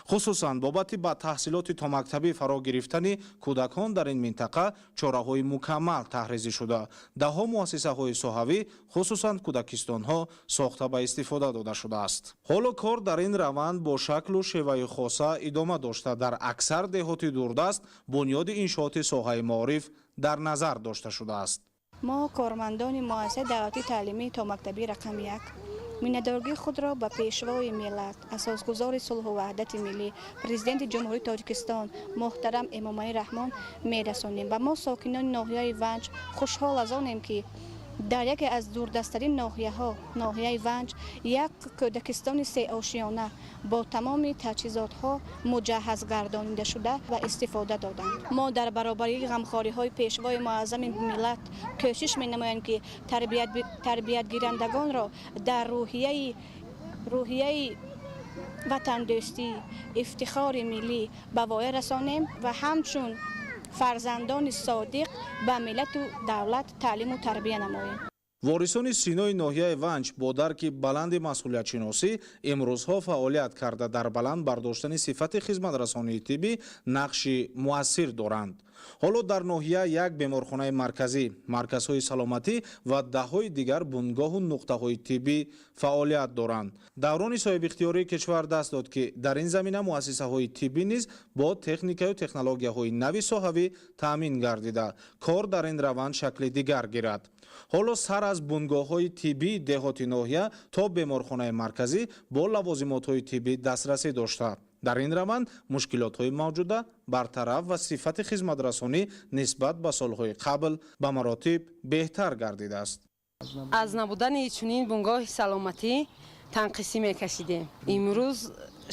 Хусусан бобати ба таҳсилоти томактабӣ фаро гирифтани кӯдакон дар ин минтақа чораҳои мукаммал таҳризӣ шуда, даҳҳо муассисаҳои соҳавӣ, хусусан кӯдакистонҳо сохта ба истифода дода шудааст. Ҳоло кор дар ин раванд бо шаклу шеваи хоса идома дошта, дар аксар деҳоти дурдаст бунёди иншооти соҳаи маориф дар назар дошта шудааст.
Мо, кормандони муассисаи давлатии таълимии томактабӣ рақами 1, миннатдории худро ба Пешвои миллат, асосгузори сулҳу ваҳдати миллӣ, Президенти Ҷумҳурии Тоҷикистон муҳтарам Эмомалӣ Раҳмон мерасонем ва мо, сокинони ноҳияи Ванҷ, хушҳол аз онем, ки дар яке аз дурдасттарин ноҳияҳо, ноҳияи Ванҷ, як кӯдакистони сеошиёна бо тамоми таҷҳизотҳо муҷаҳҳаз гардонида шуда ва истифода доданд. Мо дар баробари ғамхориҳои Пешвои муаззами миллат кӯшиш менамоем, ки тарбиятгирандагонро дар рӯҳияи ватандӯстӣ, ифтихори миллӣ ба воя расонем ва ҳамчун фарзандони содиқ ба миллату давлат таълиму тарбия намоем.
Ворисони синои ноҳияи Ванҷ бо дарки баланди масъулиятшиносӣ имрӯзҳо фаъолият карда, дар баланд бардоштани сифати хизматрасонии тиббӣ нақши муассир доранд. Ҳоло дар ноҳия як беморхонаи марказӣ, марказҳои саломатӣ ва даҳҳои дигар бунгоҳу нуқтаҳои тиббӣ фаъолият доранд. Даврони соҳибихтиёрии кишвар даст дод, ки дар ин замина муассисаҳои тиббӣ низ бо техникаю технологияҳои нави соҳавӣ таъмин гардида, кор дар ин раванд шакли дигар гирад. Ҳоло сар аз бунгоҳҳои тиббии деҳоти ноҳия то беморхонаи марказӣ бо лавозимотҳои тиббӣ дастрасӣ дошта, дар ин раванд мушкилотҳои мавҷуда бартараф ва сифати хизматрасонӣ нисбат ба солҳои қабл ба маротиб беҳтар гардидааст.
Аз набудани чунин бунгоҳи саломатӣ танқисӣ мекашидем. Имрӯз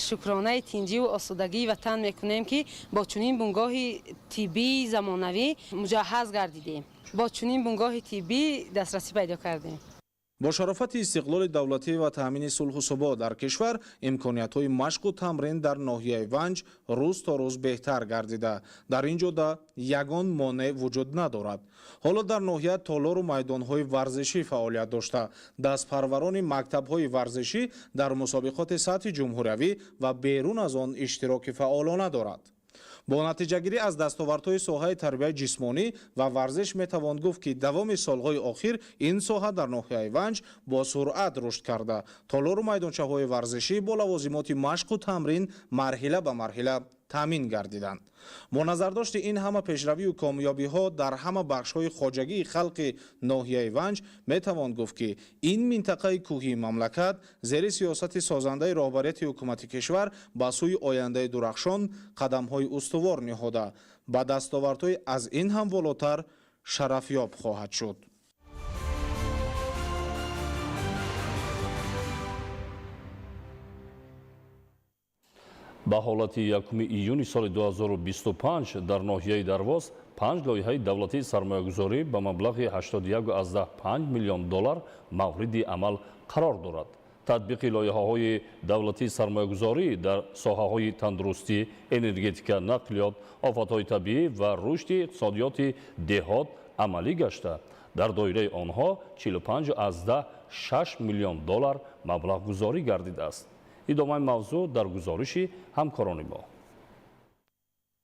шукронаи тинҷиву осудагии ватан мекунем, ки бо чунин бунгоҳи тиббии замонавӣ муҷаҳҳаз гардидем, бо чунин бунгоҳи тиббӣ дастрасӣ пайдо кардем.
Бо шарофати истиқлоли давлатӣ ва таъмини сулҳу субот дар кишвар имкониятҳои машқу тамрин дар ноҳияи Ванҷ рӯз то рӯз беҳтар гардида, дар ин ҷода ягон монеъ вуҷуд надорад. Ҳоло дар ноҳия толору майдонҳои варзишӣ фаъолият дошта, дастпарварони мактабҳои варзишӣ дар мусобиқоти сатҳи ҷумҳуриявӣ ва берун аз он иштироки фаъолона дорад. Бо натиҷагирӣ аз дастовардҳои соҳаи тарбияи ҷисмонӣ ва варзиш метавон гуфт, ки давоми солҳои охир ин соҳа дар ноҳияи Ванҷ бо суръат рушд карда, толору майдончаҳои варзишӣ бо лавозимоти машқу тамрин марҳила ба марҳила таъмин гардиданд. Бо назардошти ин ҳама пешравию комёбиҳо дар ҳама бахшҳои хоҷагии халқи ноҳияи Ванҷ метавон гуфт, ки ин минтақаи кӯҳии мамлакат зери сиёсати созандаи роҳбарияти ҳукумати кишвар ба сӯи ояндаи дурахшон қадамҳои устувор ниҳода, ба дастовардҳои аз ин ҳам волотар шарафёб хоҳад шуд.
Ба ҳолати 1 июни соли 2025 дар ноҳияи Дарвоз панҷ лоиҳаи давлатии сармоягузорӣ ба маблағи 81,5 миллион доллар мавриди амал қарор дорад. Татбиқи лоиҳаҳои давлатии сармоягузорӣ дар соҳаҳои тандурустӣ, энергетика, нақлиёт, офатҳои табиӣ ва рушди иқтисодиёти деҳот амалӣ гашта, дар доираи онҳо 45,6 миллион доллар маблағгузорӣ гардидааст. Идомаи мавзӯъ дар гузориши ҳамкорони мо.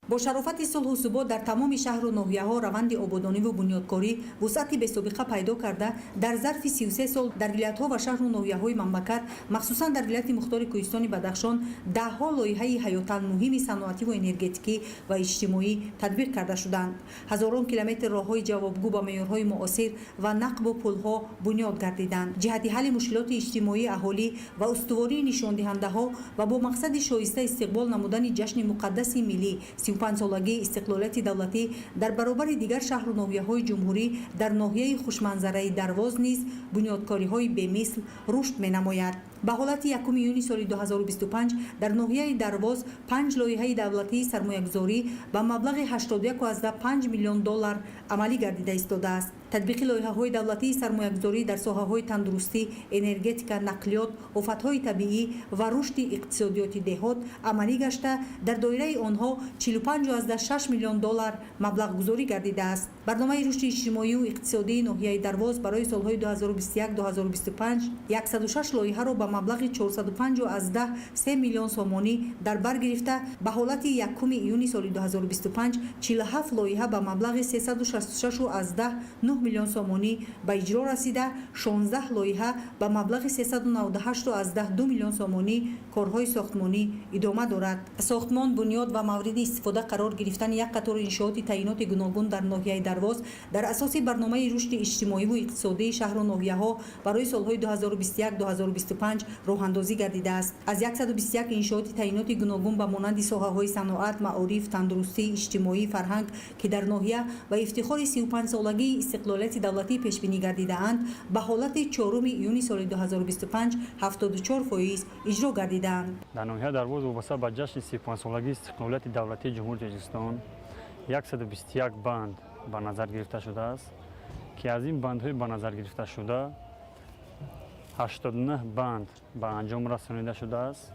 Бо шарофати сулҳу субот дар тамоми шаҳру ноҳияҳо раванди ободониву бунёдкорӣ вусъати бесобиқа пайдо карда, дар зарфи 33 сол дар вилоятҳо ва шаҳру ноҳияҳои мамлакат, махсусан дар вилояти мухтори Кӯҳистони Бадахшон, даҳҳо лоиҳаи ҳаётан муҳими саноативу энергетикӣ ва иҷтимоӣ татбиқ карда шуданд. Ҳазорон километр роҳҳои ҷавобгӯ ба меъёрҳои муосир ва нақбу пулҳо бунёд гардиданд. Ҷиҳати ҳалли мушкилоти иҷтимоии аҳолӣ ва устувории нишондиҳандаҳо ва бо мақсади шоиста истиқбол намудани ҷашни муқаддаси миллӣ, 35-солагии истиқлолияти давлатӣ, дар баробари дигар шаҳру ноҳияҳои ҷумҳурӣ дар ноҳияи хушманзараи Дарвоз низ бунёдкориҳои бемисл рушд менамояд. Ба ҳолати 1 июни соли 2025 дар ноҳияи Дарвоз панҷ лоиҳаи давлатии сармоягузорӣ ба маблағи 81,5 миллион доллар амалӣ гардида истодааст. Татбиқи лоиҳаҳои давлатии сармоягузорӣ дар соҳаҳои тандурустӣ, энергетика, нақлиёт, офатҳои табиӣ ва рушди иқтисодиёти деҳот амалӣ гашта, дар доираи онҳо 45,6 миллион доллар маблағгузорӣ гардидааст. Барномаи рушди иҷтимоию иқтисодии ноҳияи Дарвоз барои солҳои 2021-2025 106 лоиҳаро ба маблағи 405,3 миллион сомонӣ дар бар гирифта, ба ҳолати 1 июни соли 2025 47 лоиҳа ба маблағи 366,9 миллион сомонӣ ба иҷро расида, 16 лоиҳа ба маблағи 398,2 миллион сомонӣ корҳои сохтмонӣ идома дорад. Сохтмон, бунёд ва мавриди истифода қарор гирифтани як қатор иншооти таъиноти гуногун дар ноҳияи Дарвоз дар асоси барномаи рушди иҷтимоиву иқтисодии шаҳру ноҳияҳо барои солҳои 2021-2025 роҳандозӣ гардидааст. Аз 121 иншооти таъиноти гуногун ба монанди соҳаҳои саноат, маориф, тандурустӣ, иҷтимоӣ, фарҳанг, ки дар ноҳия ба ифтихори 35-солагии истиқлолияти давлатӣ пешбинӣ гардидаанд, ба ҳолати 4 июни соли 2025 74% иҷро гардидаанд.
Дар ноҳияи Дарвоз вобаста ба ҷашни 35-солагии истиқлолияти давлатии Ҷумҳурии Тоҷикистон 121 банд ба назар гирифта шудааст, ки аз ин бандҳои ба назар гирифташуда 89 банд ба анҷом расонида шудааст.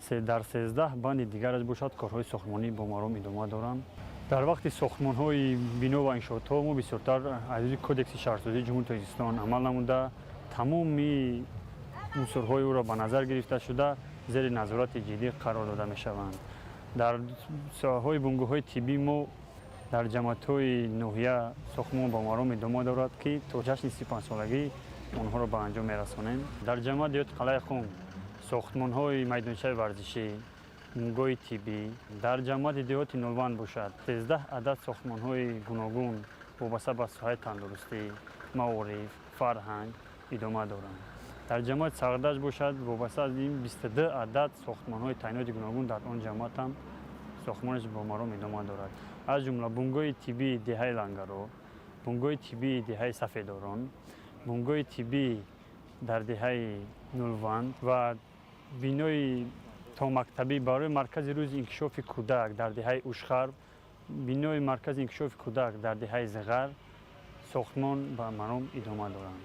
Дар 13 банди дигараш бошад, корҳои сохтмонӣ бо маром идома доранд. Дар вақти сохтмонҳои бино ва иншоотҳо мо бисёртар аз рӯи Кодекси шаҳрсозии Ҷумҳурии Тоҷикистон амал намуда, тамоми унсурҳои ӯро ба назар гирифта шуда, зери назорати ҷиддӣ қарор дода мешаванд. Дар соҳаҳои бунгоҳҳои тиббӣ мо дар ҷамоатҳои ноҳия сохтмон ба маром идома дорад, ки то ҷашни 35-солагӣ онҳоро ба анҷом мерасонем. Дар ҷамоати деҳоти Қалъаи Хум сохтмонҳои майдончаи варзишӣ, бунгоҳи тиббӣ, дар ҷамоати деҳоти Нолванд бошад, 13 адад сохтмонҳои гуногун вобаста ба соҳаи тандурустӣ, маориф, фарҳанг идома доранд. Дар ҷамоати Сағирдашт бошад, вобаста аз ин 22 адад сохтмонҳои таъиноти гуногун дар он ҷамоат ҳам сохтмонаш бо маром идома дорад. Аз ҷумла бунгоҳи тиббии деҳаи Лангаро, бунгоҳи тиббии деҳаи Сафедорон, бунгоҳи тиббӣ дар деҳаи Нулванд ва бинои томактабӣ барои маркази рӯзи инкишофи кӯдак дар деҳаи Ушхар, бинои маркази инкишофи кӯдак дар деҳаи Зиғар сохтмон ба маром идома доранд.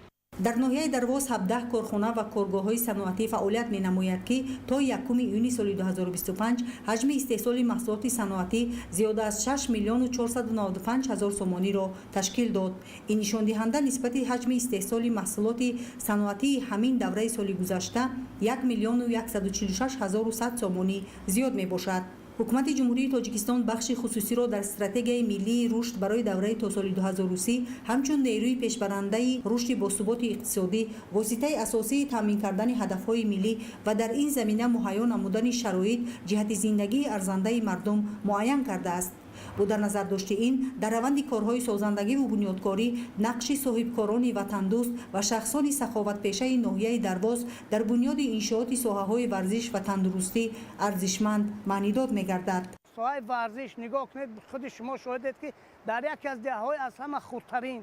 Дар ноҳияи Дарвоз 17 корхона ва коргоҳҳои саноатӣ фаъолият менамояд, ки то 1 июни соли 2025 ҳаҷми истеҳсоли маҳсулоти саноатӣ зиёда аз 6 миллиону 495 ҳазор сомониро ташкил дод. Ин нишондиҳанда нисбати ҳаҷми истеҳсоли маҳсулоти саноатии ҳамин давраи соли гузашта 1 миллиону 146 ҳазору 100 сомонӣ зиёд мебошад. Ҳукумати Ҷумҳурии Тоҷикистон бахши хусусиро дар стратегияи миллии рушд барои давраи то соли 2030 ҳамчун нерӯи пешбарандаи рушди босуботи иқтисодӣ, воситаи асосии таъмин кардани ҳадафҳои миллӣ ва дар ин замина муҳайё намудани шароит ҷиҳати зиндагии арзандаи мардум муайян кардааст. Бо дар назар дошти ин, дар раванди корҳои созандагиву бунёдкорӣ нақши соҳибкорони ватандӯст ва шахсони саховатпешаи ноҳияи Дарвоз дар бунёди иншооти соҳаҳои варзиш ва тандурустӣ арзишманд маънидод мегардад.
Соҳаи варзиш нигоҳ кунед, худи шумо шоҳидед, ки дар яке аз деҳаҳои аз ҳама хурдтарин,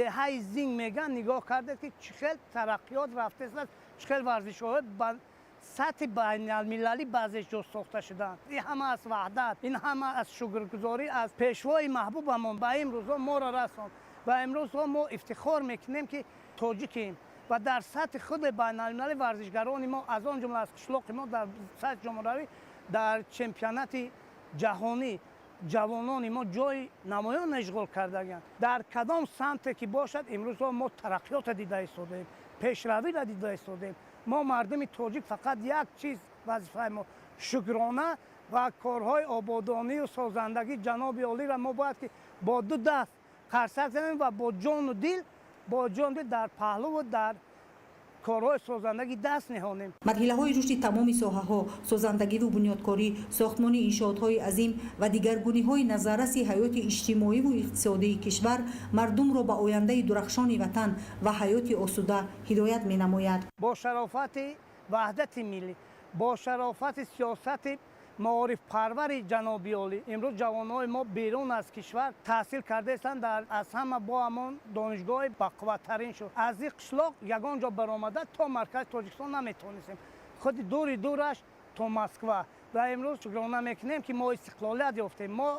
деҳаи Зинг мегӯянд, нигоҳ кардед, ки чӣ хел тараққиёт рафтааст, чӣ хел варзишҳои сатҳи байналмилалӣ баъзеш ҷо сохта шуданд. Ин ҳама аз ваҳдат, ин ҳама аз шукргузорӣ аз пешвои маҳбубамон ба имрӯзҳо моро расонд ва имрӯзҳо мо ифтихор мекунем, ки тоҷикем ва дар сатҳи худи байналмилалӣ варзишгарони мо, аз он ҷумла аз қишлоқи мо, дар сатҳи ҷумҳуравӣ дар чемпионати ҷаҳонӣ ҷавонони мо ҷои намоён ишғол кардагианд. Дар кадом самте ки бошад, имрӯзҳо мо тараққиётро дида истодаем, пешравиро дида истодаем. Мо мардуми тоҷик фақат як чиз вазифаи мо шукрона ва корҳои ободонию созандагӣ ҷаноби олиро мо бояд ки бо ду даст қарсак занем ва бо ҷону дил, бо ҷону дил дар паҳлуву дар корҳои созандагӣ даст ниҳонем.
Марҳилаҳои рушди тамоми соҳаҳо, созандагиву бунёдкорӣ, сохтмони иншоотҳои азим ва дигаргуниҳои назарраси ҳаёти иҷтимоиву иқтисодии кишвар мардумро ба ояндаи дурахшони ватан ва ҳаёти осуда ҳидоят менамояд.
Бо шарофати ваҳдати миллӣ, бо шарофати сиёсати маорифпарвари ҷаноби олӣ имрӯз ҷавонҳои мо берун аз кишвар таҳсил кардаистанд, дар аз ҳама бо ҳамон донишгоҳи бақувваттарин шуд. Аз ин қишлоқ ягон ҷо баромада то маркази Тоҷикистон наметавонистем, худи дури дураш то Москва. Ва имрӯз шукрона мекунем, ки мо истиқлолият ёфтем, мо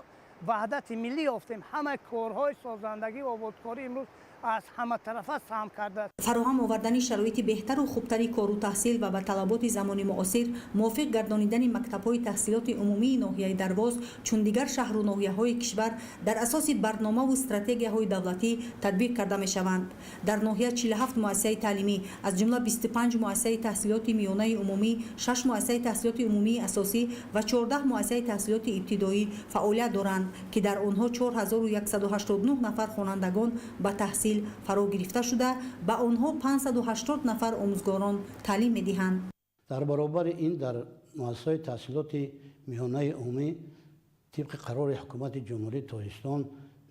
ваҳдати миллӣ ёфтем. Ҳамаи корҳои созандагӣ, ободкорӣ имрӯз аз ҳама тарафа саҳм кардааст.
Фароҳам овардани шароити беҳтару хубтари кору таҳсил ва ба талаботи замони муосир мувофиқ гардонидани мактабҳои таҳсилоти умумии ноҳияи Дарвоз чун дигар шаҳру ноҳияҳои кишвар дар асоси барномаву стратегияҳои давлатӣ татбиқ карда мешаванд. Дар ноҳия 47 муассисаи таълимӣ, аз ҷумла 25 муассисаи таҳсилоти миёнаи умумӣ, 6 муассисаи таҳсилоти умумии асосӣ ва 14 муассисаи таҳсилоти ибтидоӣ фаъолият доранд, ки дар онҳо 4189 нафар хонандагон ба таҳсил фаро гирифта шуда, ба онҳо 580 нафар омӯзгорон таълим медиҳанд.
Дар баробари ин дар муассисаҳои таҳсилоти миёнаи умумӣ тибқи қарори ҳукумати Ҷумҳурии Тоҷикистон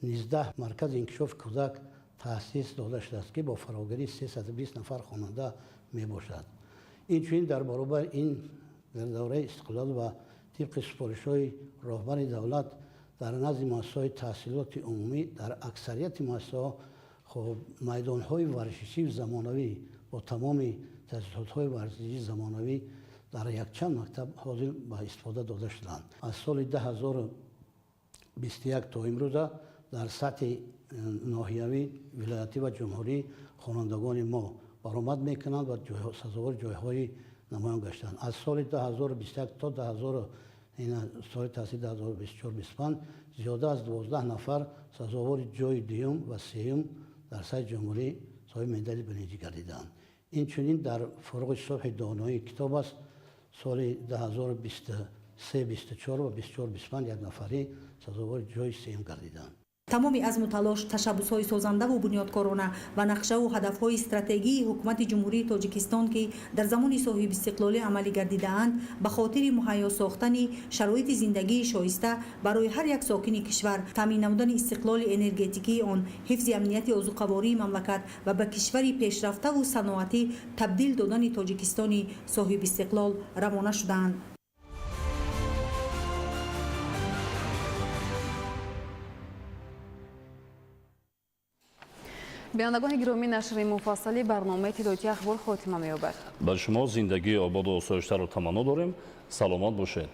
19 маркази инкишофи кӯдак таъсис дода шудааст, ки бо фарогирии 320 нафар хонанда мебошад. Инчунин дар баробари ин дар давраи истиқлол ва тибқи супоришҳои роҳбари давлат дар назди муассисаҳои таҳсилоти умумӣ дар аксарияти муассисаҳо майдонҳои варзишии замонавӣ бо тамоми таҷҳизотҳои варзишии замонавӣ дар якчанд мактаб ҳозир ба истифода дода шуданд. Аз соли 2021 то имрӯза дар сатҳи ноҳиявӣ, вилоятӣ ва ҷумҳурӣ хонандагони мо баромад мекунанд ва сазовори ҷойҳои намоён гаштанд. Аз соли 2021 то соли таҳсил 2024-25 зиёда аз 12 нафар сазовори ҷойи дуюм ва сеюм дар сатҳи ҷумҳурӣ соҳиби медали биринҷӣ гардиданд. Инчунин дар фуруғи субҳи доноии китоб аст соли 2023-24 ва 24-25 як нафарӣ сазовори ҷойи сеюм гардиданд.
Тамоми азму талош, ташаббусҳои созандаву бунёдкорона ва нақшаву ҳадафҳои стратегии ҳукумати Ҷумҳурии Тоҷикистон, ки дар замони соҳибистиқлолӣ амалӣ гардидаанд, ба хотири муҳайё сохтани шароити зиндагии шоиста барои ҳар як сокини кишвар, таъмин намудани истиқлоли энергетикии он, ҳифзи амнияти озуқавории мамлакат ва ба кишвари пешрафтаву саноатӣ табдил додани Тоҷикистони соҳибистиқлол равона шудаанд.
Бинандагони гиромӣ, нашри муфассали барномаи иттилоотии ахбор хотима меёбад.
Ба шумо зиндагии ободу осоиштаро таманно дорем. Саломат бошед.